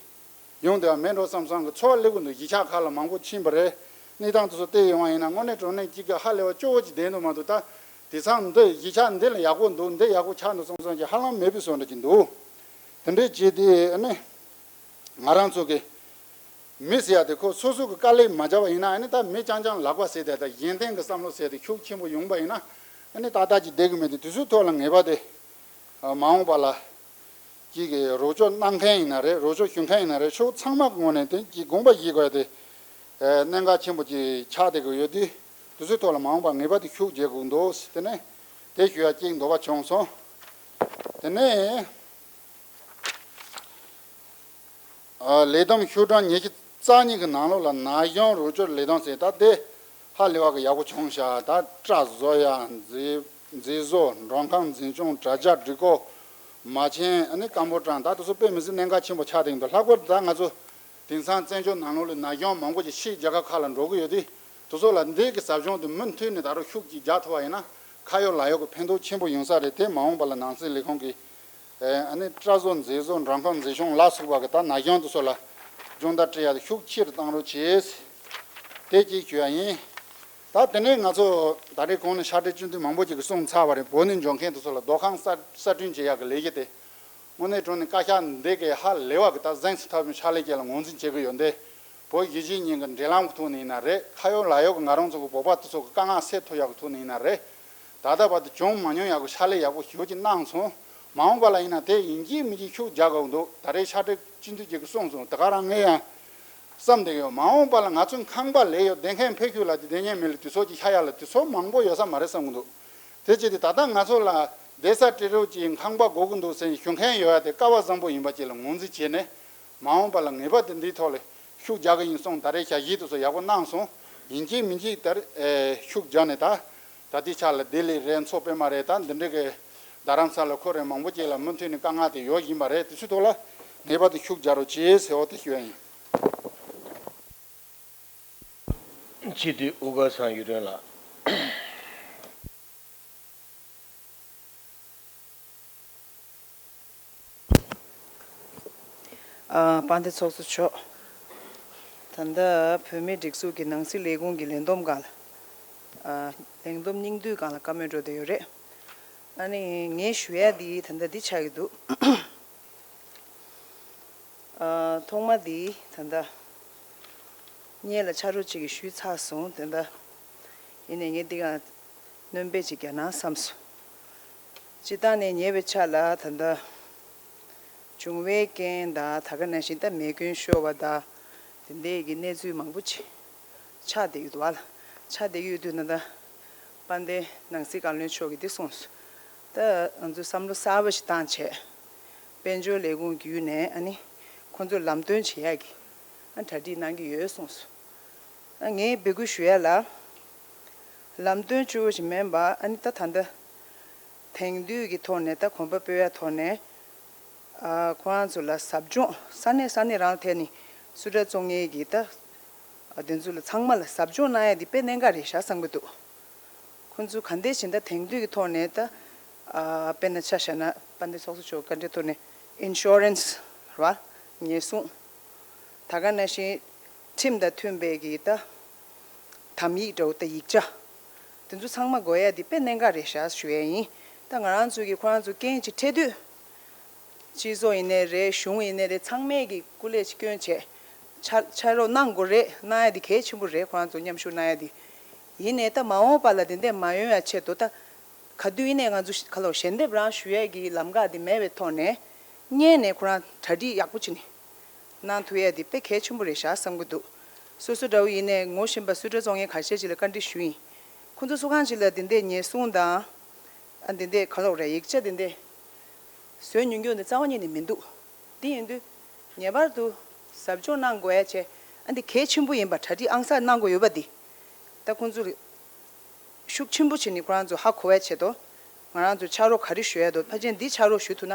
ཡོང་བསྡད་པ་མེད་འགྲོ་བསམ་བསམ་གི་ཚོར་བ་སླེབས་ཀྱི་འདུག་གཞིས་ཆགས་ཁག་ལ་མང་པོ་ཕྱིན་པ་རེད། གནས་སྟངས་དེ་ཚོ་བལྟས་ཡོང་བ་ཡིན་ན་དངོས་གནས་དྲང་གནས་གཅིག་གི་ཧ་ལས་པ་སྐྱོ་བོ་ཅིག་བསྡད་འདུག་མ་གཏོགས་ད་དེང་སང་འདི་གཞིས་ཆགས་འདི་ལ་ཡག་པོ་འདུག་འདི་ཡག་པོ་ཆགས་འདུག་བསམ་བསམ་གྱི་ཧ་ལམ་མེད་པའི་བཟོ་འདྲ་ཅིག་འདུག་དེ་འདྲའི་བྱས་ཏེ་ཨ་ནི་ང་རང་ཚོ་གི་མི་ཟེར་ཡ་དེ་ཁོ་སོ་སོ་གི་དཀའ་ལས་མ་བརྒྱབ་པ་ཡིན་ན་ཨ་ནི་ད་མི་རྐྱང་རྐྱང་ལག་པ་ཟེར་དེ་ད་གཞན་བརྟེན་གི་བསམ་བློ་ཟེར་དེ་ཤུགས་ཆེན་པོ་ཡོང་པ་ཡིན་ན་ཨ་ནི་ཏག་ཏག་ཅིག་བསྡད་གི་མེད་དེ། དེ་ཚོའི་ཐོག་ལ་ངེས་པར་དུ་མ་འོངས་པ་ལ། ཅིག་གིས་རོགས་སྐྱོར་གནང་མཁན་ཡིན་ན་རེད། རོགས་སྐྱོར་ཞུ་མཁན་ཡིན་ན་རེད། ཕྱོགས་ཚང་མ་གི་ངོས་ནས་དེ་ཅིག་དགོངས་པ་བཞེས་དགོས་དེ་གནད་འགག་ཆེན་པོ་ཅིག་ཆགས་བསྡད་ཀྱི་ཡོད་དུས། དེ་ཚོའི་ཐོག་ལ་མ་འོངས་པར་ངེས་པར་དུ་ཤུགས་རྒྱག་དགོས་འདུག་དེ་ནས་དེ་ཞུ་ཡ་ཅིག་འདོད་པ་བྱུང་སོང་། དེ་ནས་ལས་བསྡོམས་ཤོག་གྲངས་ཉི་ཤུ་རྩ་གཉིས་ཀྱི་ནང་ལོགས་ལ་ན་གཞོན་རོགས་སྐྱོར་ལས་དོན་ཟེར་ད་དེ་ཧ་ལས་པ་གི་ཡག་པོ་བྱུང་ཤག་ད་སྐྲ་བཟོ་ཡ་མཛེས། མཛེས་བཟོ། མགྲོན་ཁང་འཛིན་སྐྱོང་། དྲ་རྒྱ་སྒྲིག་བཀོད། མ་ཆེན་ཨ་ནི་སྐམ་པོ་གྲང་ད་དེ་ཚོ་དཔེ་མི་སྲིད་གནད་འགག་ཆེན་པོ་ཆགས་བསྡད་འདུག་ལྷག་པར་དུ་ད་ང་ཚོ་དེང་སང་བཙན་བྱོལ་ནང་ལོགས་ལ་ན་གཞོན་མང་པོ་ཅིག་ཕྱིའི་རྒྱལ་ཁབ་ཁག་ལ་འགྲོ་གི་ཡོད་དུས་དེ་ཚོ་ལ་འདི་གི་ཟབ་སྦྱོང་དེ་མུ་མཐུད་ནས་ད་རུང་ཤུགས་ཀྱིས་རྒྱག་ཐུབ་པ་ཡིན་ན་ཁ་ཡོད་ལག་ཡོད་ཀྱི་ཕན་ཐོགས་ཆེན་པོ་ཡོང་ས་རེད། དེ་མ་འོངས་པ་ལ་ནང་སྲིད་ལས་ཁུངས་ཀྱིས་ཨ་ནི་སྐྲ་བཟོ་མཛེས་བཟོ་མགྲོན་ཁང་འཛིན་སྐྱོང་ལ་སོགས་པ་གི་ད་ན་གཞོན་དེ་ཚོ་ལ་སྦྱོང་བརྡར་སྤྲད་ཡ་དེ་ཤུགས་ཆེ་རུ་བཏང་རོགས་བྱེད། དེ་གཅིག་ཞུ་ཡ་ཡིན། ད་དེ་ནས་ང་ཚོ་ད་རེས་གོང་ནས་ཕྱག་སྦྲེལ་སྤྱི་འཐུས་མང་པོ་ཅིག་གིས་གསུངས་ཚར་བ་རེད། བོད་ནས་འབྱོར་མཁན་དེ་ཚོ་ལ་སྡོད་ཁང་གསར་གསར་སྐྲུན་བྱེད་ཡག་གི་ལས་གཞི་དེ་དངོས་གནས་དྲང་གནས་བཀའ་ཤག་འདི་གས་ཧ་ལས་པ་གི་ད་གཟེངས་སུ་ཐོན་པའི་ཕྱག་ལས་ཅིག་ལ་ངོས་འཛིན་བྱེད་ཀྱི་ཡོད་འདི། བོད་གཞིས་བྱེས་གཉིས་ཀྱི་འབྲེལ་ལམ་གྱི་ཐོག་ནས་ཡིན་ན་རེད། ཁ་ཡོད་ལག་ཡོད་ཀྱི་ང་རང་ཚོ་གི་བོད་པ་དེ་ཚོ་གི་དཀའ་ངལ་སེལ་ཐུབ་ཡག་གི་ཐོག་ནས་ཡིན་ན་རེད། ད་ལྟ་བར་དུ་བྱུང་མ་མྱོང་ཡག་གི་ཕྱག་ལས་ཡག་པོ་ཞེ་པོ་ཅིག་གནང་སོང་། མ་འོངས་པ་ལ་ཡིན་ན་དེ་ཡིན་གཅིག་མིན་གཅིག་ཤུགས་རྒྱག་དགོས་འདུག་ད་རེས་ཕྱག་སྦྲེལ་སྤྱི་འཐུས་ཅིག་གིས་གསུངས་སོང་། དེ་ག་རང་ངས་ཡང་བསམ་བསྡད་ཡོད། མ་འོངས་པ་ལ་ང་ཚོའི་ཁང་པ་ལས་ཡོད་བསྡད་མཁན་ཕ་ཤུལ་ལ་དེ་བསྡད་མཁན་མི་ལ་དུས་ཚོད་ཅིག་ཤར་ཡག་ལ་དུས་ཚོད་མང་པོ་ཡོད་ས་མ་རེད་བསམ་གི་འདུག་དེ་བྱས་ཏེ་ད་ལྟ་ང་ཚོ་ལ་བསྡད་ས་སྤྲད་རོགས་ཀྱི་ཁང་པ་དགོས་ཀྱི་འདུག་ཟེར་ཞུ་མཁན་ཡོད་ཡ་དེ་སྐལ་བ་བཟང་པོ་ཡིན་པ་ཅིག་ལ་ངོས་འཛིན་བྱས་ནས་མ་འོངས་པ་ལ་ངེས་པར་དུ་འདིའི་ཐོག་ལ་ཤུགས་རྒྱག་གི་ཡིན་གསུངས། ད་རེས་ཞལ་བཞེས་དེ་ཚོ་ཡག་པོ་གནང་སོང་། ཡིན་གཅིག་མིན་གཅིག་ད་རེས་ཨེ་ཤུགས་རྒྱག་ནས་ད་ད་ལྟའི་ཆ་ལ་ལྡི་ལི་རེད། མཚོ་པད་མ་རེད། ད་འདི་འདྲ་གི་རྡ་རམ་ས་ལ་ཁོ་རེ་མང་པོ་ཅིག་ལ་མུ་མཐུད་ནས་དཀའ་ངལ་དེ་ཡོད་བཞིན་པ་རེད། དེ་ཚོའི་ཐོག་ལ་ངེས་པར་དུ་ཤུགས་རྒྱག་རོགས་བྱེད་ཟེར་བ་དེ་ཞུ་ཡ་ཡིན། སྤྱི་འཐུས་དབུ་དཀར་ཚང་གཡུ་སྒྲོན་ལགས། ཨ། དཔལ་ལྡན་ཚོགས་གཙོ་མཆོག་ད་ལྟ་བོད་མིའི་སྒྲིག་འཛུགས་ཀྱི་ནང་སྲིད་ལས་ཁུངས་ཀྱི་ལས་བསྡོམས་སྒང་ལ། ཨ། ལས་བསྡོམས་སྙིང་བསྡུས་སྒང་ལ་བཀའ་མོལ་འགྲོ་བསྡད་ཡོད་རེད། ཨ་ནི་ངས་ཞུ་ཡ་འདི་ད་ལྟ་འདི་ཆགས་ཀྱི་འདུག་ཨ། ཐོག་མ་འདི་ད་ལྟ་སྔོན་ལ་ཕྱག་རོགས་གཅིག་གིས་ཞུས་ཚར་སོང་། ད་ལྟ་ཡིན་ནའི་ངས་འདི་ག་སྣོན་པ་ཅིག་རྒྱག་ན་བསམ་སོང་། སྤྱིར་བཏང་ནས་ཉེ་བའི་ཆར་ལ་ད་ལྟ་ འབྱུང་བའི་རྐྱེན་དང་ད་ག་ནང་བཞིན་ད་མེ་རྐྱེན་ཤོར་བ་དང་དེ་འདྲའི་གི་གནས་ཚུལ་མང་པོ་ཅིག་ཆགས་བསྡད་ཡོད་འདུག་བ་ལ། ཆགས་བསྡད་ཡོད་དུས་ན་ད་དཔལ་ལྡན་ནང་སྲིད་བཀའ་བློན་མཆོག་གིས་འདི་གསུངས་སོང་། ད་ང་ཚོ་བསམ་བློ་གསར་པ་ཞིག་བཏང་བྱས་དཔལ་འབྱོར་ལས་ཁུངས་བརྒྱུད་ནས་ཨ་ནི་ཁོང་ཚོར་ལམ་སྟོན་བྱེད་ཡག་གི་ཨ་གྲ་སྒྲིག་གནང་གི་ཡོད་གསུངས་སོང་། ཨ་ངས་འབོད་སྐུལ་ཞུ་ཡ་ལ། ལམ་སྟོན་བཅུ་བོ་ཞིག་མིན་པ་ཨ་ནི་ད་ད་ལྟ་དེང་དུས་ཀྱི་ཐོག་ནས་ད་གོམ་པ་སྤོས་ཡ་ཐོག་ནས་ཨ་ཁོ་རང་ཚོ་ལ་ཟབ་སྦྱོང་ས་གནས་ས་གནས་རང་ཐད་ནས་སུ་ཏྲ་བཙོང་མཁན་གྱི་ད་ཨ་དེ་ཚོ་ལ་ཚང་མ་ལ་ཟབ་སྦྱོང་གནང་ཡ་དེ་དཔེ་གནད་འགག་རེད་ཤག་བསམ་གྱི་འདུག་ཁོ་ཚོ་ག་འདྲས་བྱས་ན་ད་དེང་དུས་ཀྱི་ཐོག་ནས་ད་ཨ་དཔེར་ན་ཆ་བཞག་ན་དཔལ་ལྡན་ཚོགས་གཙོ་མཆོག་བཀའ་འདྲི་ཐོག་ནས་ཨིན་ཤོ་རན་སི་རེད་བ། ཉེན་སྲུང་། ད་ག་ནང་བཞིན་ཁྲིམས་དང་མཐུན་པའི་གི་ད་དམ་ཡིག་འདྲ་བོ་ད་ཡིག་ཆ་དེ་ཚོ་ཚང་མ་དགོས་ཡ་དེ་དཔེ་གནད་འགག་རེད་ཤག་ཞུ་ཡ་ཡིན། ད་ང་རང་ཚོ་གི་ཁོ་རང་ཚོ་རྐྱེན་ཅིག་འཕྲད་དུས་སྤྱི་ཚོགས་ཡིན་ནའི་རེད། གཞུང་ཡིན་ནའི་རེད། ཚང་མས་གི་སྐུ་ལས་ཅིག་བསྐྱོན་བྱས་ཕྱག་ཕྱག་རོགས་གནང་དགོས་རེད། གནང་ཡ་དེ་གལ་ཆེན་པོ་རེད། ཁོ་རང་ཚོ་མཉམ་ཞུགས་གནང་ཡ་དེ། ཡིན་ནའི་ད་མ་འོངས་པ་ལ་དེ་འདྲས་མ་ཡོང་ཡ་ཆེད་དུ་ད་ག་དུས་ཡིན་ནའི་ང་ཚོ་ག་ལོ་ཞལ་འདེབས་རང་ཞུ་ཡས་ཀྱི་ལམ་ཁ་དེ་མེད་པའི་ཐོག་ནས་སྔོན་ནས་ཁོ་རང་གྲ་སྒྲིག་ཡག་པོ་བྱས་ནས་གནང་ཐུབ་ཡས་དེ་དཔེ་གལ་ཆེན་པོ་རེད་ཤག་བསམ་གྱི་འདུག་སོ་སོ་འདྲ་བོ་ཡིན་ནའི་ངོ་ཤེས་པ་སུ་ཏྲ་བཙོང་མཁན་ཁ་ཤས་ཅིག་ལ་བཀའ་འདྲི་ཞུས་ཡིན། ཁོ་ཚོ་སུ་གང་ཅིག་ལ་དེ་འདྲས་ཉེན་སྲུང་དང་ཨ་དེ་འདྲས་ག་ལོ་རེད། ཡིག་ཆ་དེ་འདྲས་བཟོས་མྱོང་མྱོང་དེ་རྩ་བ་ཉིད་ནས་མི་འདུག་དེ་ཡིན་དུས་ངེས་པར་དུ་ཟབ་སྦྱོང་གནང་དགོས་ཡ་བྱས། ཨ་འདི་གལ་ཆེན་པོ་ཡིན་པ་གྲ་སྒྲིག་ཨང་གསར་གནང་དགོས་ཡོད་པ་འདི་ད་ཁོང་ཚོ་ཤུགས་ཆེན་པོ་བྱས་ནས་ཁོ་རང་ཚོ་ཧ་གོ་བའི་ཆེད་དུ་ང་རང་ཚོ་ཕྱག་རོགས་ག་རེ་ཞུ་ཡ་འདུག་ཕལ་ཆེར་འདི་ཕྱག་རོགས་ཞུ་ཐུབ་ན་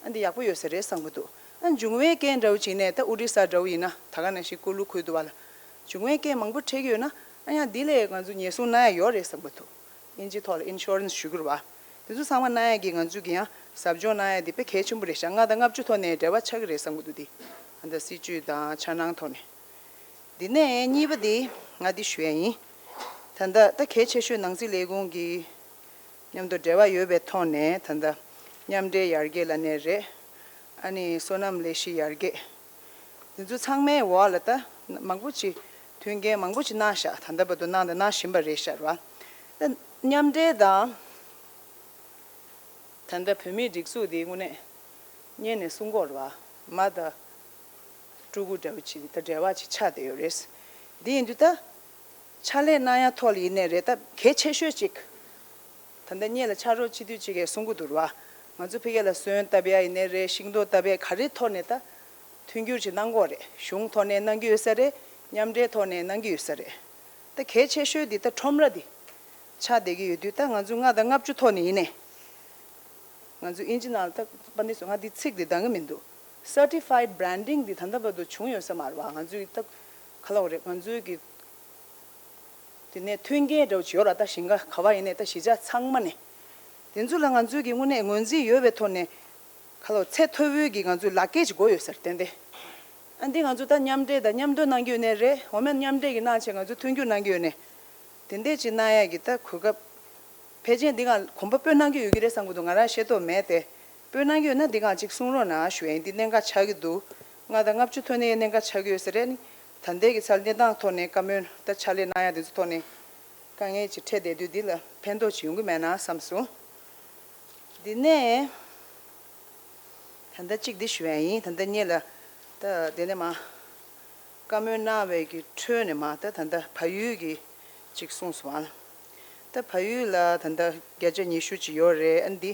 ཨ་འདི་ཡག་པོ་ཡོད་ས་རེད་བསམ་གྱི་འདུག་ཨ་འབྱུང་བའི་རྐྱེན་འདྲ་བོ་ཅིག་ནས་ད་ཨོ་ཌི་ས་འདྲ་བོ་ཡིན་ན་ད་ག་ནང་བཞིན་ཀུ་ལུ་ཁུལ་འདུག་བ་ལ། འབྱུང་བའི་རྐྱེན་མང་པོ་འཕྲད་ཀྱི་ཡོད་ན་ཨ་ཡང་འདི་ལས་ང་ཚོ་ཉེན་སྲུང་གནང་ཡ་ཡོད་རེད་བསམ་གྱི་འདུག་ཨིན་ཇི་ཐོག་ལ་ཨིན་ཤོ་རན་སི་ཞུ་གི་རེད་བ། དེ་ཚོ་ཚང་མ་གནང་ཡ་གི་ང་ཚོ་གི་ཡང་ཟབ་སྦྱོང་གནང་ཡ་དེ་དཔེ་གལ་ཆེན་པོ་རེད་ཤག་ལྔ་དང་ལྔ་བཅུ་ཐོག་ནས་འབྲེལ་བ་ཆགས་ཀྱི་རེད་བསམ་གྱི་འདུག་དེ་ཨ་ད་སྲིད་ཇུས་དང་འཆར་སྣང་ཐོག་ནས། འདི་ནས་གཉིས་པ་དེ་ང་འདི་ཞུ་ཡ་ཡིན། ད་ལྟ་ད་གལ་ཆེ་ཤོས་ནང་སྲིད་ལས་ཁུངས་ཀྱི་མཉམ་དུ་འབྲེལ་བ་ཡོད་པའི་ཐོག་ནས་ད་ལྟ་མཉམ་འབྲེལ་ཡར་རྒྱས་ལབ་ནའི་རེད། ཨ་ནི་སོ་ནམ་ལས་གཞི་ཡར་རྒྱས། འདི་ཚོ་ཚང་མའི་འོག་ལ་ད་མང་པོ་ཅིག་མཐུན་རྐྱེན་མང་པོ་ཅིག་གནང་ཤག་ད་ལྟ་བར་དུ་གནང་དང་གནང་བཞིན་པ་རེད་ཤག་ར། ད་མཉམ་འབྲེལ་དང་། ད་ལྟ་བོད་མིའི་སྒྲིག་འཛུགས་འདི་དངོས་གནས་སྔོན་ནས་གསུང་གི་ཡོད་རེད་བ། མ་ད་ཕྲུ་གུ་འདྲ་བོ་ཅིག་ད་འབྲེལ་བ་ཅིག་ཆགས་བསྡད་ཡོད་རེད། འདི་ཡིན་དུས་ད་ཕྱག་ལས་གནང་ཡ་ཐོག་ལ་ཡིན་ནའི་རེད། ད་གལ་ཆེ་ཤོས་ཅིག་ད་ལྟ་སྔོན་ལ་ཕྱག་རོགས་སྤྱི་འཐུས་ཅིག་གིས་གསུང་གི་འདུག་རེད་བ། ང་ཚོ་ཕ་གི་ལ་སོན་བཏབ་ཡ་ཡིན་ནའི་རེད། ཤིང་ཏོག་བཏབ་ཡ་ག་རེ་ཐོག་ནས་ད་མཐུན་འགྱུར་ཅིག་གནང་གི་ཡོད་རེད། གཞུང་ཐོག་ནས་གནང་གི་ཡོད་ས་རེད། མཉམ་འབྲེལ་ཐོག་ནས་གནང་གི་ཡོད་ས་རེད། ད་གལ་ཆེ་ཤོས་འདི་ད་ཁྲོམ་ར་འདི་ཆགས་བསྡད་ཀྱི་ཡོད་དུས་ད་ང་ཚོ་ལྔ་དང་ལྔ་བཅུ་ཐོག་ནས་ཡིན་ནའི། ང་ཚོ་ཨིན་ཇི་ནང་ལ་ད་པ་འདི་སུ་ང་འདི་ཚིག་འདི་འདང་གི་མི་འདུག Certified branding འདི་ད་ལྟ་བར་དུ་བྱུང་ཡོད་ས་མ་རེད་བ། ང་ཚོའི་ད་ག་ལབ་དགོས་རེད། ང་ཚོའི་གི་དེ་ནས་མཐུན་རྐྱེན་འདྲ་བོ་ཅིག་ཡོད་ར། ད་ཞིང་ཁ་ག་བ་ཡིན་ནའི་ད་གཞིས་ཆགས་ཚང་མ་ནས་དེ་ཚོ་ལ་ང་ཚོའི་གི་དངོས་གནས་ངོས་འཛིན་ཡོད་པའི་ཐོག་ནས་ག་ལབ་ཚད་མཐོ་པོའི་གི་ང་ཚོའི་ལག་འཁྱེར་ཅིག་དགོས་ཡོད་ས་རེད། ཏན་ཏན་ཨ་འདི་ང་ཚོ་ད་མཉམ་འབྲེལ་དང་མཉམ་དུ་གནང་གི་ཡོད་ནའི་རེད། འོ་མ་མཉམ་འབྲེལ་གི་གནང་བྱས་ང་ཚོ་མཐུན་འགྱུར་གནང་གི་ཡོད་ནའི་དེ་འདྲས་ཅིག་གནང་ཡ་གི་ད་གོ་སྐབས། ཕལ་ཆེར་འདི་གང་གོམ་པ་སྤོས་གནང་གི་ཡོད་ཀྱི་རེད་བསམ་གྱི་འདུག་ང་རང་ཤེས་རྟོགས་མེད་དེ། སྤོས་གནང་གི་ཡོད་ན་འདི་གང་ཅིག་གསུང་རོགས་གནང་ཞུ་ཡ་ཡིན། འདི་གནད་འགག་ཆགས་ཀྱི་འདུག་ལྔ་དང་ལྔ་བཅུ་ཐོག་ནས་གནད་འགག་ཆགས་ཀྱི་ཡོད་ས་རེད། ནི་ད་ལྟའི་གི་ཆ་ལ་གནས་སྟངས་ཐོག་ནས་བཀའ་མོལ་ད་ཕྱག་ལས་གནང་ཡ་འདི་ཚོ་ཐོག་ནས་དཀའ་ངལ་ཅིག་འཕྲད་བསྡད་དུས་འདི་ལ་ཕན་ཐོགས་ཅིག་ཡོང་གི་མེད་ན་བསམ་སོང་། འདི་ནས། ད་ལྟ་གཅིག་འདི་ཞུ་ཡ་ཡིན། ད་ལྟ་སྔོན་ལ་ད་དེ་ནས་མ་བཀའ་མོལ་གནང་བའི་གི་ཁྲོད་ནས་མ་ད་ད་ལྟ་བལ་ཡུལ་གི་གཅིག་གསུངས་སོང་ཨ། ད་བལ་ཡུལ་ལ་ད་ལྟ་བརྒྱ་ཆ་ཉི་ཤུ་ཅིག་ཡོད་རེད། ཨ་འདི་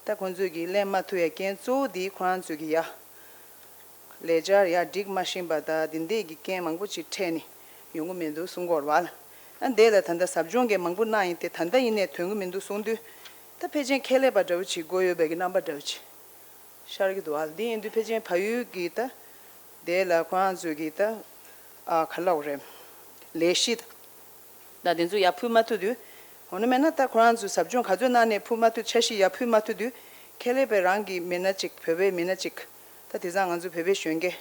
ད་ཁོང་ཚོས་གི་ལེན་མ་ཐུབ་ཡ་རྐྱེན་གཙོ་བོ་འདི་ཁོ་རང་ཚོས་གི་ཡ་ལས་འཆར་ཡ་འགྲིག་མ་ཤེས་པ་ད་འདི་འདྲས་གི་རྐྱེན་མང་པོ་ཅིག་འཕྲད་ནས་ཡོང་གི་མི་འདུག་གསུང་གི་ཡོད་རེད་བ། ཨ་འདི་ལ་ད་ལྟ་ཟབ་སྦྱོང་གི་མང་པོ་གནང་ཡིན་ཏེ་ད་ལྟ་ཡིན་ནའི་ཐོན་གི་མི་འདུག་གསུང་དུས། ད་ཕལ་ཆེར་ཁྱད་ལས་པ་འདྲ་བོ་ཅིག་དགོས་ཡོད་པའི་གི་རྣམ་པ་འདྲ་བོ་ཅིག་ཤར་གྱི་འདུག་ཨ། འདི་ཡིན་དུས་ཕལ་ཆེར་བལ་ཡུལ་གྱི་ད་དེ་ལ་ཁོ་རང་ཚོས་ཀྱི་ད་ཨ་ག་ལབ་རེད། ལས་གཞི་ད་དེ་ཚོ་ཡར་ཕུལ་མ་ཐུབ་དུས། འོ་ན་མེད་ན་ད་ཁོ་རང་ཚོས་ཟབ་སྦྱོང་ག་ཚོད་གནང་ནས་ཕུལ་མ་ཐུབ། འཆར་གཞི་ཡར་ཕུལ་མ་ཐུབ་དུས་ཁྱད་ལས་པའི་རང་གི་མི་སྣ་གཅིག་བོད་པའི་མི་སྣ་གཅིག་ད་དེང་སང་ང་ཚོ་བོད་པའི་གཞོན་སྐྱེས་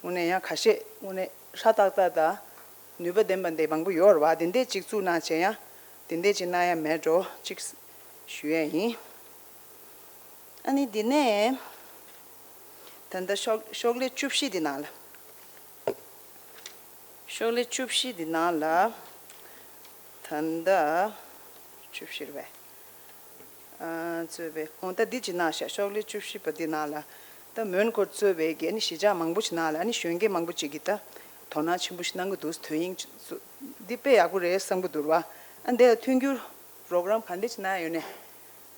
དངོས་གནས་ཡང་ཁ་ཤས་དངོས་གནས་ཧྲ་ཏག་ཏག་དང་ནུས་པ་ལྡན་པ་འདི་མང་པོ་ཡོད་རེད་བ། དེ་འདྲས་གཅིག་བཙུགས་གནང་བྱས་ཡང་དེ་འདྲས་གཅིག་གནང་ཡ་མེད་འགྲོ་གཅིག་ཞུ་ཡ་ཡིན། ཨ་ནི་འདི་ནས་ད་ལྟ་ཤོག་ཤོག་ལྷེ་བཅུ་བཞི་འདི་ནང་ལ། ཤོག་ལྷེ་བཅུ་བཞི་འདི་ནང་ལ། ད་ལྟ་བཅུ་བཞི་རེད་པས། ཨ་གཙོས་པའི་འོ་ད་འདི་ཅིག་གནང་ཤག་ཤོག་ལྷེ་བཅུ་བཞི་པ་འདི་ནང་ལ། ད་ མོན་གྷོར་གཙོས་པའི་གི་ཨ་ནི་གཞིས་ཆགས་མང་པོ་ཞིག་ནང་ལ་ཨ་ནི་གཞོན་སྐྱེས་མང་པོ་ཅིག་གིས་ད་དོ་སྣང་ཆེན་པོ་ཞིག་གནང་གི་འདུག་དོན་སྙིང་ཅིག་འདི་དཔེ་ཡག་པོ་རེད་བསམ་གི་འདུག་ར། ཨ་འདི་ལ་མཐུན་འགྱུར་རོགས་རམ་ག་འདྲ་ཅིག་གནང་ཡོད་ནས་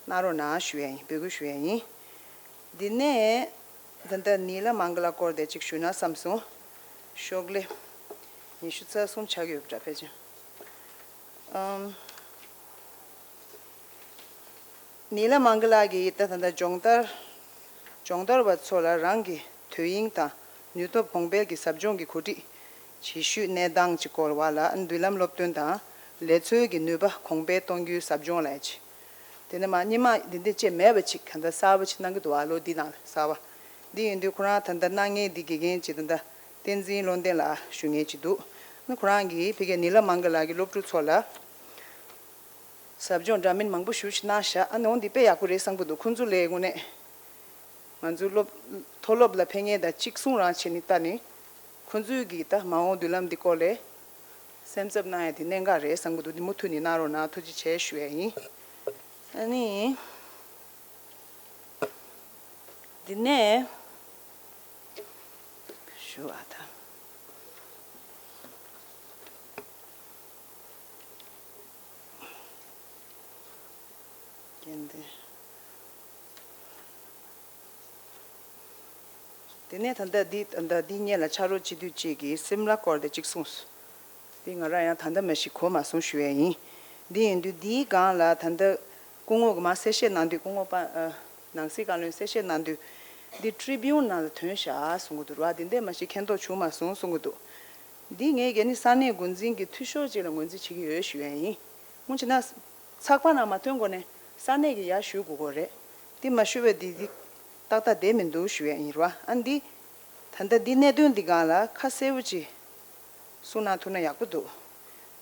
གནང་རོགས་གནང་ཞུ་ཡ་ཡིན། འབོད་སྐུལ་ཞུ་ཡ་ཡིན། འདི་ནས་ད་ལྟ་ནི་ལ་མང་ག་ལ་སྐོར་དེ་ཅིག་ཞུ་ན་བསམ་སོང་། ཤོག་ལེ་ཉི་ཤུ་རྩ་གསུམ་ཆགས་ཡོད་པ་འདྲ་ཕལ་ཆེར། ཨམ། ནི་ལ་མང་ག་ལ་གིས་ད་ད་ལྟ་སྦྱོང་བརྡར་སྦྱོང་བརྡར་བ་ཚོ་ལ་རང་གི་དོ་དབྱིངས་དང་ནུས་སྟོབས་གོང་འཕེལ་གྱི་ཟབ་སྦྱོང་གི་གོ་སྒྲིག་བྱེད་ཤུགས་གནས་སྟངས་ཀྱི་སྐོར་བ་ལ་མདུན་ལམ་སློབ་སྟོན་དང་ལས་འཚོལ་གྱི་ནུས་པ་གོང་འཕེལ་གཏོང་རྒྱུའི་ཟབ་སྦྱོང་ལ་ཡ་ཅི། དེ་ནས་མ་སྔོན་མ་འདི་འདྲ་བྱས་མེད་པ་ཅིག་ག་འདྲ་གསར་པ་ཅིག་གནང་གི་འདུག་ཨ་ལོ་འདི་ནང་གསར་པ། འདི་ཡིན་དུས་ཁོ་རང་ད་ལྟ་གནང་མཁན་འདི་དགེ་རྒན་ཅིག་ད་ལྟ་བསྟན་འཛིན་བློ་ལྡན་ལགས་ཞུ་མཁན་ཅིག་འདུག་ཨ་ནི་ཁོ་རང་གིས་ཕ་གིའི་ནི་ལ་མང་ག་ལ་གི་སློབ་ཕྲུག་ཚོ་ལ་ཟབ་སྦྱོང་འདྲ་མིན་མང་པོ་ཞེ་པོ་ཅིག་གནང་ཤག་ཨ་ནི་འོ་འདི་དཔེ་ཡག་པོ་རེད་བསམ་གི་འདུག་ཁོང་ཚོ་ལས་དངོས་གནས་ང་ཚོའི་སློབ་མཐོ་སློབ་ལ་ཕེབས་མཁན་དང་གཅིག་མཚུངས་རང་བྱས་ནས་ལྟ་ནས་ཁོང་ཚོའི་གི་ད་མ་འོངས་མདུན་ལམ་འདི་སྐོར་ལ་སེམས་འཚབ་གནང་ཡ་དེ་གནད་འགག་རེད་བསམ་གི་འདུག་འདི་མུ་མཐུད་ནས་གནང་རོགས་གནང་། ཐུགས་རྗེ་ཆེ་ཞུ་ཡ་ཡིན། ཨ་ནི། འདི་ནས་ཞུ་བ་དང་། རྐྱེན་དེ། དེ་ནས་ད་ལྟ་འདི་ད་ལྟ་འདི་སྔོན་ལ་ཕྱག་རོགས་སྤྱི་འཐུས་གཅིག་གིས་སིམ་ལ་སྐོར་དེ་གཅིག་གསུངས་སོང་། འདི་ང་རང་ཡང་ད་ལྟ་མ་གཞི་གོ་མ་སོང་ཞུ་ཡས་ཡིན། འདི་ཡིན་དུས་འདིའི་སྒང་ལ་ད་ལྟ་སྐུ་ངོ་གི་མ་གསལ་བཤད་གནང་དུས་སྐུ་ངོ་པ་ཨ་ནང་སྲིད་བཀའ་བློན་གསལ་བཤད་གནང་དུས་འདི་ཊི་རི་བྷིའུ་ནང་ལ་ཐོན་བཞག་གསུང་གི་འདུག་ར། འདི་འདྲས་མ་གཞི་མཁྱེན་རྟོགས་བྱུང་མ་སོང་གསུང་གི་འདུག་འདི་ངས་གལ་ནི་ས་གནས་འགོ་འཛིན་གྱི་འཐུས་ཤོར་ཅིག་ལ་ངོས་འཛིན་བྱེད་ཀྱི་ཡོད་ཞུ་ཡས་ཡིན། སྔོན་ཆད་ན། ཚགས་པར་ནང་མ་ཐོན་གོང་ནས་ས་གནས་ཀྱི་ཡར་ཞུ་དགོས་ཀྱི་རེད། དེ་མ་ཞུས་པ་དེ་དེ་ཏག་ཏག་བསྡད་མི་འདུག་ཞུ་ཡ་ཡིན་ར། ཨ་འདི་ད་ལྟ་འདི་གནད་དོན་འདི་སྒང་ལ་ཁ་གསལ་པོ་ཅིག་གསུང་གནང་ཐུབ་ན་ཡག་པོ་འདུག་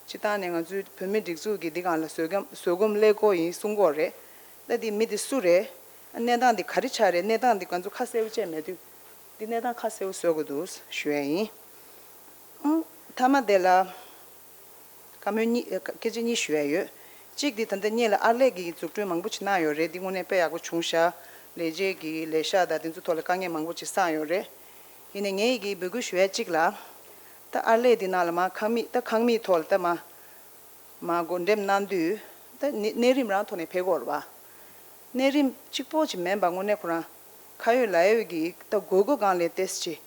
སྤྱིར་བཏང་ནས་ང་ཚོའི་བོད་མིའི་སྒྲིག་འཛུགས་ཀྱི་འདི་སྒང་ལ་བཟོད་སྒོམ་བཟོད་སྒོམ་སླེབས་དགོས་ཡིན་གསུང་གི་ཡོད་རེད། ད་འདི་མི་འདི་སུ་རེད། ཨ་གནས་སྟངས་འདི་ག་རེ་ཆགས་རེད། གནས་སྟངས་འདི་ང་ཚོ་ཁ་གསལ་པོ་བཅས་མེད་དུས་འདི་གནས་སྟངས་ཁ་གསལ་པོ་བཟོ་དགོས་འདུག་ཞུ་ཡ་ཡིན། ཨང་། མཐའ་མ་དེ་ལ། བཀའ་མོལ་གཉིས་ཨ། སྐད་ཆ་གཉིས་ཞུ་ཡ་ཡོད། གཅིག་དེ་ད་ལྟ་སྔོན་ལ་ཨར་ལས་ཀྱི་འཛུགས་སྐྲུན་མང་པོ་ཞིག་གནང་ཡོད་རེད། འདི་དངོས་གནས་དཔེ་ཡག་པོ་བྱུང་ཤག་ལས་བྱེད་ཀྱི་ལས་ཤག་དང་དེ་ཚོ་ཐོག་ལ་དཀའ་ངལ་མང་པོ་ཞིག་བསགས་ཡོད་རེད། ཡིན་ནའི་ངས་ཀྱིས་འབོད་སྐུལ་ཞུ་ཡ་གཅིག་ལ། ད་ཨར་ལས་འདི་ནང་ལ་མར་ཁང་མིག་ད་ཁང་མིག་ཐོག་ལ་ད་མར་མར་བགོ་འགྲེམས་གནང་དུས་ད་གནས་གནས་རིམ་རང་ཐོག་ནས་ཕེབས་ཀྱི་ཡོད་རེད་པ། གནས་རིམ་གཅིག་པོ་ཅིག་མིན་པ་དངོས་གནས་ཁོ་རང་ཁ་ཡོད་ལག་ཡོད་ཀྱི་ད་དགོས་མཁོ་སྒང་ལ་ཏོག་ཙམ་ཅིག་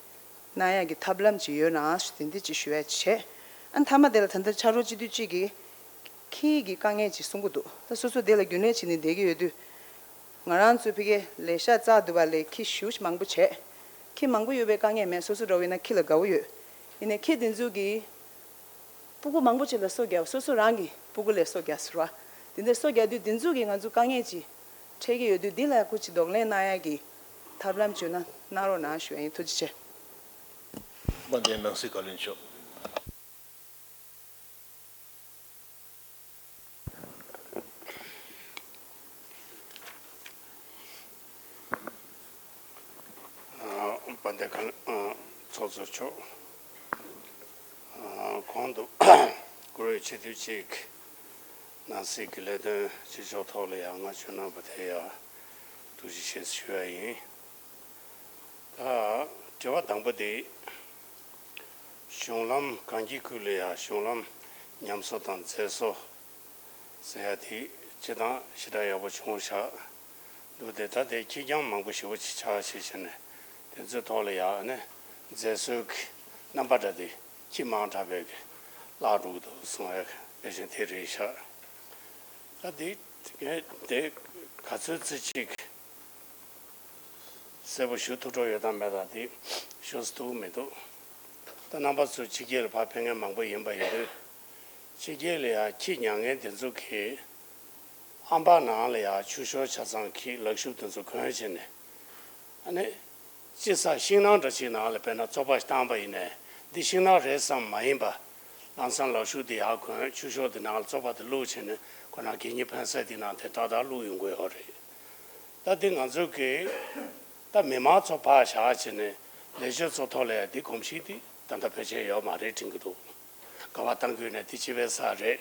གནང་ཡག་གི་ཐབས་ལམ་ཅིག་ཡོད་ན་དེ་འདྲ་ཅིག་ཞུ་ཡ་ཅིག་བྱས། ཨ་མཐའ་མ་དེ་ལ་ད་ལྟ་ཕྱག་རོགས་སྤྱི་འཐུས་གཅིག་གིས་ཁྱི་གི་དཀའ་ངལ་ཅིག་གསུང་གི་འདུག་ད་སོ་སོ་དེ་ལ་རྒྱུན་ལས་བྱས་ནས་བསྡད་ཀྱི་ཡོད་དུས། ང་རང་ཚོའི་ཕ་གིའི་ལས་ཤག་བཙག་འདུག་པ་ལས་ཁྱི་ཞེ་པོ་མང་པོ་བྱས། ཁྱི་མང་པོ་ཡོད་པའི་དཀའ་ངལ་མེད། སོ་སོ་འདྲ་བོ་ཡིན་ན་ཁྱི་ལ་དགའ་བོ་ཡོད། ཡིན་ནའི་ཁྱི་དེ་ཚོ་གིས་སྤུ་གུ་མང་པོ་ཅིག་ལ་སོ་བརྒྱབ། སོ་སོ་རང་གི་སྤུ་གུ་ལ་སོ་བརྒྱབ་ཟེར་བ། དེ་འདྲ་སོ་བརྒྱབ་དུས་དེ་ཚོ་གིས་ང་ཚོ་དཀའ་ངལ་ཅིག་འཕྲད་ཀྱི་ཡོད་དུས་འདི་ལ་སྐུ་མཁྱེན་གདོང་ལེན་གནང་ཡག་གི་ཐབས་ལམ་བྱུང་ན་གནང་རོགས་གནང་ཞུ་ཡ་ཡིན། ཐུགས་རྗེ་ཆེ། དཔལ་ལྡན་ནང་སྲིད་བཀའ་བློན་མཆོག་དཔལ་ལྡན་ཚོགས་གཙོ་མཆོག་གོང་དུ་བཀུར་འོས་སྤྱི་འཐུས་གཅིག་ནང་སྲིད་ཀྱི་ལས་དོན་བྱེད་ཕྱོགས་ཐོག་ལ་ཡང་ང་བྱོན་གནང་བ་དེ་ཡང་ཐུགས་རྗེ་ཆེ་ཞུ་ཡ་ཡིན། ད་དྲི་བ་དང་པོ་དེ། གཞུང་ལམ་གངས་སྐྱིད་ཁུལ་ལ་ཡང་གཞུང་ལམ་ཉམས་གསོ་དང་མཛེས་གསོ་ཟེར་ཡ་དེ་སྤྱིར་བཏང་ཞེ་དྲག་ཡག་པོ་བྱུང་བཞག་འདུག་དེ་ད་དེ་ཁྱི་རྐྱང་མང་པོ་ཞེ་པོ་ཅིག་ཆགས་བྱས་བྱས་ནས་དེ་ཚོའི་ཐོག་ལ་ཡང་ནི་མཛེས་གསོའི་གི་རྣམ་པ་འདྲ་དེ་ཁྱི་མང་དྲགས་པའི་གི་བརླག་འགྲོ་གི་འདུག་གསུང་ཡ་དེ་བཞིན་དེ་རེད་བཞག་ད་དེ་དེ་ག་ཚོད་ཙི་ཅིག་གསལ་པོ་ཞུ་ཐུབ་འགྲོ་ཡོད་དམ་མེད་དམ་དེ་ཞུ་ཐུབ་མི་འདུག་ད་རྣམ་པ་ཚོ་ཕྱི་རྒྱལ་ལ་ཕར་ཕེབས་མཁན་མང་པོ་ཡིན་པ་ཡིན་དུས། ཕྱི་རྒྱལ་ལ་ཡང་ཁྱི་ཉར་མཁན་དེ་ཚོ་གིས་ཨམ་བག་ནང་ལ་ཡང་ཆུ་ཤོར་ཆ་ཚང་གི་ལག་ཤུབས་དེ་ཚོ་གོན་བྱས་ནས། ཨ་ནི། ཅི་ཟེར་ཤིང་ནགས་འདྲ་ཅིག་ནང་ལ་དཔེར་ན་བཙོག་པ་ཞིག་བཏང་པ་ཡིན་ནའི་འདི་ཤིང་ནགས་རེད་བསམ་མ་ཡིན་པ། ལམ་སང་ལག་ཤུབས་དེ་ཡར་གོན་ཆུ་ཤོག་དེ་ནང་ལ་བཙོག་པ་དེ་བླུགས་བྱས་ནས་ཁོ་རང་གད་སྙིགས་འཕེན་ས་དེ་ནང་དེ་ཏག་ཏག་བླུགས་ཡོང་གི་ཡོད་རེད། ད་འདི་ང་ཚོ་གིས་ད་མི་མང་ཚོ་ཕར་བཞག་བྱས་ནས་ལས་བྱེད་ཚོ་ཐོག་ལ་ཡང་འདི་གོམས་གཤིས་དེ་ད་ལྟ་བེད་སྤྱད་ཡོད་མ་རེད་དྲན་གྱི་འདུག་ག་པར་བཏང་དགོས་ནས་དེ་སྤྱི་པའི་ས་རེད།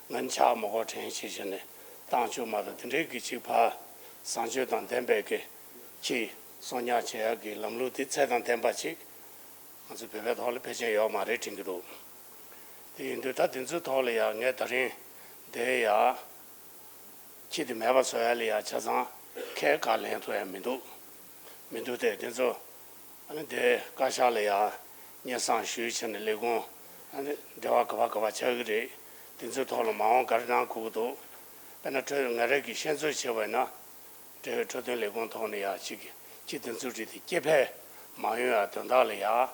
ང་ནི་ཆག་མ་དགོས་དྲན་བྱས་བྱས་ནས་བཏང་བཅུག་མ་གཏོགས་དེ་འདྲའི་གི་ཅིག་ཕར་བཟང་སྤྱོད་དང་ལྡན་པའི་གི་ཁྱི། གསོག་ཉར་བྱེད་ཡག་གི་ལམ་ལུགས་དེ་ཚད་དང་ལྡན་པ་ཅིག་ང་ཚོ་བོད་པའི་ཐོག་ལ་ཕལ་ཆེར་ཡོད་མ་རེད་དྲན་གྱི་འདུག་དེ་ཡིན་དུས་ད་དེ་ཚོའི་ཐོག་ལ་ཡང་ངས་ད་རིང་འདིར་ཡང་ཁྱི་དེ་མེད་པ་བཟོ་ཡ་ལ་ཡང་ཆ་ཚང་ཁས་ཁ་ལེན་ཐུབ་ཡ་མི་འདུག་མི་འདུག་སྟེ། དེ་ཚོ་ཨ་ནི་དེ་བཀའ་ཤག་ལ་ཡང་སྙན་སེང་ཞུས་བྱས་ནས་ལས་ཁུངས་ཨ་ནི་འབྲེལ་བ་ག་པ་ག་པ་ཆགས་ཀྱི་རེད། དེ་ཚོའི་ཐོག་ལ་མ་འོངས་ག་རེ་གནང་དགོས་ཀྱི་འདུག་དཔེར་ན་འཕྲོད་ང་རང་གིས་ཤེས་ཚོད་བྱས་པ་ཡིན་ན། འབྲེལ་ཡོད་འཕྲོད་བསྟེན་ལས་ཁུངས་ཐོག་ནས་ཡང་ཅིག་ཁྱི་དེ་ཚོའི་རིགས་དེ་སྐྱེ་འཕེལ་མ་ཡོང་ཡ་དོན་དག་ལ་ཡང་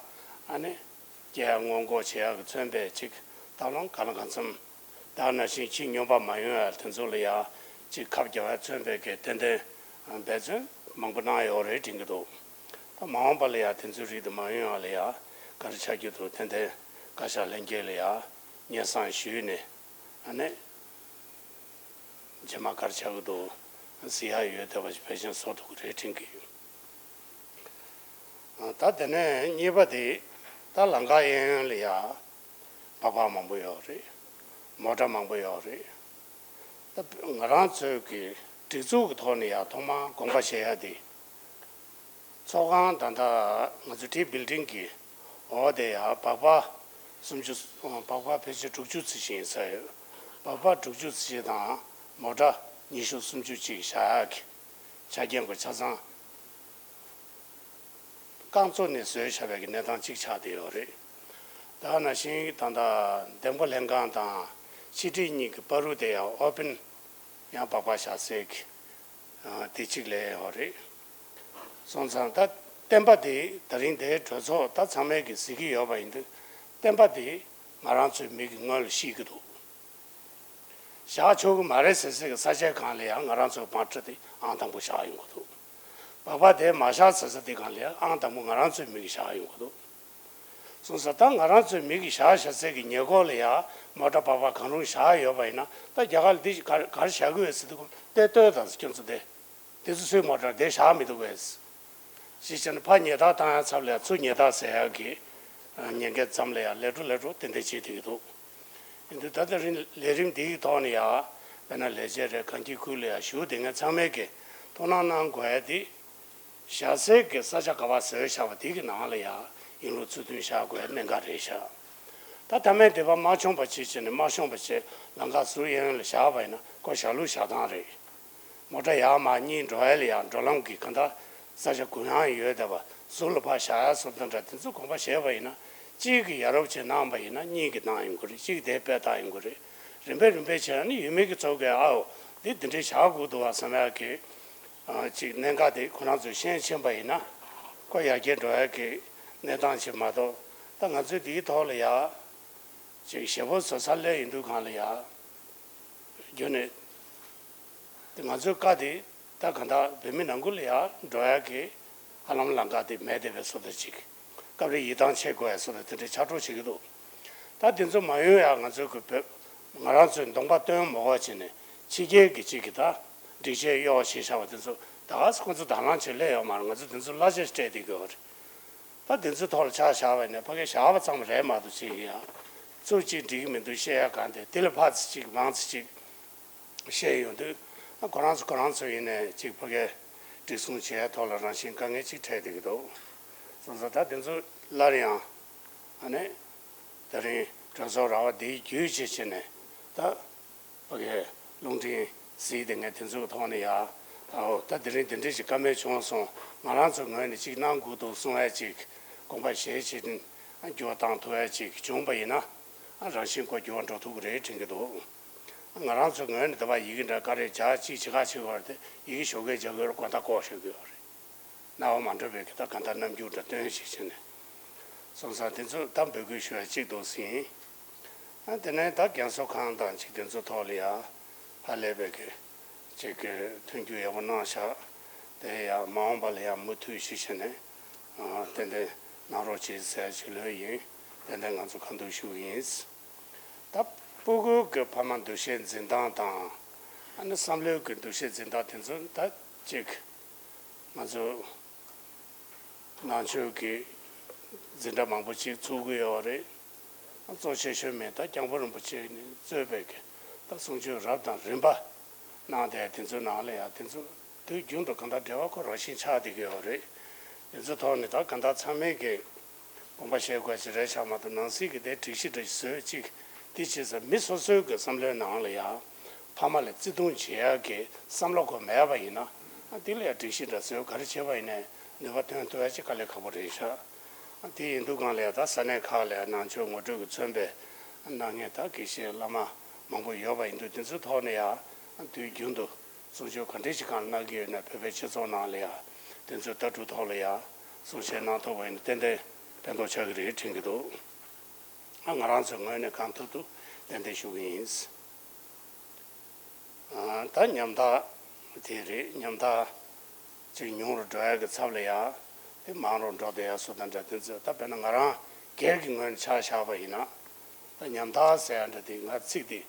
ཨ་ནི་སྐྱེ་ཡ་སྔོན་འགོག་བྱེད་ཡག་གི་མཚོན་པའི་ཅིག་ད་ལོ་གང་ལ་གང་འཚམ། ད་ནང་བཞིན་ཁྱི་སྨྱོན་པ་མ་ཡོང་ཡ་དེ་ཚོ་ལ་ཡང་ཅིག་ཁབ་རྒྱག་ཡ་མཚོན་པའི་གི་ཏན་ཏན་འབད་བརྩོན་མང་པོ་གནང་ཡོད་རེད་དྲན་གྱི་འདུག་ད་མ་འོངས་པ་ལ་ཡང་དེ་ཚོའི་རིགས་དེ་མ་ཡོང་ཡ་ལ་ཡང་ག་རེ་བྱ་རྒྱུ་འདུག་ཏན་ཏན་བཀའ་ཤག་ལྷན་རྒྱས་ལ་ཡང་སྙན་སེང་ཞུས་ནས་ཨ་ནི། རྗེས་མ་ག་རེ་བྱ་གི་འདུག་ཟེར་ཡ་ཡོད་བསྡད་པ་ཞིག་ཕལ་ཆེར་བཟོ་ཐུབ་ཀྱི་རེད་དྲན་གྱི་ཡོད། ད་དེ་ནས་གཉིས་པ་དེ་ད་ལམ་ཁ་གཡས་གཡོན་ལ་ཡ་སྦག་སྦག་མང་པོ་ཡོད་རེད། མོ་ཊ་མང་པོ་ཡོད་རེད། ད་ང་རང་ཚོའི་གི་སྒྲིག་འཛུགས་ཀྱི་ཐོག་ནས་ཡ་ཐོག་མར་དགོངས་པ་བཞེས་ཡ་དེ། ཚོགས་ཁང་ད་ལྟ་ང་ཚོ་ཊི་བྷི་ལྡིང་གི་འོག་དེ་ཡང་སྦག་སྦག་སུམ་ཅུ། སྦག་སྦག་ཕལ་ཆེར་དྲུག་ཅུ་ཙམ་ཞིག་ཡིན་ས་ཡོད། སྦག་སྦག་དྲུག་ཅུ་ཙམ་ཞིག་དང་མོ་ཊ་ཉི་ཤུ་སུམ་ཅུ་ཅིག་བཞག་ཡག་གི་ཆ་རྐྱེན་གོ་ཆ་ཚང་རྐང་བཙུགས་ནས་བཟོས་བཞག་པའི་གི་གནས་སྟངས་གཅིག་ཆགས་བསྡད་ཡོད་རེད། ད་ནང་བཞིན་ད་ལྟ་འདེམས་བསྐོ་ལྷན་ཁང་དང་ཕྱི་དྲིལ་གཉིས་ཀྱི་བར་དུ་དེ་ཡང་ཨོ་པན་ཡང་སྦག་སྦག་བཞག་སའི་གི་དེ་གཅིག་ལས་ཡོད་རེད། སོང་ཙང་ད་བསྟན་པ་དེ་ད་རིང་དེའི་གྲོས་ཚོགས་ད་ཚང་མས་ཀྱི་གཟིགས་ཀྱི་ཡོད་པ་ཡིན་དུས་བསྟན་པ་དེ་ང་རང་ཚོའི་མིག་གི་སྔོན་ལ་ཤར་གྱི་འདུག་བཞག་ཆོག་གི་མ་རེད་ཟེར་སའི་གི་ས་ཆའི་སྒང་ལ་ཡང་ང་རང་ཚོའི་མོ་ཊ་དེ་ཨང་དང་པོ་བཞག་ཡོང་གི་འདུག་སྦག་སྦག་དེ་མ་བཞག་ཟེར་ས་དེ་སྒང་ལ་ཡང་ཨང་དང་པོ་ང་རང་ཚོའི་མིག་གིས་བཞག་ཡོང་གི་འདུག་སོང་ཙང་ད་ང་རང་ཚོའི་མིག་གིས་བཞག་བཞག་སའི་གི་ཉེ་འཁོར་ལ་ཡང་མོ་ཊ་སྦག་སྦག་གང་རུང་བཞག་ཡོད་པ་ཡིན་ན། ད་རྒྱ་གར་ལ་འདི་ག་ག་རེ་བཞག་གི་ཡོད་ཟེར་དུས་ཀོ་ཏེ་ལྟོས་དང་ཁྱོད་ཚོ་དེ་དེ་ཚོ་སུའི་མོ་ཊ་དེ་བཞག་མི་འདུག་གས་ཞེས་བྱས་ནས་ཕར་ཉེས་རྡུང་བཏང་ཡ་ཚབ་ལ་ཡང་ཚུར་ཉེས་རྡུང་ཟེར་ཡག་གི་ཉེན་ཁའི་མཚམས་ལ་ཡང་ལས་འགྲོ་ལས་འགྲོ་ཏན་ཏན་བྱེད་བསྡད་ཀྱི་འདུག་ཡིན་དུས་ད་ལྟ་རིང་ལས་རིམ་འདིའི་ཐོག་ནས་ཡང་དཔེར་ན་ལས་བྱེད་རེད། གང་ཅིའི་ཁུལ་ལ་ཡང་བཞུགས་བསྡད་མཁན་ཚང་མས་ཀྱི་ཐུགས་སྣང་གནང་དགོས་ཡ་དེ། བཞག་སའི་གི་ས་ཆ་ག་པར་བཟོས་བཞག་པ་དེ་གི་ནང་ལ་ཡང་ཡིན་ལུགས་ཚུལ་མཐུན་བཞག་དགོས་གནད་འགག་རེད་ཤག་ད་མཐའ་མའི་དེ་བ་མ་བྱུང་བ་བྱེད་བྱས་ནས་མ་བྱུང་བ་བྱས་ལམ་ཁ་ཟུར་གཡས་གཡོན་ལ་བཞག་པ་ཡིན་ན་ཁོ་བཞག་ལུགས་བཞག་སྟངས་རེད། མོ་ཊ་ཡར་མར་གཉིས་འགྲོ་ཡ་ལ་ཡང་འགྲོ་ལམ་གི་གང་ལྟར་ས་ཆ་གུ་ཡངས་ཡོད་བསྡད་པ་ཟུར་ལ་ཕར་བཞག་ཡ་བཟོ་སྟངས་འདྲ་དེ་ཚོ་དགོངས་པ་བཞེས་པ་ཡིན་ན། གཅིག་གིས་ཡ་རོབ་ཅིག་གནང་པ་ཡིན་ན་གཉིས་ཀྱིས་གནང་ཡོང་གི་རེད། གཅིག་གིས་དེ་སྤེལ་བཏང་ཡོང་གི་རེད། རིམ་པས་རིམ་པས་བྱས་ན་ནི་ཡུལ་མི་གི་ཚོ་གས་ཨའོ་འདི་འདི་འདྲའི་བཞག་དགོས་འདུག་བ་བསམ་ཡག་གི་ཅིག་གནད་འགག་དེ་ཁོ་རང་ཚོས་ཤེས་ཕྱིན་པ་ཡིན་ན་ཁོ་ཡར་རྒྱས་འགྲོ་ཡག་གི་གནས་སྟངས་ཅིག་མ་གཏོགས། ད་ང་ཚོས་འདིའི་ཐོག་ལ་ཡ་ཅིག་ཞེ་པོ་བཟོ་ས་སླེབས་ཡིན་དུས་སྒང་ལ་ཡ་རྒྱུ་ནས་དེ་ང་ཚོའི་བཀའ་དེ་ད་གང་ལྟར་བོད་མི་ནང་ཁུལ་ལ་ཡ་འགྲོ་ཡག་གི་ཧ་ལམ་ལམ་ཁ་དེ་མེད་བསྡད་པའི་བཟོ་འདྲ་ཅིག་སྐབས་རེ་ཡིད་ཐང་ཆད་དགོས་ཡ་བཟོ་འདྲ་དེ་འདྲའི་ཆགས་འགྲོ་བྱེད་ཀྱི་འདུག་ད་དེ་ཚོ་མ་ཡོང་ཡ་ང་ཚོའི་གི་བོད་ང་རང་ཚོའི་གདོང་པ་སྟོན་མ་དགོས་བྱས་ནས་ཕྱི་རྒྱལ་གྱི་ཅིག་གི་ད་སྒྲིག་ཆས་གཡོག་བྱས་བཞག་པ་དེ་ཚོ་ད་ག་སེ་ཁོ་ཚོ་དང་བླངས་བྱས་སླེབས་ཡོད་མ་རེད། ང་ཚོ་དེ་ཚོ་གླ་ཆ་ཞིག་སྤྲད་བསྡད་ཀྱི་ཡོད་རེད། ད་དེ་ཚོའི་ཐོག་ལ་ཆ་བཞག་པ་ཡིན་ན་ཕ་གིར་བཞག་པ་ཙམ་རེད་མ་གཏོགས་ཅིག་ཡ་ཚུར་ཅིག་འགྲིག་གི་མི་འདུག་བཤད་ཡ་གང་དེ་དེ་ལས་ཕར་ཙམ་ཅིག་མང་ཙམ་ཅིག་བཤད་ཡོང་དུས། ཁོ་རང་ཚོ་ཁོ་རང་ཚོ་ཡིན་ནའི་ཅིག་ཕ་གིར་སྒྲིག་སྲུང་བྱེད་ཡ་ཐོག་ལ་རང་བཞིན་དཀའ་ངལ་ཅིག་འཕྲད་བསྡད་ཀྱི་འདུག་སོང་ཙང་ད་དེ་ཚོ་སླར་ཡང་ཨ་ནི་དེ་རིང་གྲོས་ཚོགས་ར་བ་འདིའི་བརྒྱུད་བྱས་བྱས་ནས་ད། ཕ་གིའི་རླུང་འཕྲིན་གཟིགས་བསྡད་མཁན་དེ་ཚོའི་ཐོག་ནས་ཡ། ཨའོ་ད་དེ་རིང་དེ་འདྲ་ཞིག་བཀའ་མོལ་བྱུང་སོང་། ང་རང་ཚོའི་ངོས་ནས་ཅིག་གནང་དགོས་འདུག་གསུང་ཡ་ཅིག་དགོངས་པ་བཞེས་བྱས་ནས་འགྱུར་བ་བཏང་ཐུབ་ཡ་ཅིག་བྱུང་པ་ཡིན་ན། རང་བཞིན་ཁོ་འགྱུར་བ་འགྲོ་ཐུབ་ཀྱི་རེད་དྲན་གྱི་འདུག་ང་རང་ཚོའི་ངོས་ནས་དེ་བ་ཡི་གེ་འདྲ་ག་རེ་བྱ་ཅིག་བྱེད་ག་བྱེད་དགོས་རེད་དེ་ཡི་གེ་ཞོགས་ཀས་བྱ་དགོས་རེད། དགོང་དག་ལྐོག་བྱེད་དགོས་རེད། རྣ་བ་མ་འགྲོ་བའི་གི་ད་གང་ལྟར་རྣམ་འགྱུར་འདྲ་སྟོན་ཞིག་བྱས་ནས། སོང་ཙང་དེ་ཚོ་ད་འབོད་སྐུལ་ཞུ་ཡ་གཅིག་འདུག་ཟིན། ཨ་དེ་ནས་ད་རྒན་གསོ་ཁང་དང་ཅིག་དེ་ཚོ་ཐོག་ལ་ཡ་ཧ་ལས་པའི་གི་ཅིག་གི་མཐུན་འགྱུར་ཡག་པོ་གནང་ཤག་དེ་ཡ་མ་འོངས་པ་ལ་ཡང་མུ་མཐུད་ཞིག་བྱས་ནས་ཨ་ཏན་ཏན་གནང་རོགས་བྱེད་ཟེར་ཞུ་ལོས་ཡིན། ཏན་ཏན་ང་ཚོ་ཁ་འདུག་ཞུ་གི་ཡིན། ད་སྤུ་གུ་གི་ཕ་མ་འདུ་ཤེས་འཛིན་སྟངས་དང་ཨ་ནི་བསམ་བློའི་གི་འདུ་ཤེས་འཛིན་སྟངས་དེ་ཚོ་ད་ཅིག་ང་ཚོ་ནང་ཆོས་ཀྱི་འཛིན་གྲྭ་མང་པོ་ཅིག་ཚུགས་ཀྱི་ཡོད་རེད། གཙོ་ཆེ་ཤོས་མེད་ད་སྐྱབས་མགོན་རིན་པོ་ཆེ་ནས་གཙོས་པའི་གི་ད་གསུང་ཆོས་རབ་དང་རིམ་པ་གནང་སྟེ་དེ་ཚོའི་ནང་ལ་ཡང་དེ་ཚོ་དུས་རྒྱུན་དུ་གང་ལྟར་འབྲེལ་བ་ཁོ་རང་བཞིན་ཆགས་བསྡད་ཀྱི་ཡོད་རེད། དེ་ཚོའི་ཐོག་ནས་ད་གང་ལྟར་ཚང་མས་ཀྱི་དགོངས་པ་བཞེས་དགོས་ཅིག་རེད་ཤག་མ་གཏོགས་ནང་སྲིད་ཀྱི་དེ་སྒྲིག་གཞི་འདྲ་ཞིག་བཟོས་ཅིག་དེ་བྱས་ཙང་མི་སོ་སོའི་གི་བསམ་བློའི་ནང་ལ་ཡང་ཕ་མ་ལ་བརྩི་མཐོང་བྱེད་ཡག་གི་བསམ་བློ་ཁོ་མེད་པ་ཡིན་ན་དེ་ལ་ཡང་སྒྲིག་གཞི་འདྲ་བཟོས་ག་རེ་བྱས་པ་ཡིན་ནའི་ནུས་པ་ཐོན་ཐུབ་ཡག་ཅིག་དཀའ་ལས་ཁག་པོ་རེད་ཤག་དེ་ཡིན་དུས་སྒང་ལ་ཡང་ད་ས་གནས་ཁག་ལ་ཡང་ནང་ཆོས་ངོ་སྤྲོད་ཀྱིས་མཚོན་པའི་གནང་མཁན་ད་དགེ་བཤེས་བླ་མ་མང་པོ་ཡོད་པ་ཡིན་དུས་དེ་ཚོའི་ཐོག་ནས་ཡང་དུས་རྒྱུན་དུ། གསུང་ཆོས་ག་འདྲ་ཞིག་གང་གནང་གི་ཡོད་ན་བོད་པའི་སྤྱི་ཚོགས་ནང་ལ་ཡང་དེ་ཚོའི་ལྟ་གྲུབ་ཐོག་ལ་ཡང་གསུང་བཤད་གནང་ཐུབ་པ་ཡིན་ན་ཏན་ཏན་ཕན་ཐོགས་ཆགས་ཀྱི་རེད་དྲན་གྱི་འདུག་ང་རང་ཚོའི་ངོས་ནས་གང་ཐུབ་ཐུབ་ཏན་ཏན་ཞུ་གི་ཡིན། ད་ཉམ་ཐག་དེ་རེད། ཉམ་ཐག་ཅིག་ཉུང་རུ་འགྲོ་ཡག་གི་ཚབ་ལ་ཡང་དེ་མང་རུ་འགྲོ་བསྡད་ཡག་བཟོ་དང་འདྲ་དེ་ཚོ་ད་དཔེར་ན་ང་རང་སྒེར་གྱི་ངོས་ནས་ཆ་བཞག་པ་ཡིན་ན་ད་ཉམ་ཐག་ཟེར་ཡག་འདྲ་དེ་ང་ཚིག་དེ་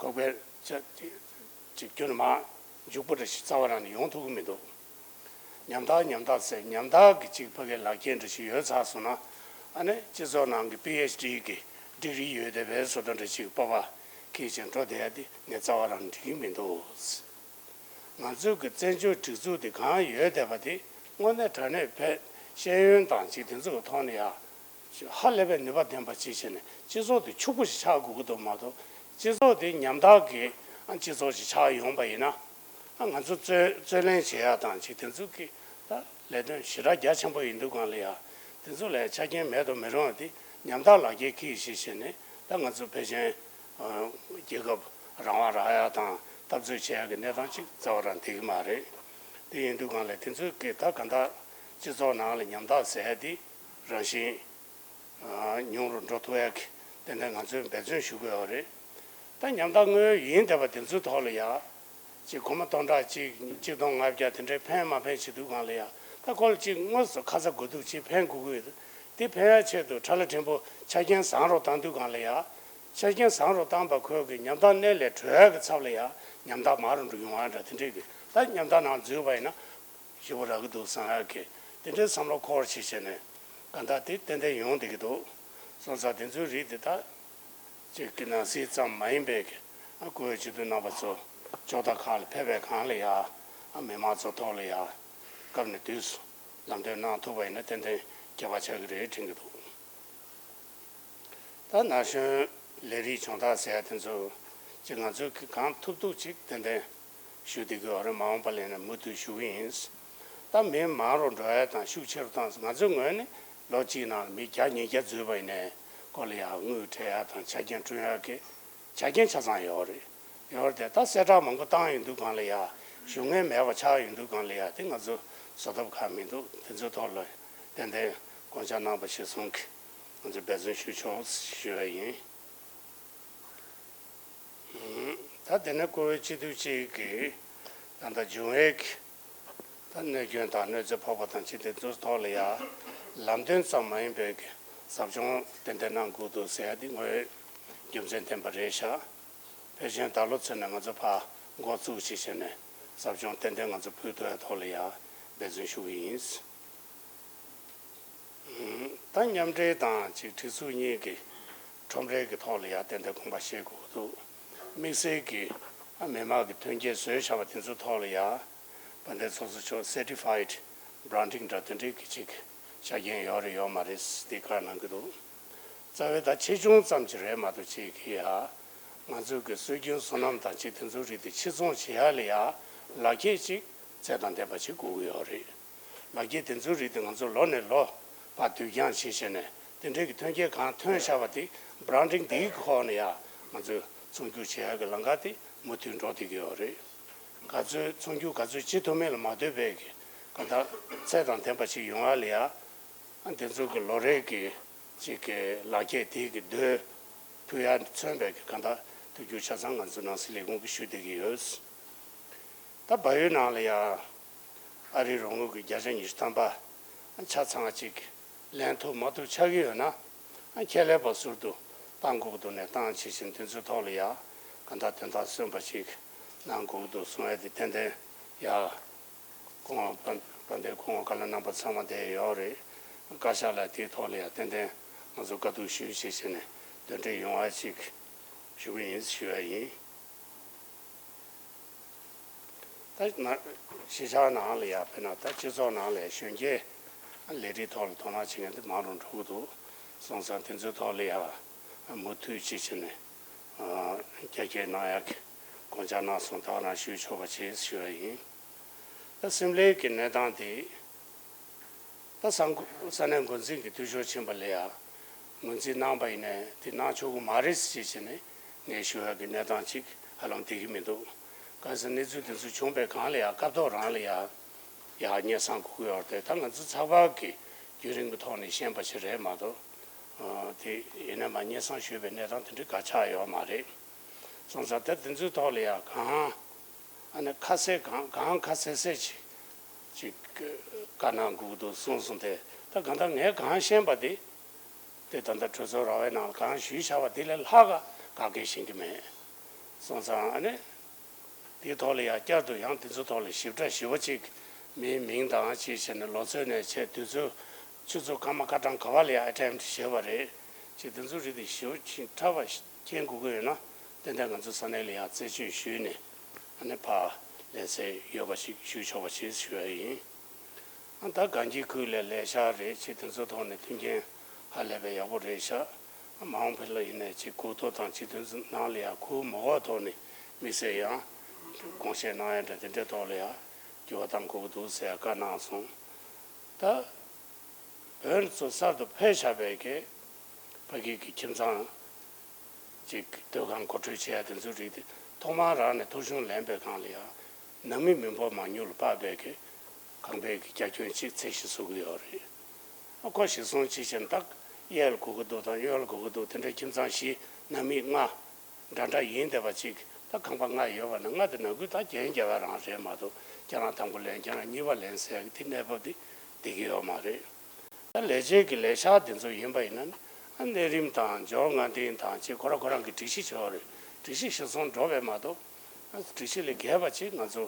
ཁོག་པའི་ཅ་ཅིག་རྒྱུན་མ་འཇུག་པོ་འདྲ་ཞིག་རྩ་བ་རང་ནས་ཡོང་ཐུབ་ཀྱི་མི་འདུག་ཉམ་ཐག་ཉམ་ཐག་ཟེར་ཉམ་ཐག་གི་ཅིག་ཕ་གའི་ལག་ཁྱེར་འདྲ་ཞིག་ཡོད་ཚར་སོང་ན་ཨ་ནི་སྤྱི་ཚོགས་ནང་གི་པི་ཨེཆ་ཌི་གི་ཌིག་རི་ཡོད་བསྡད་པའི་བཟོ་འདྲ་འདྲ་ཞིག་སྤོབས་པ་སྐྱེས་ཅིང་འགྲོ་བསྡད་ཡ་དེ་ངས་རྩ་བ་རང་འགྲིག་གི་མི་འདུག་ང་ཚོའི་གི་བཙན་བྱོལ་སྒྲིག་འཛུགས་དེ་གང་ཡོད་བསྡད་པ་དེ་དངོས་གནས་དྲང་གནས་བོད་ཤེས་ཡོན་དང་ཅིག་དེ་ཚོ་གི་ཐོག་ནས་ཡ། ཧ་ལས་པའི་ནུས་པ་ལྡན་པ་ཅིག་བྱས་ནས་སྤྱི་ཚོགས་དེ་ཕྱུག་པོ་ཞིག་ཆགས་དགོས་ཀྱི་འདུག་མ་གཏོགས་སྤྱི་ཚོགས་དེ་ཉམ་ཐག་གི་སྤྱི་ཚོགས་ཤིག་ཆགས་ཡོང་པ་ཡིན་ན་ང་ཚོ་རྩོད་རྩོད་ལེན་བྱེད་ཡག་དང་ཅིག་དེ་ཚོ་གི་ད་ལས་དོན་ཞེ་དྲག་རྒྱ་ཆེན་པོ་ཡིན་དུས་སྒང་ལ་ཡ་དེ་ཚོ་ལ་ཆ་རྐྱེན་མེད་དུ་མི་རུང་བ་དེ་ཉམ་ཐག་ལག་འཁྱེར་ཁྱེར་ཞིག་བྱས་ནས་ད་ང་ཚོ་ཕལ་ཆེར་རྒྱལ་ཁབ་རང་དབང་རག་ཡག་དང་འཐབ་རྩོད་བྱེད་ཡག་གི་གནས་སྟངས་ཅིག་རྩ་བ་རང་བསྡད་ཀྱི་མ་རེད། དེ་ཡིན་དུས་སྒང་ལ་དེ་ཚོ་གི་ད་ག་ད་སྤྱི་ཚོགས་ནང་ལ་ཉམ་ཐག་ཟེར་ཡག་དེ་རང་བཞིན། ཉུང་རུ་འགྲོ་ཐུབ་ཡག་གི་ཏན་ཏན་ང་ཚོས་འབད་བརྩོན་ཞུ་དགོས་པ་རེད། ད་ཉམ་ཐག་དངོས་ཡོད་ཡིན་བསྡད་པ་དེ་ཚོའི་ཐོག་ལ་ཡ། ཅིག་སྒོར་མོ་སྟོང་ཕྲག་གཅིག་གཅིག་སྟོང་ལྔ་བརྒྱ་དེ་འདྲའི་ཕན་མ་ཕན་བྱེད་དུས་སྒང་ལ་ཡ། ད་ཁོ་ལ་ཅིག་དངོས་སུ་ཁ་ཚ་དགོས་གཏུགས་ཅིག་ཕན་དགོས་ཀྱི་ཡོད། དེ་ཕན་ཡག་ཆེད་དུ་ཁྲ་ལ་ཕྲན་བུ་ཆ་རྐྱེན་བཟང་རུ་བཏང་དུས་སྒང་ལ་ཡ། ཆ་རྐྱེན་བཟང་རུ་བཏང་པ་ཁོ་གི་ཉམ་ཐག་གནས་ལས་གྲོལ་ཡག་གི་ཚབ་ལ་ཡ། ཉམ་ཐག་མང་རུ་འགྲོ་ཡོང་བ་འདྲ་དེ་འདྲའི་གི་ད་ཉམ་ཐག་ནང་འཛུལ་བ་ཡིན་ན། ཞེ་པོ་རག་གི་འདུག་བསམ་ཡག་གི་དེ་འདྲའི་བསམ་བློ་འཁོར་བྱས་བྱས་ནས་གང་ལྟར་དེ་ཏན་ཏན་ཡོང་བསྡད་ཀྱི་འདུག་སོང་ཙང་དེ་ཚོའི་རིགས་དེ་དག་ཅིག་གི་ནང་སྲིད་ཙམ་མ་ཡིན་པའི་གི་ཨ་བཀུར་འོས་སྤྱི་འཐུས་རྣམ་པ་ཚོ་ཕྱོགས་མཐའ་ཁག་ལ་ཕེབས་པའི་སྒང་ལ་ཡ་ཨ་མི་མང་ཚོ་ཐོག་ལ་ཡ་སྐབས་ནས་དུས་སུ་ལམ་སྟོན་གནང་ཐུབ་པ་ཡིན་ན་ཏན་ཏན་ཁྱད་པར་ཆགས་ཀྱི་རེད་དྲན་གྱི་འདུག་ད་ན་གཞོན་ལས་རིགས་སྦྱོང་བརྡར་ཟེར་ཡ་དེ་ཚོ་ཅིག་ང་ཚོས་གང་ཐུབ་ཐུབ་ཅིག་ཏན་ཏན་ཞུ་བསྡད་ཀྱི་ཡོད་རེད། མ་འོངས་པ་ལ་ཡིན་ན་མུ་མཐུད་ཞུ་གི་ཡིན། ད་མི་མང་རུ་འགྲོ་ཡ་དང་ཤུགས་ཆེ་རུ་བཏང་ང་ཚོའི་ངོས་ནས་ལོ་གཅིག་ནང་ལ་མི་བརྒྱ་ཉིས་བརྒྱ་འཛུལ་བ་ཡིན་ནའི་སྐོར་ལ་ཡ་དངུལ་སྤྲད་ཡ་དང་ཆ་རྐྱེན་བསྐྲུན་ཡ་གི་ཆ་རྐྱེན་ཆ་ཚང་ཡོད་རེད། ཡོད་རེད་དེ་ད་གསལ་བསྒྲགས་མང་པོ་བཏང་ཡོང་དུས་སྒང་ལ་ཡ་ཞུ་མཁན་མེད་པ་ཆགས་ཡོང་དུས་སྒང་ལ་ཡ་དེ་ང་ཚོ་བཟོ་ཐབས་ཁག་མི་འདུག་དེ་ཚོའི་ཐོག་ལ་ཏན་ཏན་དགོངས་འཆར་གནང་པ་གཞིར་བཟུང་གི་ང་ཚོས་འབད་བརྩོན་ཞུ་ཆོག་ཞུ་ཡ་ཡིན། ད་དེ་ནས་བཀུར་འོས་སྤྱི་འཐུས་གཅིག་གིས་ད་ལྟ་འབྱུང་བའི་གི་ད་གནོད་སྐྱོན་དང་གནོད་འཚེ་ཕོག་པ་དང་ཅི་དེ་ཚོའི་ཐོག་ལ་ཡ་ལམ་སྟོན་ཙམ་མ་ཡིན་པའི་གི་ཟབ་སྦྱོང་ཏན་ཏན་གནང་དགོས་འདུག་ཟེར་ཡ་དེ་དངོས་ཡོད་རྒྱུ་མཚན་ལྡན་པ་རེད་ཤག་ཕལ་ཆེར་ད་ལོ་ཚུན་ནས་ང་ཚོ་ཕར་འགོ་བཙུགས་བྱས་བྱས་ནས་ཟབ་སྦྱོང་ཏན་ཏན་ང་ཚོ་ཕུལ་ཐུབ་ཡ་ཐོག་ལ་ཡ་འབད་བརྩོན་ཞུ་གི་ཡིན། ད་མཉམ་འབྲེལ་དང་ཅིག་སྒྲིག་འཛུགས་གཉིས་ཀྱི་ཁྲོམ་རའི་གི་ཐོག་ལ་ཡ་ཏན་ཏན་དགོངས་པ་བཞེས་དགོས་འདུག་དམིགས་བསལ་གྱི་མི་དམངས་ཀྱི་ཐོན་སྐྱེད་བཟོས་བཞག་པ་དེ་ཚོའི་ཐོག་ལ་ཡ་དཔལ་ལྡན་ཚོགས་གཙོ་མཆོག་Certified Branding འདྲ་དེ་འདྲའི་གི་ཅིག་ཆ་རྐྱེན་ཡོད་རེད་ཡོད་མ་རེད་དེ་བཀའ་གནང་གི་འདུག་རྩ་བའི་ད་ཆེ་ཆུང་ཙམ་ཅིག་རེད་མ་གཏོགས་ཅིག་གི་ཡ་ང་ཚོའི་གི་སྲོལ་རྒྱུན་སོ་ནམ་དང་ཅིག་དེ་ཚོའི་རིགས་དེ་ཕྱིར་ཚོང་བྱེད་ཡ་ལ་ཡ་ལག་ཁྱེར་ཅིག་ཚད་དང་ལྡན་པ་ཅིག་དགོས་ཀྱི་ཡོད་རེད། ལག་ཁྱེར་དེ་ཚོའི་རིགས་དེ་ང་ཚོ་ལོ་ནས་ལོ་བར་དུས་འགྱངས་བྱེད་བྱས་ནས་དེ་འདྲའི་གི་ཐོན་སྐྱེད་གང་ཐོན་བཞག་པ་དེ་Branding འདིའི་ཁོག་ནས་ཡ་ང་ཚོས་ཚོང་སྒྱུར་བྱེད་ཡ་གི་ལམ་ཁ་དེ་མུ་མཐུད་འགྲོ་བསྡད་ཀྱི་ཡོད་རེད། ག་ཚོད་ཚོང་སྒྱུར་ག་ཚོད་བྱེད་ཐུབ་མིན་ལ་མ་ལྟོས་པའི་གི་ག་ད་ཚད་དང་ལྡན་པ་ཞིག་ཡོང་ཡ་ལ་ཡ་དེ་ཚོ་གི་ལོ་རེའི་གི་ཅིག་གི་ལག་ཁྱེར་དེའི་གི་དོད་ཕུལ་ཡ་མཚོན་པའི་གི་ག་ད་ཐུགས་རྒྱུ་ཆ་ཚང་ང་ཚོ་ནང་སྲིད་ལས་ཁུངས་ཀྱིས་ཞུ་བསྡད་ཀྱི་ཡོད། ད་བལ་ཡུལ་ནང་ལ་ཡ། ཨ་རིའི་རོགས་དངུལ་གྱི་བརྒྱ་ཆ་ཉི་ཤུ་ཐམ་པ་ཆ་ཚང་གཅིག་ལེན་ཐུབ་མ་ཐུབ་ཆགས་ཀྱི་ཡོད་ན་ཁྱད་ལས་པ་ཟུར་དུ་བཏང་དགོས་ཀྱི་འདུག་ནས་བཏང་བྱེད་བཞིན་དེ་ཚོའི་ཐོག་ལ་ཡ་ག་འདྲ་དོན་དག་སོན་པ་ཞིག་གནང་དགོས་ཀྱི་འདུག་གསུང་ཡ་དེ་ཏན་ཏན་ཡ་སྐུ་ངོ་དཔལ་ལྡན་སྐུ་ངོ་བཀའ་བློན་རྣམ་པ་ཚང་མ་དེ་ཡོད་རེད། བཀའ་ཤག་ལ་དེའི་ཐོག་ལ་ཡ་ཏན་ཏན་ང་ཚོ་བཀའ་བསྡུར་ཞུས་བྱེད་བཞིན་ནས་འདོན་སྤྲོད་ཡོང་བ་ཞིག་ཞུ་གི་ཡིན་ཞུ་ཡ་ཡིན། ད་ན་གཞིས་ཆགས་ནང་ལ་ཡ་དཔེར་ན་ད་སྤྱི་ཚོགས་ནང་ལ་གཞོན་སྐྱེས་ ལས་རིགས་ཐོག་ལ་དོ་སྣང་བྱེད་མཁན་དེ་མང་རུ་འགྲོ་གི་འདུག་སོང་ཙང་དེ་ཚོའི་ཐོག་ལ་ཡང་མུ་མཐུད་ཅིག་བྱས་ནས་རྒྱ་སྐྱེད་གནང་ཡག་གི་དགོངས་འཆར་གནང་སོང་། ད་ག་རང་ཞུ་ཆོག་པ་བྱེད་ཞུ་བ་ཡིན། ད་སིམ་ལའི་གི་གནས་སྟངས་དེ། ད་ས་འགོ་ས་གནས་འགོ་འཛིན་གྱི་འཐུས་ཤོར་ཕྱིན་པ་ལ་ཡང་ངོས་འཛིན་གནང་པ་ཡིན་ནའི་དེ་གནང་ཆོག་གི་མ་རེད་ཅེས་བྱས་ནས་ངས་ཞུ་ཡག་གི་གནས་སྟངས་ཅིག་ཧ་ལམ་བསྡད་ཀྱི་མི་འདུག་གལ་སྲིད་གནས་ཚུལ་དེ་ཚོ་བྱུང་པའི་སྒང་ལ་ཡང་སྐབས་ཐོག་རང་ལ་ཡང་ཡར་སྙན་སེང་དགོས་ཀྱི་ཡོད་རེད་དེ། ད་ང་ཚོ་ཚགས་པར་གྱི་བརྒྱུད་རིམ་གྱི་ཐོག་ནས་ཤེས་པ་ཞིག་རེད་མ་གཏོགས། ཨ་དེ་ཡིན་ན་མ་སྙན་སེང་ཞུས་པའི་གནས་སྟངས་དེ་འདྲའི་ག་ཆགས་ཡོད་མ་རེད། སོང་ཙང་ད་དེ་ཚོའི་ཐོག་ལ་ཡང་གང་ཨ་ནི་ཁ་གསལ་གང་གང་ཁ་གསལ་གསལ་ཅིག་ཅིག་བཀའ་གནང་དགོས་འདུག་གསུངས་སོང་སྟེ། ད་གང་ལྟར་ངས་གང་ཤེས་པ་དེ་དེ་ད་ལྟ་གྲོས་ཚོགས་ར་བའི་ནང་ལ་གང་ཞུས་བཞག་པ་དེ་ལས་ལྷག་ག་ག་གེ་ཤེས་ཀྱི་མེད། སོང་ཙང་ཨ་ནི་དེའི་ཐོག་ལ་ཡང་བསྐྱར་དུ་ཡང་དེ་ཚོའི་ཐོག་ལ་ཞིབ་ཕྲ་ཞིབ་པ་ཅིག་མིའི་མིང་དང་ཅིག་བྱས་ནས་ལོ་ཚོད་ནས་བྱས་དུས་ཚོད་ཆུ་ཚོད་སྐར་མ་སྐར་གྲངས་ག་བ་ལ་ཡང་ཨེ་ཊེམ་བྱས་པ་རེད། ཅིག་དེ་ཚོའི་རིགས་དེ་ཞིབ་ཅིང་ཕྲ་བ་མཁྱེན་དགོས་ཀྱི་ཡོད་ན་ཏན་ཏན་ང་ཚོ་ས་གནས་ལ་ཡང་རྩད་གཅོད་ཞུས་ནས་ཨ་ནི་ཕར་ལས་སེལ་ཡོད་པ་ཞིག་ཞུ་ཆོག་པ་ཞིག་ཞུ་ཡ་ཡིན། ཨ་ད་གང་ཅིའི་ཁུལ་ལ་ལས་འཆར་རེད་ཅེས་དེ་ཚོའི་ཐོག་ནས་མཐུན་རྐྱེན་ཧ་ལས་པའི་ཡག་པོ་རེད་ཤག་མ་འོངས་པ་ལ་ཡིན་ནའི་ཅིག་གོ་རྟོགས་དང་སྤྱི་འཐུས་ནང་ལ་ཡང་གོ་མ་གོ་ཐོག་ནས་དམིགས་བསལ་ཡང་དགོངས་བཞེས་གནང་ཡ་འདྲ་དེ་འདྲའི་ཐོག་ལ་ཡང་འགྱུར་བ་གཏང་དགོས་ཀྱི་འདུག་ཟེར་བཀའ་གནང་སོང་། ད། བོད་ཚོ་གསར་དུ་ཕེབས་བཞག་པའི་གི་ཕ་གི་གི་ཁྱིམ་ཚང་ཅིག་སྡོད་ཁང་གོ་སྒྲིག་བྱེད་ཡ་དེ་ཚོའི་རིགས་དེ་ཐོག་མར་རང་ནས་ཐོ་གཞུང་ལེན་པའི་སྒང་ལ་ཡང་ནང་མི་མི་འབོར་མང་ཉུང་ལ་དཔག་པའི་གི་ཁང་པའི་གི་རྒྱ་ཁྱོན་ཅིག་ཚད་གཞི་བཟོ་གི་ཡོད་རེད། ཨ་ཁོ་གཞི་བཟུང་བྱས་ཕྱིན་ད་གཡས་ལ་དགོས་ཀྱི་འདུག་དང་གཡོན་ལ་དགོས་ཀྱི་འདུག་དེ་འདྲའི་ཁྱིམ་ཚང་བཞི་ནང་མི་ལྔ། འདྲ་འདྲ་ཡིན་བསྡད་པ་ཅིག་ད་ཁང་པ་ལྔ་ཡོད་པ་ན་ལྔ་དེ་ནང་ཁུལ་ད་རྒྱན་རྒྱག་པ་རང་རེད་མ་གཏོགས་ཁྱེད་རང་དང་པོ་ལེན་ཁྱེད་རང་གཉིས་པ་ལེན་ཟེར་ཡག་གི་དེ་གནས་བབ་དེ་བསྡད་ཀྱི་ཡོད་མ་རེད། ད་ལས་བྱེད་ཀྱི་ལས་འཆར་དེ་ཚོ་ཡིན་པ་ཡིན་ན་ཨ་གནས་རིམ་དང་འབྱོར་ལྔ་ལྡན་དང་ཅིག་ཁོ་རང་ཁོ་རང་གི་སྒྲིག་གཞི་ཆགས་རེད། སྒྲིག་གཞི་གཞིར་བཟུང་འགྲོ་བས་མ་གཏོགས་ཨ་སྒྲིག་གཞི་ལས་འགལ་བ་ཅིག་ང་ཚོ་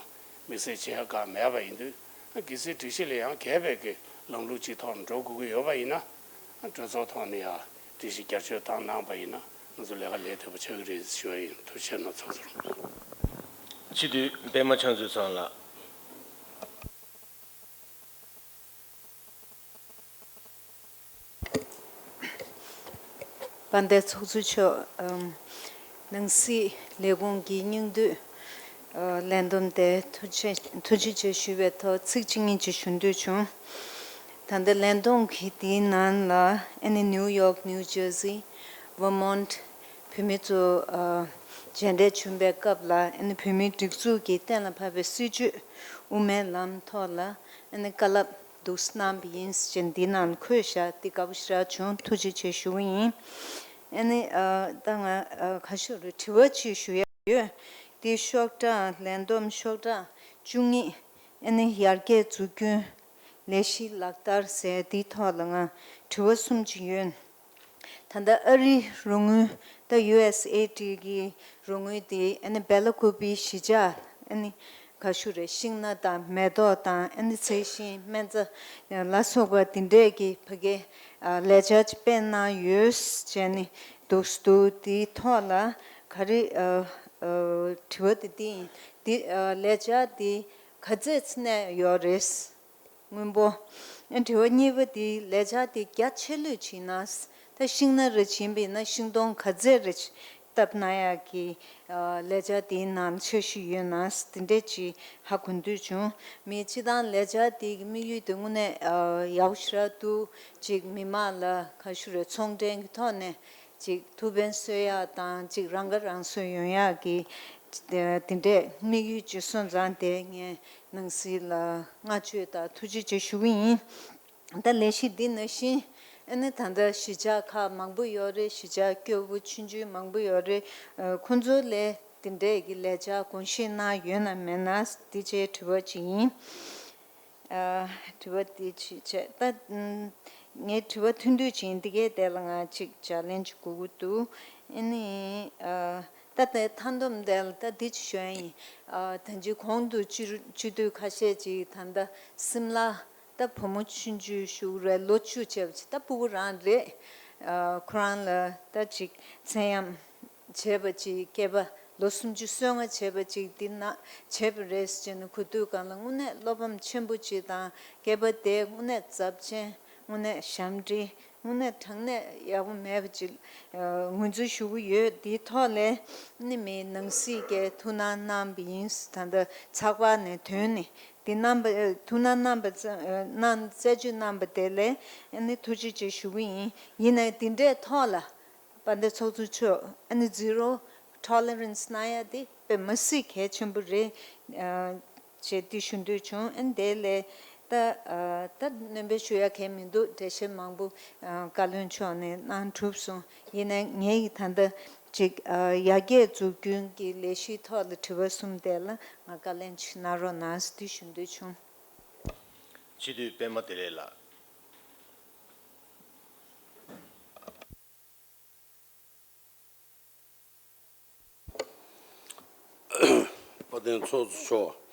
དམིགས་བསལ་བྱེད་ཡག་གང་མེད་པ་ཡིན་དུས་ཨ་གལ་སྲིད་སྒྲིག་གཞི་ལས་ཡང་འགལ་བའི་གི་ལམ་ལུགས་ཅིག་ཐོག་ནས་འགྲོ་དགོས་ཀྱི་ཡོད་པ་ཡིན་ན་ཨ་གྲོས་ཚོགས་ཐོག་ནས་ཡང་སྒྲིག་གཞི་བསྐྱར་བཅོས་བཏང་གནང་པ་ཡིན་ན། ང་ཚོ་ལས་ཀ་ལས་བདེ་པོ་ཆགས་ཀྱི་རེད་ཞུ་བ་ཡིན། ཐུགས་རྗེ་གནང་ཚང་ཚོར། སྤྱི་འཐུས་པད་མ་ཕྱག་མཛོད་ཚང་ལགས། དཔལ་ལྡན་ཚོགས་གཙོ་མཆོག་ཨམ། ནང་སྲིད་ལས་ཁུངས་ཀྱི་སྙིང་བསྡུས་ཨ། ལས་བསྡོམས་དེ་ཐུགས་རྗེ་ཐུགས་རྗེ་ཆེ་ཞུ་བའི་ཐོག་ཚིག་གཅིག་གཉིས་ཅིག་ཞུ་འདོད་བྱུང་། ད་ལྟ་ལས་བསྡོམས་ཀྱི་དེའི་ནང་ལ་ཨ་ནི་ནིའུ་ཡོག་ནིའུ་ཇར་སི། ཝར་མོན་ཊི། བོད་མི་ཚོ་ཨ། མཇལ་འཕྲད་བྱུང་བའི་སྐབས་ལ་ཨ་ནི་བོད་མིའི་སྒྲིག་འཛུགས་ཀྱིས་གཏན་ལ་ཕབ་པའི་སྲིད་བྱུས་དབུ་མའི་ལམ་ཐོག་ལ་ཨ་ནི་བཀའ་སློབ་འདུག་གནང་བ་ཡིན་ཟེར་འདི་ནང་འཁོད་བཞག་འདི་དགའ་པོ་ཞེ་དྲག་བྱུང་། ཐུགས་རྗེ་ཆེ་ཞུ་གི་ཡིན། ཨ་ནི་ཨ། ད་ང་ཨ། ག་ཞུ་རེད། དྲི་བ་ཅིག་ཞུ་ཡ་ཡོད། འདི་ཤོག་གྲངས་ལས་བསྡོམས་ཤོག་གྲངས་བཅུ་གཉིས། ཨ་ནི་ཡར་རྒྱས་འཛུགས་སྐྲུན་ལས་གཞི་ལག་བསྟར་ཟེར་འདིའི་ཐོག་ལ་ང་དྲི་བ་གསུམ་ཅིག་ཡོད། ད་ལྟ་ཨ་རིའི་རོགས་དངུལ་ད་ཡུ་ཨེས་ཨེ་ཌི་གི་རོགས་དངུལ་དེ་ཨ་ནི་སྦེལ་ཀོབ་པི་གཞིས་ཆགས་ཨ་ནི་ག་ཞུ་རེད། ཤིང་སྣ་དང་མེ་ཏོག་དང་ཨ་ནི་ཚལ་ཞིང་སྨན་རྩྭ་ལ་སོགས་པ་དེ་འདྲས་ཀྱི་ཕ་གའི་ལས་འཆར་ཅིག་སྤེལ་གནང་ཡོད་ཅེས་ནི་འདུག་འདུག་དེའི་ཐོག་ལ་ག་རེ་དྲི་བ་དེ་འདི་ཡིན། དེ་ལས་འཆར་དེ་ག་ཚོད་ཙམ་ཡོད་རེད། སྔོན་པོ། དྲི་བ་གཉིས་པ་དེ་ལས་འཆར་དེ་རྒྱ་ཆེ་ལོས་བྱས་ན། ད་ཤིང་སྣ་རེ་བྱིན་པ་ཡིན་ན་ཤིང་སྡོང་ག་ཚད་རེ་བཏབ་གནང་ཡག་གི་ལས་འཆར་དེའི་ནང་འཆར་གཞི་ཡོད་ན་དེ་འདྲས་ཅིག་ཧ་གོ་འདོད་བྱུང་། མི་སྤྱི་བཏང་ལས་འཆར་དེ་གི་དམིགས་ཡུལ་དེ་དངོས་གནས་ཡག་པོ་ཞེ་དྲག་འདུག་ཅིག་མི་མང་ལ་ག་ཞུ་རེད། ཚོང་འབྲེལ་གྱི་ཐོག་ནས་ཅིག་ཐུགས་ཕན་གསོས་ཡག་དང་ཅིག་རང་ཁ་རང་གསོ་ཡོང་ཡག་གི་དེ་འདྲས་དམིགས་ཡུལ་ཅིག་སོང་ཙང་དེ་ངས། ནང་སྲིད་ལ་བསྔགས་བརྗོད་དང་ཐུགས་རྗེ་ཆེ་ཞུ་གི་ཡིན། ད་ལས་གཞི་འདི་ནང་བཞིན་ཨ་ནི་ད་ལྟ་གཞིས་ཆགས་ཁག་མང་པོ་ཡོད་རེད། གཞིས་ཆགས་སྐྱོ་བོ་ཆུང་ཆུང་མང་པོ་ཡོད་རེད། ཁོང་ཚོ་ལ་དེ་འདྲས་ཀྱི་ལས་འཆར་དགོངས་བཞེས་གནང་ཡོད་ན་མེད་ན་འདི་བཅས་དྲི་བ་ཅིག་ཡིན། དྲི་བ་འདི་ཅིག་བྱས། ད་ངའི་དྲི་བ་ཐུང་ཐུང་ཅིག་ཡིན། འདི་གའི་དེ་ལ་ང་ཅིག་ལྗགས་ལན་ཅིག་དགོས་ཀྱི་འདུག་ཨ་ནི་ད་ལྟའི་མཐའ་སྡོམ་དེ་ལ་ད་འདི་ཅིག་ཞུ་ཡ་ཡིན། ད་ཅི་གོང་དུ་སྤྱི་སྤྱི་འཐུས་ཁ་ཤས་ཅིག་ད་ལྟ་སིམ་ལ་ད་བུ་མོ་ཆུང་ཆུང་ཞིག་རེད། ལོ་བཅུ་བྱས་པ་ཅིག་ད་ཕྲུ་གུ་རང་རེད། ཨ་ཁོ་རང་ལ་ད་ཅིག་ཚད་གཡེང་བྱས་པ་ཅིག་སྐྱེས་པ་ ལོ་སུམ་ཅུ་སོ་ལྔ་བྱས་པ་ཅིག་འདི་ན་བྱས་པ་རེད་ཟེར་ནས་གོ་དུས་སྒང་ལ་དངོས་གནས་བློ་ཕམ་ཆེན་པོ་ཅིག་དང་། སྐྱེས་པ་དེ་དངོས་གནས་ཚབས་ཆེན། དངོས་གནས་ཞབས་འདྲེན། དངོས་གནས་དྲང་གནས་ཡག་པོ་མེད་པ་ཅིག་ཨ་ངོས་འཛིན་ཞུ་གི་ཡོད། དེའི་ཐོག་ལ་ནི་མི་ནང་སྲིད་ཀྱིས་ཐུགས་སྣང་གནང་བ་ཡིན། ད་ལྟ་ཚགས་པར་ནས་ཐོན་ནས་དེ་གནང་བ། ཐུགས་སྣང་གནང་བ་གནང་། རྩད་གཅོད་གནང་བ་དེ་ལ་ནི་ཐུགས་རྗེ་ཆེ་ཞུ་གི་ཡིན། ཡིན་ནའི་དེ་འདྲའི་ཐོག་ལ་དཔལ་ལྡན་ཚོགས་གཙོ་མཆོག་ཨ་ནི་zero tolerance གནང་ཡ་དེ་དཔེ་མི་སྲིད་གལ་ཆེན་པོ་རེད། ཨ་ཅེས་དེ་ཞུ་འདོད་བྱུང་། ཨ་ནི་དེ་ལས་ད་ཨ་ད་སྣོན་པ་ཞུ་ཡ་གང་མི་འདུག་འགྲེལ་བཤད་མང་པོ་ཨ་བཀའ་བློན་མཆོག་ནས་གནང་གྲུབ་སོང་། ཡིན་ནའི་ངས་ད་ལྟ་ཅིག་ཨ་ཡར་རྒྱས་འཛུགས་སྐྲུན་གྱི་ལས་གཞིའི་ཐོག་ལ་དྲི་བ་གསུམ་དེ་ལ་ང་བཀའ་ལན་ཅིག་གནང་རོགས་གནང་ཟེར་དེ་ཞུ་འདོད་བྱུང་། སྤྱི་འཐུས་པད་མ་བདེ་ལེགས་ལགས། དཔལ་ལྡན་ཚོགས་གཙོ་མཆོག།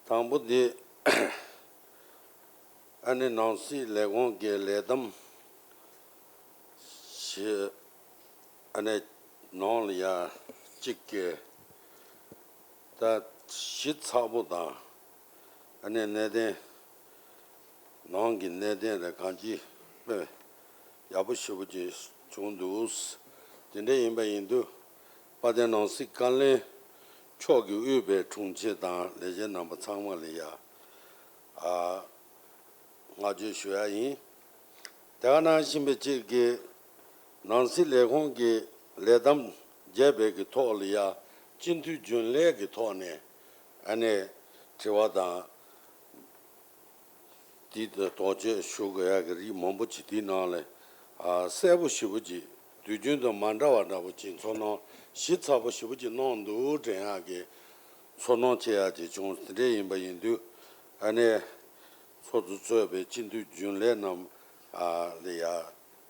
དང་པོ་འདི་ཨ་ནི་ནང་སྲིད་ལས་ཁུངས་ཀྱི་ལས་བསྡོམས་ཞེས་ཨ་ནི་ནང་ལ་ཡ་གཅིག་གི་ད་ཞིབ་ཚགས་པོ་དང་ཨ་ནི་གནད་དོན་ནང་གི་གནད་དོན་རེ་གང་ཅི་དཔེ་ཡག་པོ་ཞེ་པོ་ཅིག་བྱུང་འདུག་དེ་འདྲ་ཡིན་པ་ཡིན་དུས་དཔལ་ལྡན་ནང་སྲིད་བཀའ་བློན་མཆོག་གིས་དབུས་པའི་དྲུང་ཆེ་དང་ལས་བྱེད་རྣམ་པ་ཚང་མ་ལ་ཡ་ཨ་བསྔགས་བརྗོད་ཞུ་ཡ་ཡིན། དེ་ག་ནང་བཞིན་པའི་ཅིག་གི་ནང་སྲིད་ལས་ཁུངས་ཀྱི་ལས་བསྡོམས་བརྒྱབ་པའི་གི་ཐོག་ལ་ཡ་སྤྱི་འཐུས་རྒྱུན་ལས་ཀྱི་ཐོག་ནས་ཨ་ནི་དྲི་བ་དང་དེ་དོགས་གཅོད་ཞུ་དགོས་ཡ་གི་རིགས་མང་པོ་ཅིག་དེའི་ནང་ལ་ཨ་གསལ་པོ་ཞེ་པོ་ཅིག་དུས་རྒྱུན་དང་མ་འདྲ་བ་འདྲ་པོ་ཅིག་ཚོར་སྣང་ཞིབ་ཚགས་པོ་ཞེ་པོ་ཅིག་གནང་འདུག་དྲན་ཡག་གི་ཚོར་སྣང་སྐྱེ་ཡག་ཅིག་བྱུང་། དེ་འདྲ་ཡིན་པ་ཡིན་དུས་ཨ་ནི་ཚོགས་གཙོ་གཙོས་པའི་སྤྱི་འཐུས་རྒྱུན་ལས་རྣམས་ཨ་ལ་ཡ་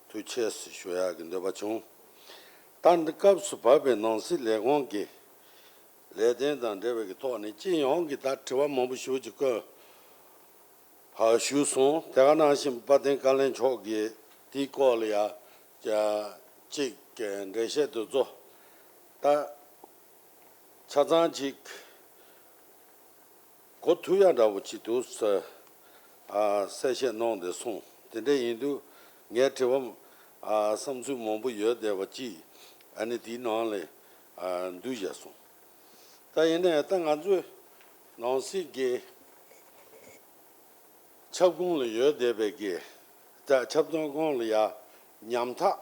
ཐུགས་རྗེ་ཆེ་ཞུ་ཡག་གི་འདོད་པ་བྱུང་། ད་འདི་སྐབས་སུ་བབས་པའི་ནང་སྲིད་ལས་ཁུངས་ཀྱི་ལས་དོན་དང་འབྲེལ་བའི་གི་ཐོག་ནས་སྤྱི་ཡོངས་ཀྱི་ད་དྲི་བ་མང་པོ་ཞེ་པོ་ཅིག་བཀོད་ཨ་ཞུས་སོང་། དེ་ག་ནང་བཞིན་དཔལ་ལྡན་བཀའ་བློན་མཆོག་གིས་དེའི་སྐོར་ལ་ཡ་ཅིག་འགྲེལ་བཤད་དེ་ཚོ་ད་ཆ་ཚང་ཅིག་གོ་ཐུབ་ཡ་འདྲ་པོ་ཅིག་འདུག་ཟེར་ཨ་གསལ་བཤད་གནང་བསྡད་སོང་། དེ་འདྲ་ཡིན་དུས་ངའི་དྲི་བ་ཨ་བསམ་ཚུལ་མང་པོ་ཡོད་བསྡད་པ་ཅིག་ཨ་ནི་དེའི་ནང་ལ་ཨ་འདུས་བཞག་སོང་། ད་ཡིན་ནའི་ད་ང་ཚོས་ནང་སྲིད་ཀྱི་ཁྱབ་ཁོངས་ལ་ཡོད་བསྡད་པའི་གི་ད་ཁྱབ་ཁོངས་ལ་ཡ་ཉམ་ཐག་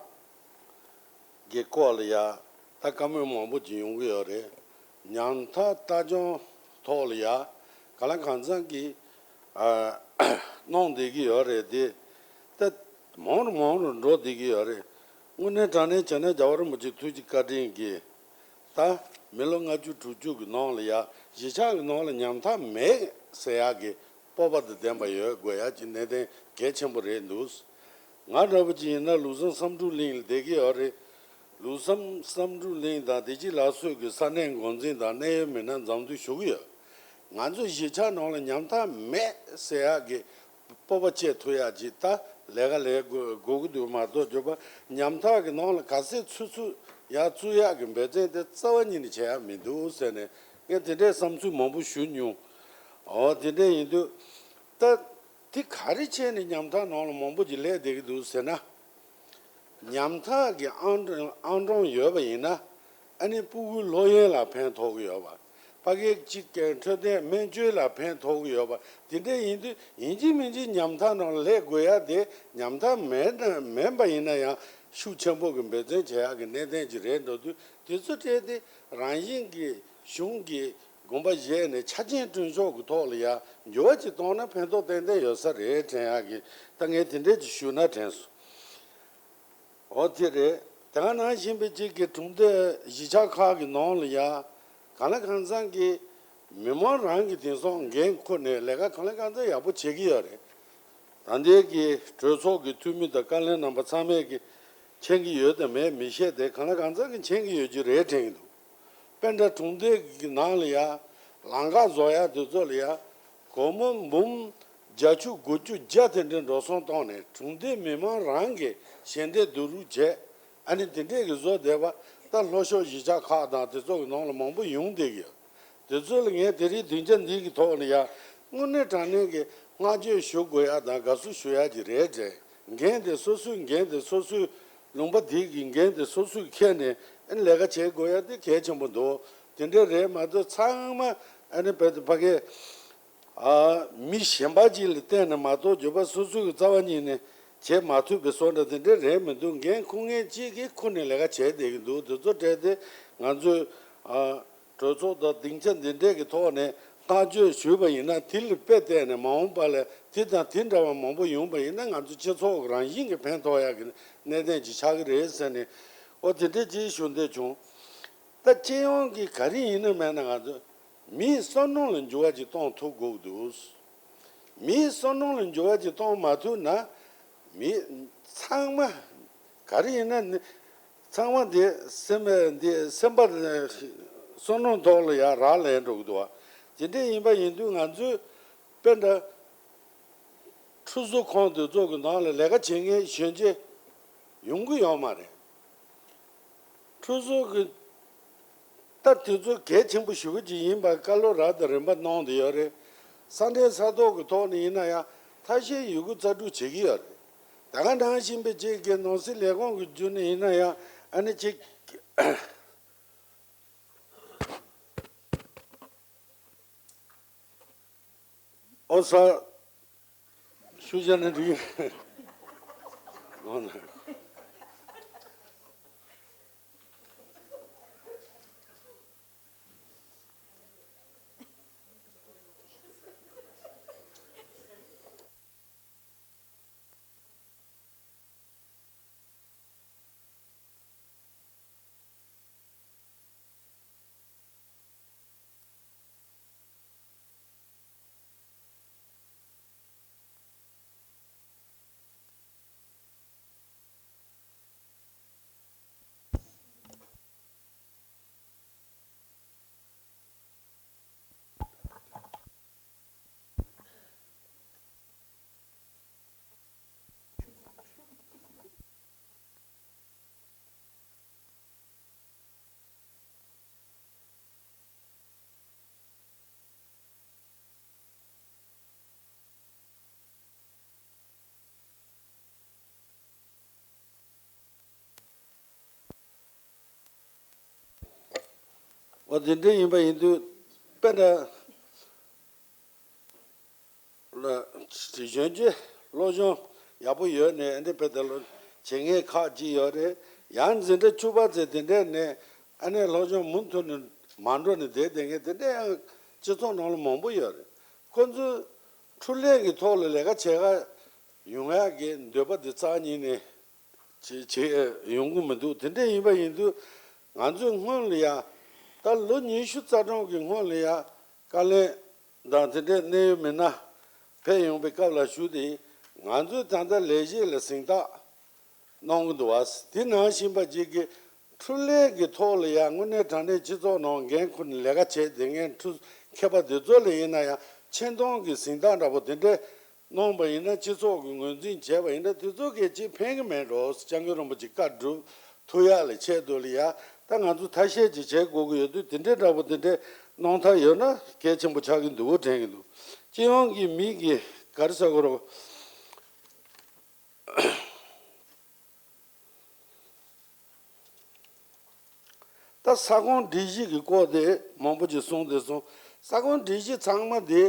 གི་སྐོར་ལ་ཡ་ད་བཀའ་མོལ་མང་པོ་ཅིག་ཡོང་གི་ཡོད་རེད། ཉམ་ཐག་ལྟ་སྐྱོང་ཐོག་ལ་ཡ་གང་ལ་གང་འཚམ་གྱི་ཨ་གནང་བསྡད་ཀྱི་ཡོད་རེད་དེ། ད་མང་རུ་མང་རུ་འགྲོ་བསྡད་ཀྱི་ཡོད་རེད། དངོས་གནས་དྲང་གནས་བྱས་ན་རྒྱལ་བ་རིན་པོ་ཆེ་ཐུགས་རྗེ་བཀའ་དྲིན་གྱིས་ད་མི་ལོ་ལྔ་བཅུ་དྲུག་ཅུ་གི་ནང་ལ་ཡ་གཞིས་ཆགས་ཀྱི་ནང་ལ་ཉམ་ཐག་མེད་ཟེར་ཡག་གི་སྤོབས་པ་དང་ལྡན་པ་ཡོད་དགོས་ཡག་གི་གནད་དོན་གལ་ཆེན་པོ་རེད་འདུག་ང་འདྲ་པོ་ཅིག་ཡིན་ན་ལུགས་བཟང་བསམ་གྲུབ་གླིང་ལ་བསྡད་ཀྱི་ཡོད་རེད། ལུགས་བཟང་བསམ་གྲུབ་གླིང་དང་བདེ་སྐྱིད་ལགས་སོགས་ཀྱི་ས་གནས་འགོ་འཛིན་དང་གནད་ཡོད་མི་སྣ་འཛོམས་འདུ་ཞུ་གི་ཡོད། ང་ཚོ་གཞིས་ཆགས་ནང་ལ་ཉམ་ཐག་མེད་ཟེར་ཡག་གི་སྤོབས་པ་བསྐྱེད་ཐུབ་ཡག་ཅིག་ད་ལས་ཀ་ལས་དགོས་དགོས་ཀྱི་འདུག་མ་གཏོགས་གྱོད་པ་ཉམ་ཐག་གི་ནང་ལ་ག་ཚོད་ཚུད་ཚུད་ཡག་བཙུགས་ཡག་གི་འབད་བརྩོན་དེ་རྩ་བ་ཉིད་ནས་བྱེད་ཡག་མི་འདུག་ཟེར་ནས་ངས་དེ་འདྲའི་བསམ་ཚུལ་མང་པོ་ཞུ་མྱོང་། འོ་དེ་འདྲ་ཡིན་དུས་ད་དེ་ག་རེ་བྱས་ནས་ཉམ་ཐག་ནང་ལ་མང་པོ་ཅིག་སླེབས་བསྡད་ཀྱི་འདུག་ཟེར་ན། ཉམ་ཐག་གི་ཨང་ཨང་གྲངས་ཡོད་པ་ཡིན་ན་ཨ་ནི་ཕྲུ་གུའི་སློབ་ཡོན་ལ་ཕན་ཐོགས་ཀྱི་ཡོད་པ། ཕ་གིའི་གཅིག་གི་འཕྲོད་བསྟེན་སྨན་བཅོས་ལ་ཕན་ཐོགས་ཀྱི་ཡོད་པ། དེ་འདྲ་ཡིན་དུས་ཡིན་གཅིག་མིན་གཅིག་ཉམ་ཐག་ནང་ལ་སླེབས་དགོས་ཡ་དེ་ཉམ་ཐག་མེད་ན་མིན་པ་ཡིན་ན་ཡང་ཤུགས་ཆེན་པོ་གི་འབད་བརྩོན་བྱེད་ཡག་གི་གནད་དོན་ཅིག་རེད་འགྲོ་དུས་དེ་ཚོ་སྤྲད་དེ་རང་བཞིན་གྱི་གཞུང་གི་དགོངས་པ་བཞེས་ནས་ཆ་རྐྱེན་བསྐྲུན་ཕྱོགས་ཀྱི་ཐོག་ལ་ཡ་འགྱུར་བ་ཅིག་གཏོང་ན་ཕན་ཐོགས་ཏན་ཏན་ཡོད་ས་རེད་དྲན་ཡག་གི་ད་ངས་དེ་འདྲས་ཅིག་ཞུས་ན་དྲན་སོང་། འོ་དེ་རེད། དེ་ག་ནང་བཞིན་པའི་གཅིག་གི་གྲོང་སྡེ་གཞིས་ཆགས་ཁག་གི་ནང་ལ་ཡ་གང་ལ་གང་འཚམ་གྱི་མི་མང་རང་གི་དེང་སང་འགན་ཁུར་ནས་ལས་ཀ་གང་ལ་གང་འཚམ་ཡག་པོ་བྱེད་ཀྱི་ཡོད་རེད། ད་ལྟའི་གི་གྲོས་ཚོགས་ཀྱི་འཐུས་མི་དང་བཀའ་བློན་རྣམ་པ་ཚང་མས་ཀྱི་མཁྱེན་གྱི་ཡོད་དམ་མེད་མི་ཤེས་ཏེ་གང་ལ་གང་འཚམ་གྱི་མཁྱེན་གྱི་ཡོད་ཀྱི་རེད་དྲན་གྱི་འདུག་དཔེ་འདྲ་གྲོང་སྡེ་གི་ནང་ལ་ཡ་ལམ་ཁ་བཟོ་ཡ་དེ་ཚོ་ལ་ཡ་སྒོར་མོ་འབུམ་བརྒྱད་ཅུ་དགུ་བཅུ་བརྒྱ་དེ་འདྲའི་འགྲོ་སོང་གཏོང་ནས་གྲོང་སྡེ་མི་མང་རང་གི་ཞལ་འདེབས་བསྡུ་རུབ་བྱས། ཨ་ནི་དེ་འདྲས་ཀྱི་བཟོ་བསྡད་པ། ད་ལྷོ་ཕྱོགས་གཞིས་ཆགས་ཁག་དང་དེ་ཚོ་གི་ནང་ལ་མང་པོ་ཡོང་བསྡད་ཀྱི་ཡོད། དེ་ཚོ་ལ་ངས་དེ་རིང་སྡིངས་ཆ་འདི་གི་ཐོག་ནས་ཡ་དངོས་གནས་དྲང་གནས་ཀྱི་བསྔགས་བརྗོད་ཞུ་དགོས་ཡ་དང་དགའ་བསུ་ཞུ་ཡ་ཅིག་རེད་དྲན། འགན་དེ་སོ་སོའི་འགན་དེ་སོ་སོའི་ལུང་པ་འདི་གི་འགན་དེ་སོ་སོས་འཁྱེར་ནས་ཨ་ནི་ལས་ཀ་བྱེད་དགོས་ཡ་དེ་གལ་ཆེན་པོ་འདུག་དེ་འདྲ་རེད་མ་གཏོགས་ཚང་མ་ཨ་ནི་ཕ་གི་ཨ། མི་གཞན་པ་ཅིག་ལ་བརྟེན་ནས་མ་གཏོགས་འགྱོད་པ་སོ་སོའི་རྩ་བ་ཉིད་ནས་བྱེད་མ་ཐུབ་པའི་བཟོ་འདྲ་དེ་འདྲ་རེད་མི་འདུག་འགན་འཁུར་མཁན་གཅིག་གིས་འཁུར་ནས་ལས་ཀ་བྱས་བསྡད་ཀྱི་འདུག་དེ་ཚོ་གྲས་དེ་ང་ཚོས་ཨ། གྲོས་ཚོགས་དང་སྡིངས་ཆ་འདི་འདྲས་ཀྱི་ཐོག་ནས་བསྔགས་བརྗོད་ཞུས་པ་ཡིན་ན། དེ་ལ་དཔེ་བལྟས་ནས་མ་འོངས་པ་ལ་དེ་དང་དེ་འདྲ་བ་མང་པོ་ཡོང་པ་ཡིན་ན་ང་ཚོ་སྤྱི་ཚོགས་རང་བཞིན་གྱིས་ཕན་ཐོགས་ཡག་གི་གནད་དོན་ཅིག་ཆགས་ཀྱི་རེད་ཟེར་ནས། ཨོ་དེ་འདྲས་ཅིག་ཞུ་འདོད་བྱུང་། ད་སྤྱི་ཡོངས་ཀྱི་ག་རེ་ཡིན་ན་མེད་ན་ང་ཚོ། མིའི་བསམ་བློ་ལ་འགྱུར་བ་ཅིག་གཏོང་ཐུབ་དགོས་ཀྱི་འདུག་མིའི་བསམ་བློ་ལ་འགྱུར་བ་ཅིག་གཏོང་མ་ཐུབ་ན། མི་ཚང་མ་ག་རེ་ཡིན་ན་ནི། ཚང་མ་དེ་སེམས་པ་འདི་སེམས་པ་བསམ་བློ་ཐོག་ལ་ཡར་རག་ལས་འགྲོ་གི་འདུག་བ། དེ་འདྲ་ཡིན་པ་ཡིན་དུས་ང་ཚོས་དཔེ་འདྲ་ཁྲུ་ཟུར་ཁོངས་དེ་ཚོ་གི་ནང་ལ་ལས་ཀ་བྱེད་མཁན་གཞོན་སྐྱེས་ཡོང་གི་ཡོད་མ་རེད། ཁྲུ་ཟུར་གི་ད་དེ་ཚོ་གལ་ཆེན་པོ་ཞེ་པོ་ཅིག་ཡིན་པ་བཀའ་སློབ་རབ་དང་རིམ་པ་གནང་བསྡད་ཡོད་རེད། ས་འབྲེལ་ས་ཐོག་གི་ཐོག་ནས་ཡིན་ན་ཡང་ཐ་ཤལ་ཡི་གུ་རྩལ་སྤྲུགས་བྱེད་ཀྱི་ཡོད་རེད། ད་ག་ནང་བཞིན་པའི་ཅིག་གི་ནང་སྲིད་ལས་ཁུངས་ཀྱི་བརྒྱུད་ནས་ཡིན་ན་ཡང་ཨ་ནི་ཅིག་ཨོ་ས། ཤུ་བྱ་ནི་འགྲིག་ཨོ་ན། འོ་དེ་འདྲ་ཡིན་པ་ཡིན་དུས་དཔེ་འདྲ་ལ་གཞོན་སྐྱེས་སློབ་སྦྱོང་ཡག་པོ་ཡོད་ནས་འདི་དཔེ་དེ་ལ་བྱེད་མཁན་ཁག་ཅིག་ཡོད་རེད། ཡང་འཛིན་གྲྭ་བཅུ་པ་ཚོས་དེ་འདྲས་ནས་ཨ་ནེ་སློབ་སྦྱོང་མུ་མཐུད་ནས་མ་འགྲོ་ནས་བསྡད་བསྡད་མཁན་དེ་འདྲས་ཡང་སྤྱི་ཚོགས་ནང་ལ་མང་པོ་ཡོད་རེད། ཁོ་ཚོས་འཕྲུལ་ལས་ཀྱི་ཐོག་ལ་ལས་ཀ་བྱེད་ག་ཡོང་ཡག་གི་འདོད་པ་དེ་རྩ་ཉིད་ནས་བྱེད་བྱེད་ཡོང་གི་མི་འདུག་དེ་འདྲ་ཡིན་པ་ཡིན་དུས་ང་ཚོས་སྔོན་ལ་ཡ་ད་ལོ་ཉི་ཤུ་རྩ་གྲངས་ཀྱི་སྔོན་ལ་ཡ་བཀའ་བློན་དང་དེ་འདྲའི་གནད་ཡོད་མི་སྣ་ཕེབས་ཡོང་པའི་སྐབས་ལ་ཞུ་དེ་ང་ཚོས་ད་ལྟ་ལས་གཞི་ལ་གཟེངས་རྟགས་གནང་གི་འདུག་བ། དེ་ནང་བཞིན་པ་ཅིག་གི་འཕྲུལ་ལས་ཀྱི་ཐོག་ལ་ཡང་དངོས་གནས་དྲང་གནས་སྤྱི་ཚོགས་ནང་འགན་འཁུར་ནས་ལས་ཀ་བྱས་བསྡད་མཁན་འཕྲུལ་མཁས་པ་དེ་ཚོ་ལ་ཡིན་ན་ཡང་ཆེ་མཐོང་གི་གཟེངས་རྟགས་འདྲ་པོ་དེ་འདྲས་གནང་པ་ཡིན་ན་སྤྱི་ཚོགས་ཀྱི་ངོས་འཛིན་བྱས་པ་ཡིན་ན་དེ་ཚོ་གལ་ཆེ་ཕན་གི་མེད་འགྲོ། སྐྱབས་མགོན་རིན་པོ་ཆེ་བཀའ་སྒྲུབ་ཐུབ་ཡག་ལ་ཆེད་དུ་ལ་ཡ་ད་ང་ཚོ་ཐ་ཤལ་ཅིག་བྱེད་དགོས་ཀྱི་ཡོད་དུས་དེ་འདྲས་འདྲ་པོ་དེ་འདྲས་གནང་ཐབས་ཡོད་ན་གལ་ཆེན་པོ་ཆགས་ཀྱི་འདུག་དྲན་གྱི་འདུག་སྤྱི་ཡོངས་ཀྱི་མི་གི་ག་རེ་ཟེར་དགོས་རེད། ད་ས་ཁོངས་སྒྲིག་གཞི་གི་སྐོར་དེ་མང་པོ་ཅིག་གསུངས་ཏེ་སོང་། ས་ཁོངས་སྒྲིག་གཞི་ཚང་མ་དེ་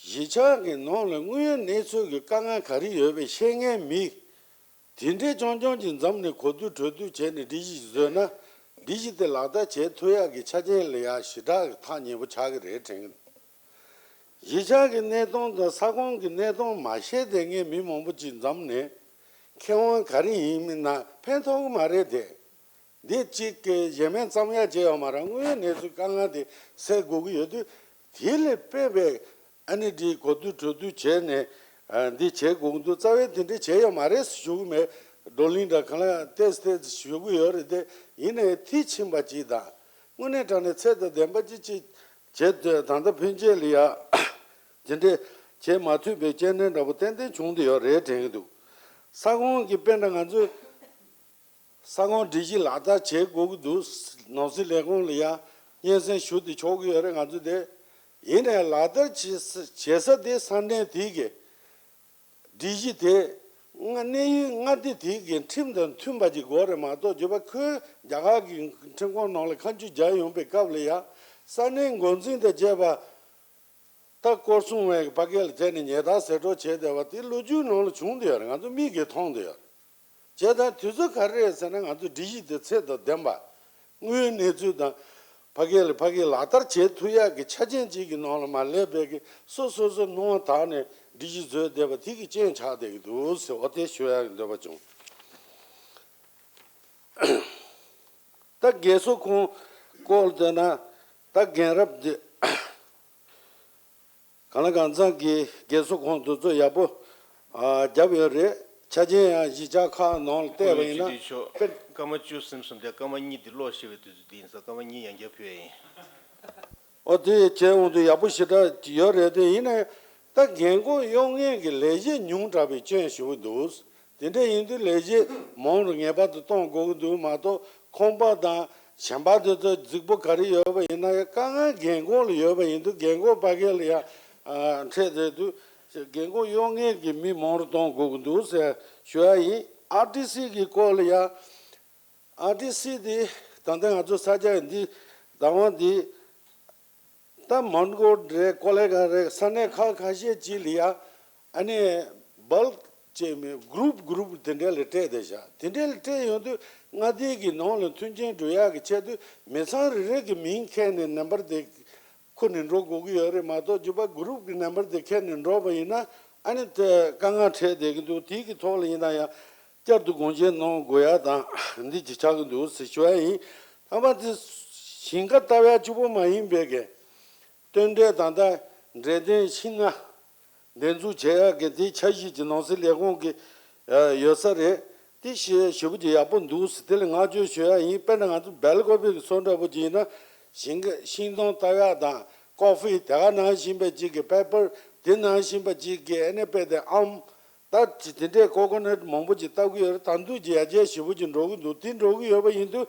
གཞིས་ཆགས་ཀྱི་ནང་ལ་དངོས་ཡོད་གནས་ཚུལ་གྱི་དཀའ་ངལ་ག་རེ་ཡོད་པའི་ཤེས་མཁན་མི་དེ་འདྲའི་རྐྱང་རྐྱང་གི་འཛོམས་ནས་གོ་བསྡུར་གྲོས་བསྡུར་བྱས་ནས་སྒྲིག་གཞི་བཟོས་ན་སྒྲིག་གཞི་དེ་ལག་བསྟར་བྱེད་ཐུབ་ཡག་གི་ཆ་རྐྱེན་ལ་ཡང་ཞེ་དྲག་གི་ཐག་ཉེ་པོ་ཆགས་ཀྱི་རེད་དྲན་གྱི་འདུག་གཞིས་ཆགས་ཀྱི་གནས་སྟངས་དང་ས་ཁོངས་ཀྱི་གནས་སྟངས་མ་ཤེས་བསྡད་མཁན་མི་མང་པོ་ཅིག་འཛོམས་ནས་མཁས་དབང་ག་རེ་ཡིན་མིན་ན་ཕན་ཐོགས་ཀྱི་མ་རེད་དེ། འདི་གཅིག་གི་གཞན་མའི་བསམ་ཡག་བྱས་ཡོད་མ་རེད། དངོས་ཡོད་གནས་ཚུལ་དཀའ་ངལ་དེ་སེལ་དགོས་ཀྱི་ཡོད་དུས་དེ་ལས་དཔེ་བའི་ཨ་ནི་འདི་གོ་བསྡུར་གྲོས་བསྡུར་བྱས་ནས་ཨ་འདི་བྱེད་དགོས་ཀྱི་འདུག་རྩ་བའི་དེ་འདྲ་བྱས་ཡོད་མ་རེད་ཞུ་གི་མེད། བགྲོ་གླེང་འདྲ་གང་ལ་ཏོག་ཙམ་ཏོག་ཙམ་ཞུ་གི་ཡོད་རེད་དེ། ཡིན་ནའི་མཐིལ་ཕྱིན་པ་ཅིག་དང་དངོས་གནས་དྲང་གནས་ཚད་དང་ལྡན་པ་ཅིག་ཅིག་བྱེད་དུས་ད་ལྟ་ཕན་ཆད་ལ་ཡ་དེ་འདྲས་བྱེད་མ་ཐུབ་པའི་རྐྱེན་ངན་འདྲ་པོ་ཏན་ཏན་བྱུང་བསྡད་ཡོད་རེད་དྲན་གྱི་འདུག་ས་ཁོངས་ཀྱི་དཔེ་འདྲ་ང་ཚོས་ ས་ཁོངས་སྒྲིག་གཞི་ལག་བསྟར་བྱེད་དགོས་ཀྱི་འདུག་ནོར་སྲིད་ལས་ཁུངས་ལ་ཡང་སྙན་སེང་ཞུ་དེ་ཆོག་གི་ཡོད་རེད། ང་ཚོ་དེ་ཡིན་ནའི་ལག་བསྟར་བྱེད་ས་བྱེད་ས་དེ་ས་གནས་དེ་གི་སྒྲིག་གཞི་དེ་ང་གནས་ཡུལ་མངའ་སྡེ་དེ་གི་ཁྲིམས་དང་མཐུན་པ་ཅིག་དགོས་རེད་མ་གཏོགས། རྒྱུ་བ་ཁོས་རྒྱ་གར་གྱི་ཁྲིམས་ཁང་ནང་ལ་ཁ་མཆུ་རྒྱག་ཡོང་པའི་སྐབས་ལ་ཡང་ས་གནས་འགོ་འཛིན་དང་བཅས་པ། ད་སྐོར་སྲུང་བས་ཕ་གི་ལ་བྱས་ནས་ཉེས་རྡུང་ཟེར་སྒྲོག་བྱས་བསྡད་པ་དེ་ལོ་རྒྱུས་ནང་ལ་བྱུང་བསྡད་ཡོད་རེད། ང་ཚོ་མིག་གིས་མཐོང་བསྡད་ཡོད་རེད། བྱས་ཙང་དུས་ཚོད་ག་རེ་རེད་ཟེར་ན། ང་ཚོ་སྒྲིག་གཞི་དེ་ཚད་དང་ལྡན་པ། དངོས་ཡོད་གནས་ཚུལ་དང་ཕ་གི་ལ་ཕ་གི་ལག་བསྟར་བྱེད་ཐུབ་ཡག་གི་ཆ་རྐྱེན་གཅིག་གི་ནང་ལ་མ་སླེབས་པའི་གི་སོ་སོ་སོ་སྣང་བ་དག་ནས་སྒྲིག་གཞི་བཟོས་བསྡད་པ་དེ་གི་རྐྱེན་ཆགས་བསྡད་ཀྱི་འདུག་ཟེར་བ་དེ་ཞུ་ཡག་གི་འདོད་པ་བྱུང་། ད་རྒས་གསོ་ཁང་སྐོར་ལ་བལྟས་ན། ད་རྒན་རབས་འདི་གང་ལ་གང་འཚམ་གྱི་རྒས་གསོ་ཁང་དེ་ཚོ་ཡག་པོ་ཨ་བརྒྱབ་ཡོད་རེད། ཆ་རྐྱེན་ཡང་གཞིས་ཆགས་ཁག་ནང་ལ་བལྟས་པ་ཡིན་ན། དཔེ། སྐར་མ་བཅུ་ཟིན་སོང་སྟེ། སྐར་མ་གཉིས་འདི་གློག་ཤེས་པའི་དུས་ཚོད་འདི་ཡིན་ཙང་། སྐར་མ་གཉིས་ཡང་བསྐྱར་ཕུལ་ཡ་ཡིན། ཨོ་དེ་བྱས་འོང་དུས་ཡག་པོ་ཞེ་དྲག་ཡོད་རེད། དེ་ཡིན་ནའི་ད་རྒན་འཁོགས་གཡོག་མཁན་གྱི་ལས་བྱེད་ཉུང་དྲགས་པའི་སྐྱོན་ཞེ་པོ་འདུག་དེ་འདྲ་ཡིན་དུས་ལས་བྱེད་མང་རུ་ངེས་པར་དུ་གཏོང་དགོས་ཀྱི་འདུག་མ་གཏོགས། ཁང་པ་དང་གཞན་པ་དེ་ཚོ་རྫིག་པོ་ག་རེ་ཡོད་པ་ཡིན་ན་ཡང་དཀའ་ངལ་རྒན་འཁོགས་ལ་ཡོད་པ་ཡིན་དུས། རྒན་འཁོགས་ཕ་གི་ལ་ཡང་ཨ་འཕྲད་བསྡད་དུས་རྒན་འཁོགས་གཡོག་མཁན་གྱི་མི་མང་རུ་གཏོང་དགོས་ཀྱི་འདུག་ཟེར་ཞུ་ཡ་ཡིན། ཨར་ཊི་སི་གི་སྐོར་ལ་ཡང་། ཨར་ཊི་སི་དེ་ད་ལྟ་ང་ཚོ་ས་ཆ་འདི་བདག་དབང་འདི་ད་མོན་གྷོ་རེད། ཀོ་ལི་གྷལ་རེད། ས་གནས་ཁག་ཁ་ཤས་ཅིག་ལ་ཡ་ཨ་ནི་བལ་ཅེས་མི་གུ་རུབ་གུ་རུབ་དེ་འདྲ་ལ་སྤྲད་བསྡད་བཞག་དེ་འདྲ་ལ་སྤྲད་ཡོང་དུས་མངའ་སྡེ་གི་ནང་ལ་མཐུན་རྐྱེན་སྒྲུབ་ཡག་གི་ཆེད་དུ་མི་ཚང་རེ་རེ་གི་མིང་ཁྱེར་ནས་ནམ་བར་དེ་ཁུར་ནས་འགྲོ་དགོས་ཀྱི་ཡོད་རེད་མ་གཏོགས། རྒྱུ་བ་གུ་རུབ་ཀྱི་ནམ་བར་དེ་ཁྱེར་ནས་འགྲོ་བ་ཡིན་ན་ཨ་ནི་དེ་དཀའ་ངལ་འཕྲད་བསྡད་ཀྱི་འདུག་དེ་གི་ཐོག་ལ་ཡིན་ན་ཡང་བསྐྱར་དུ་དགོངས་འགལ་གནང་དགོས་ཡ་དང་འདི་ཅིག་ཆགས་ཀྱི་འདུག་ཟེར་ཞུ་ཡ་ཡིན། ད་མ་དེ་ཞིང་ཁ་བཏབ་ཡ་གཅིག་པོ་མ་ཡིན་པའི་གི་སྟོན་འབྲས་དང་། ད་འབྲས་ལྡན་ཤིང་ནགས་འདེབས་འཛུགས་བྱེད་ཡག་གི་དེ་འཆར་གཞི་ཅིག་ནང་སྲིད་ལས་ཁུངས་ཀྱི་ཡོད་ས་རེད། དེ་ཞེ་ཞེ་པོ་ཅིག་ཡག་པོ་འདུག་ཟེར་དེ་ལ་བསྔགས་བརྗོད་ཞུ་ཡ་ཡིན། དཔེར་ན་ང་ཚོ་སྦེལ་ཀོབ་པའི་སོ་འདྲ་པོ་ཅིག་ཡིན་ན། ཞིང་ཁ་ཤིང་སྡོང་བཏབ་ཡག་དང་ཀོ་ཧྥི་དེ་ག་ནང་བཞིན་པ་ཅིག་གི་པེ་པར་དེ་ནང་བཞིན་པ་ཅིག་གི་ཨ་ནི་དཔེ་དེ་ཨམ། ད་ཅི་དེ་འདྲའི་ཀོ་ཀོ་ནཊ་མང་པོ་ཅིག་བཏབ་ཀྱི་ཡོད་རེད། ད་དུང་ཅི་ཡར་རྒྱས་ཞེ་པོ་ཅིག་འགྲོ་གི་འདུག་དེ་འགྲོ་གི་ཡོད་པ་ཡིན་དུས་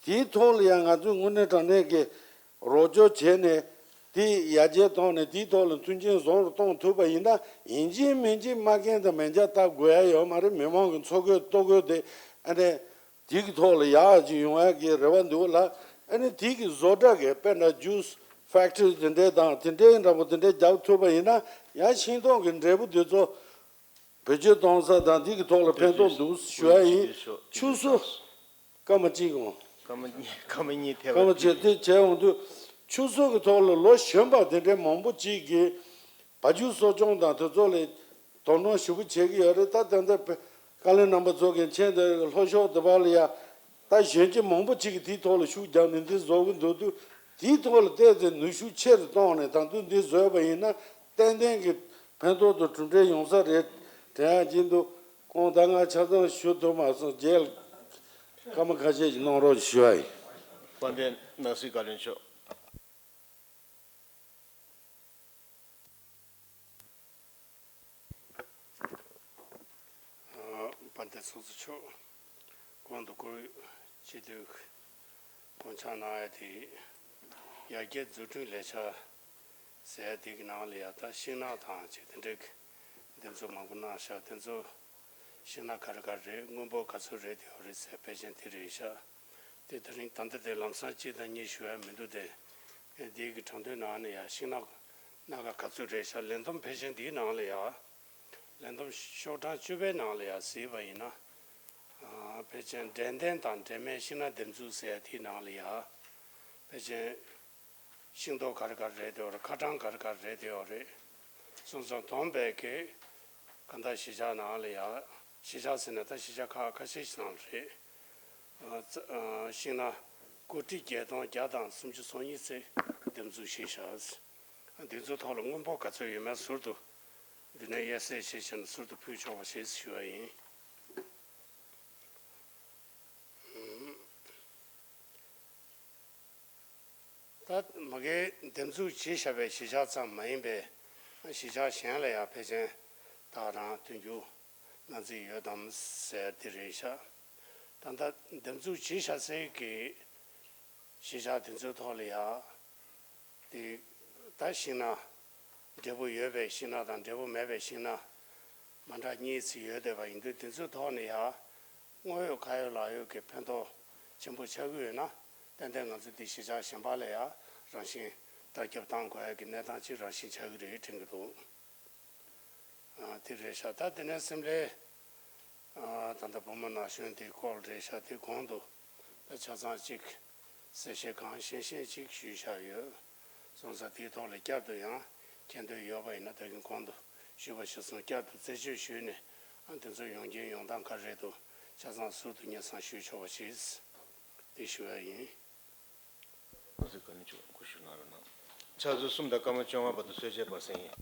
དེའི་ཐོག་ལ་ཡང་ང་ཚོས་དངོས་གནས་དྲང་གནས་ཀྱི་རོགས་སྐྱོར་བྱས་ནས་དེ་ཡར་རྒྱས་བཏང་ནས་དེའི་ཐོག་ལ་མཐུན་རྐྱེན་བཟང་རུ་གཏོང་ཐུབ་པ་ཡིན་ན། ཡིན་གཅིག་མིན་གཅིག་མ་རྐན་དང་མེ་མཇལ་བཏབ་དགོས་ཡ་ཡོད་མ་རེད། མི་མང་གི་འཚོ་གོས་ལྟོ་གོས་དེ་ཨ་ནི་དེ་གི་ཐོག་ལ་ཡག་ཅིག་ཡོང་ཡ་གི་རེ་བ་འདུག་ལ། ཨ་ནི་དེ་གི་བཟོ་གྲྭ་གི་དཔེར་ན་ཇུས་ཕེག་ཊི་རི་དེ་འདྲའི་དང་དེ་འདྲའི་འདྲ་པོ་དེ་འདྲའི་རྒྱག་ཐུབ་པ་ཡིན་ན་ཡང་ཤིང་སྡོང་གི་འབྲས་བུ་དེ་ཚོ་བེད་སྤྱོད་གཏོང་ས་དང་དེ་གི་ཐོག་ལ་ཕན་ཐོགས་འདུག་ཞུ་ཡ་ཡིན། ཕྱུགས་གསོ་སྐར་མ་གཅིག་འོང་། སྐར་མ་གཉིས། སྐར་མ་གཉིས་ཐེབས་པ། སྐར་མ་གཅིག་དེ་བྱས་འོང་དུས་ཕྱུགས་གསོ་གི་ཐོག་ལ་ལོ་གཞོན་པ་དེ་འདྲའི་མང་པོ་ཅིག་གིས་བ་ཕྱུགས་གསོ་སྐྱོང་དང་དེ་ཚོ་ལ་དོ་སྣང་ཞེ་པོ་བྱེད་ཀྱི་ཡོད་རེད། ད་ད་ལྟ་བཀའ་བློན་རྣམ་པ་ཚོ་གི་མཆན་དེ་ལྷོ་ཕྱོགས་དེ་བ་ལ་ཡ་ད་གཞོན་སྐྱེས་མང་པོ་ཅིག་གིས་དེའི་ཐོག་ལ་ཤུགས་བརྒྱབ་ནས་འདི་བཟོ་གི་འདུག་དུས། དེའི་ཐོག་ལ་བལྟས་ཚེ་ནུས་ཤུགས་ཆེ་རུ་བཏང་ནས་ད་དུང་འདི་བཟོས་པ་ཡིན་ན་ཏན་ཏན་གྱི་ཕན་ཐོགས་དང་གྲུབ་འབྲས་ཡོང་ས་རེད་དྲན་ཡག་ཅིག་འདུག་ཁོང་ད་ང་ཆ་ཚང་ཞུ་ཐུབ་མ་སོང་། རྗེས་ལ་སྐར་མ་ཁ་ཤས་ཤིག་གནང་རོགས་ཞུ་བ་ཡིན། དཔལ་ལྡན་ནང་སྲིད་བཀའ་བློན་མཆོག་དཔལ་ལྡན་ཚོགས་གཙོ་མཆོག་གོང་དུ་བཀུར་འོས་སྤྱི་འཐུས་དགོངས་འཆར་གནང་ཡ་དེ། ཡར་རྒྱས་འཛུགས་སྐྲུན་ལས་འཆར་ཟེར་ཡ་དེ་གི་ནང་ལ་ཡ་ད་ཤིང་ནགས་དང་ཅིག་དེ་འདྲའི་འདེབས་འཛུགས་མང་པོ་གནང་ཤག་དེ་ཚོ་ཤིང་ནགས་ག་རེ་ག་རེ་རེད། དངོས་པོ་ག་ཚོད་རེད་དེ་ཡོད་རེད་ཟེར་ཕལ་ཆེར་དེ་རེད་ཤག་དེ་ད་རིང་ད་ལྟ་དེ་ལམ་སང་གཅིག་དང་གཉིས་ཞུ་ཡ་མི་འདུག་དེ་དེ་གི་དྲང་དོན་ནང་ནས་ཡ་ཤིང་ནགས་སྣ་ཁ་ག་ཚོད་རེད་ཤག་ལས་བསྡོམས་ཕལ་ཆེར་འདིའི་ནང་ལ་ཡ། ལས་བསྡོམས་ཤོག་གྲངས་བཅུ་པའི་ནང་ལ་ཡ་གཟིགས་པ་ཡིན་ན། ཨ་ཕལ་ཆེར་འབྲས་ལྡན་དང་འབྲས་མེད་ཤིང་ནགས་འདེབས་འཛུགས་ཟེར་ཡ་དེའི་ནང་ལ་ཡ། ཕལ་ཆེར་ཤིང་ཏོག་ག་རེ་ག་རེ་རེད་དེ་ཡོད་རེད། ཁ་གྲངས་ག་རེ་ག་རེ་རེད་དེ་ཡོད་རེད། སོང་ཙང་བསྡོམས་པའི་གི་གང་ལྟར་གཞིས་ཆགས་ནང་ལ་ཡ། གཞིས་ཆགས་ཟེར་ན་ད་གཞིས་ཆགས་ཁག་ཁ་ཤས་ཤིག་ནང་ལ་རེད། ཨ་ཙ་ཨ་ཤིང་ནགས་ཀོ་ཊི་བརྒྱད་སྟོང་བརྒྱ་དང་སུམ་ཅུ་སོ་གཉིས་ཙམ་འདེབས་འཛུགས་བྱས་ཤག་འདི་ཚོའི་ཐོག་ལ་དངོས་པོ་ག་ཚོད་ཡོད་མེད་ཟུར་དུ་འདི་ནས་དབྱེ་གསལ་བྱས་བྱས་ནས་ཟུར་དུ་ཕུལ་ཆོག་པ་ཞེས་ཞུ་བ་ཡིན། ད་མ་གིར་འདེབས་འཛུགས་བྱས་བཞག་པའི་གཞིས་ཆགས་ཙམ་མ་ཡིན་པའི་གཞིས་ཆགས་གཞན་ལ་ཡང་ཕལ་ཆེར་ད་རང་ཐོན་རྒྱུ་གནང་རྩིས་ཡོད་དམ་ཟེར་དེ་རེད་ཤག་ད་ལྟ་འདེམས་འཛུགས་བྱས་བཞག་སའི་གི་གཞིས་ཆགས་དེ་ཚོའི་ཐོག་ལ་ཡ། དེ་ད་ཤིང་ནགས་འབྲས་བུ་ཡོད་པའི་ཤིང་ནགས་དང་འབྲས་བུ་མེད་པའི་ཤིང་ནགས་མ་འདྲ་གཉིས་ཙམ་ཡོད་བསྡད་པ་ཡིན་དུས། དེ་ཚོའི་ཐོག་ནས་ཡ་དངོས་ཡོད་ཁ་ཡོད་ལག་ཡོད་ཀྱི་ཕན་ཐོགས་ཆེན་པོ་ཆགས་ཀྱི་ཡོད་ན། ཏན་ཏན་ང་ཚོ་འདི་གཞིས་ཆགས་གཞན་པ་ལ་ཡ་རང་བཞིན་བརྡ་ཁྱབ་བཏང་དགོས་ཡ་གི་གནས་སྟངས་ཅིག་རང་བཞིན་ཆགས་ཀྱི་རེད་དྲན་གྱི་འདུག། ཨ། དེ་རེད་ཤག། ད་དེ་ནས་སིམ་ལའི། ཨ། ད་ལྟ་བུ་མོ་ན་གཞོན་དེའི་སྐོར་རེད་ཤག། དེ་གོང་དུ་ད་ཆ་ཚང་ཅིག་གསལ་བཤད་གང་ཤེས་ཤེས་ཅིག་ཞུས་བཞག་ཡོད། སོང་ཙང་དེའི་ཐོག་ལ་བསྐྱར་དུ་ཡང་མཁྱེན་འདོད་ཡོད་པ་ཡིན་ན། ད་གིན་གོང་དུ་ཞུས་པ་གཞིར་བཟུང་བསྐྱར་དུ་རྩད་གཅོད་ཞུས་ནས། ཨ། དེ་ཚོ་ཡོང་རྐྱེན་ཡོང་སྟངས་ག་རེ་འདུག། ཆ་ཚང་ཟུར་དུ་སྙན་སེང་ཞུས་ཆོག་པ་ཞིག་དེ་ཞུ་ཡ་ཡིན། ང་ཚོས་ག་ནས་ཆོག་གོ་ཞུ་གནང་རོགས་གནང་། ཕྱག་ཚོད་གསུམ་དང་སྐར་མ་བཅོ་ལྔ་བར་དུ་གསོལ་ཇའི་བར་གསེང་ཡིན།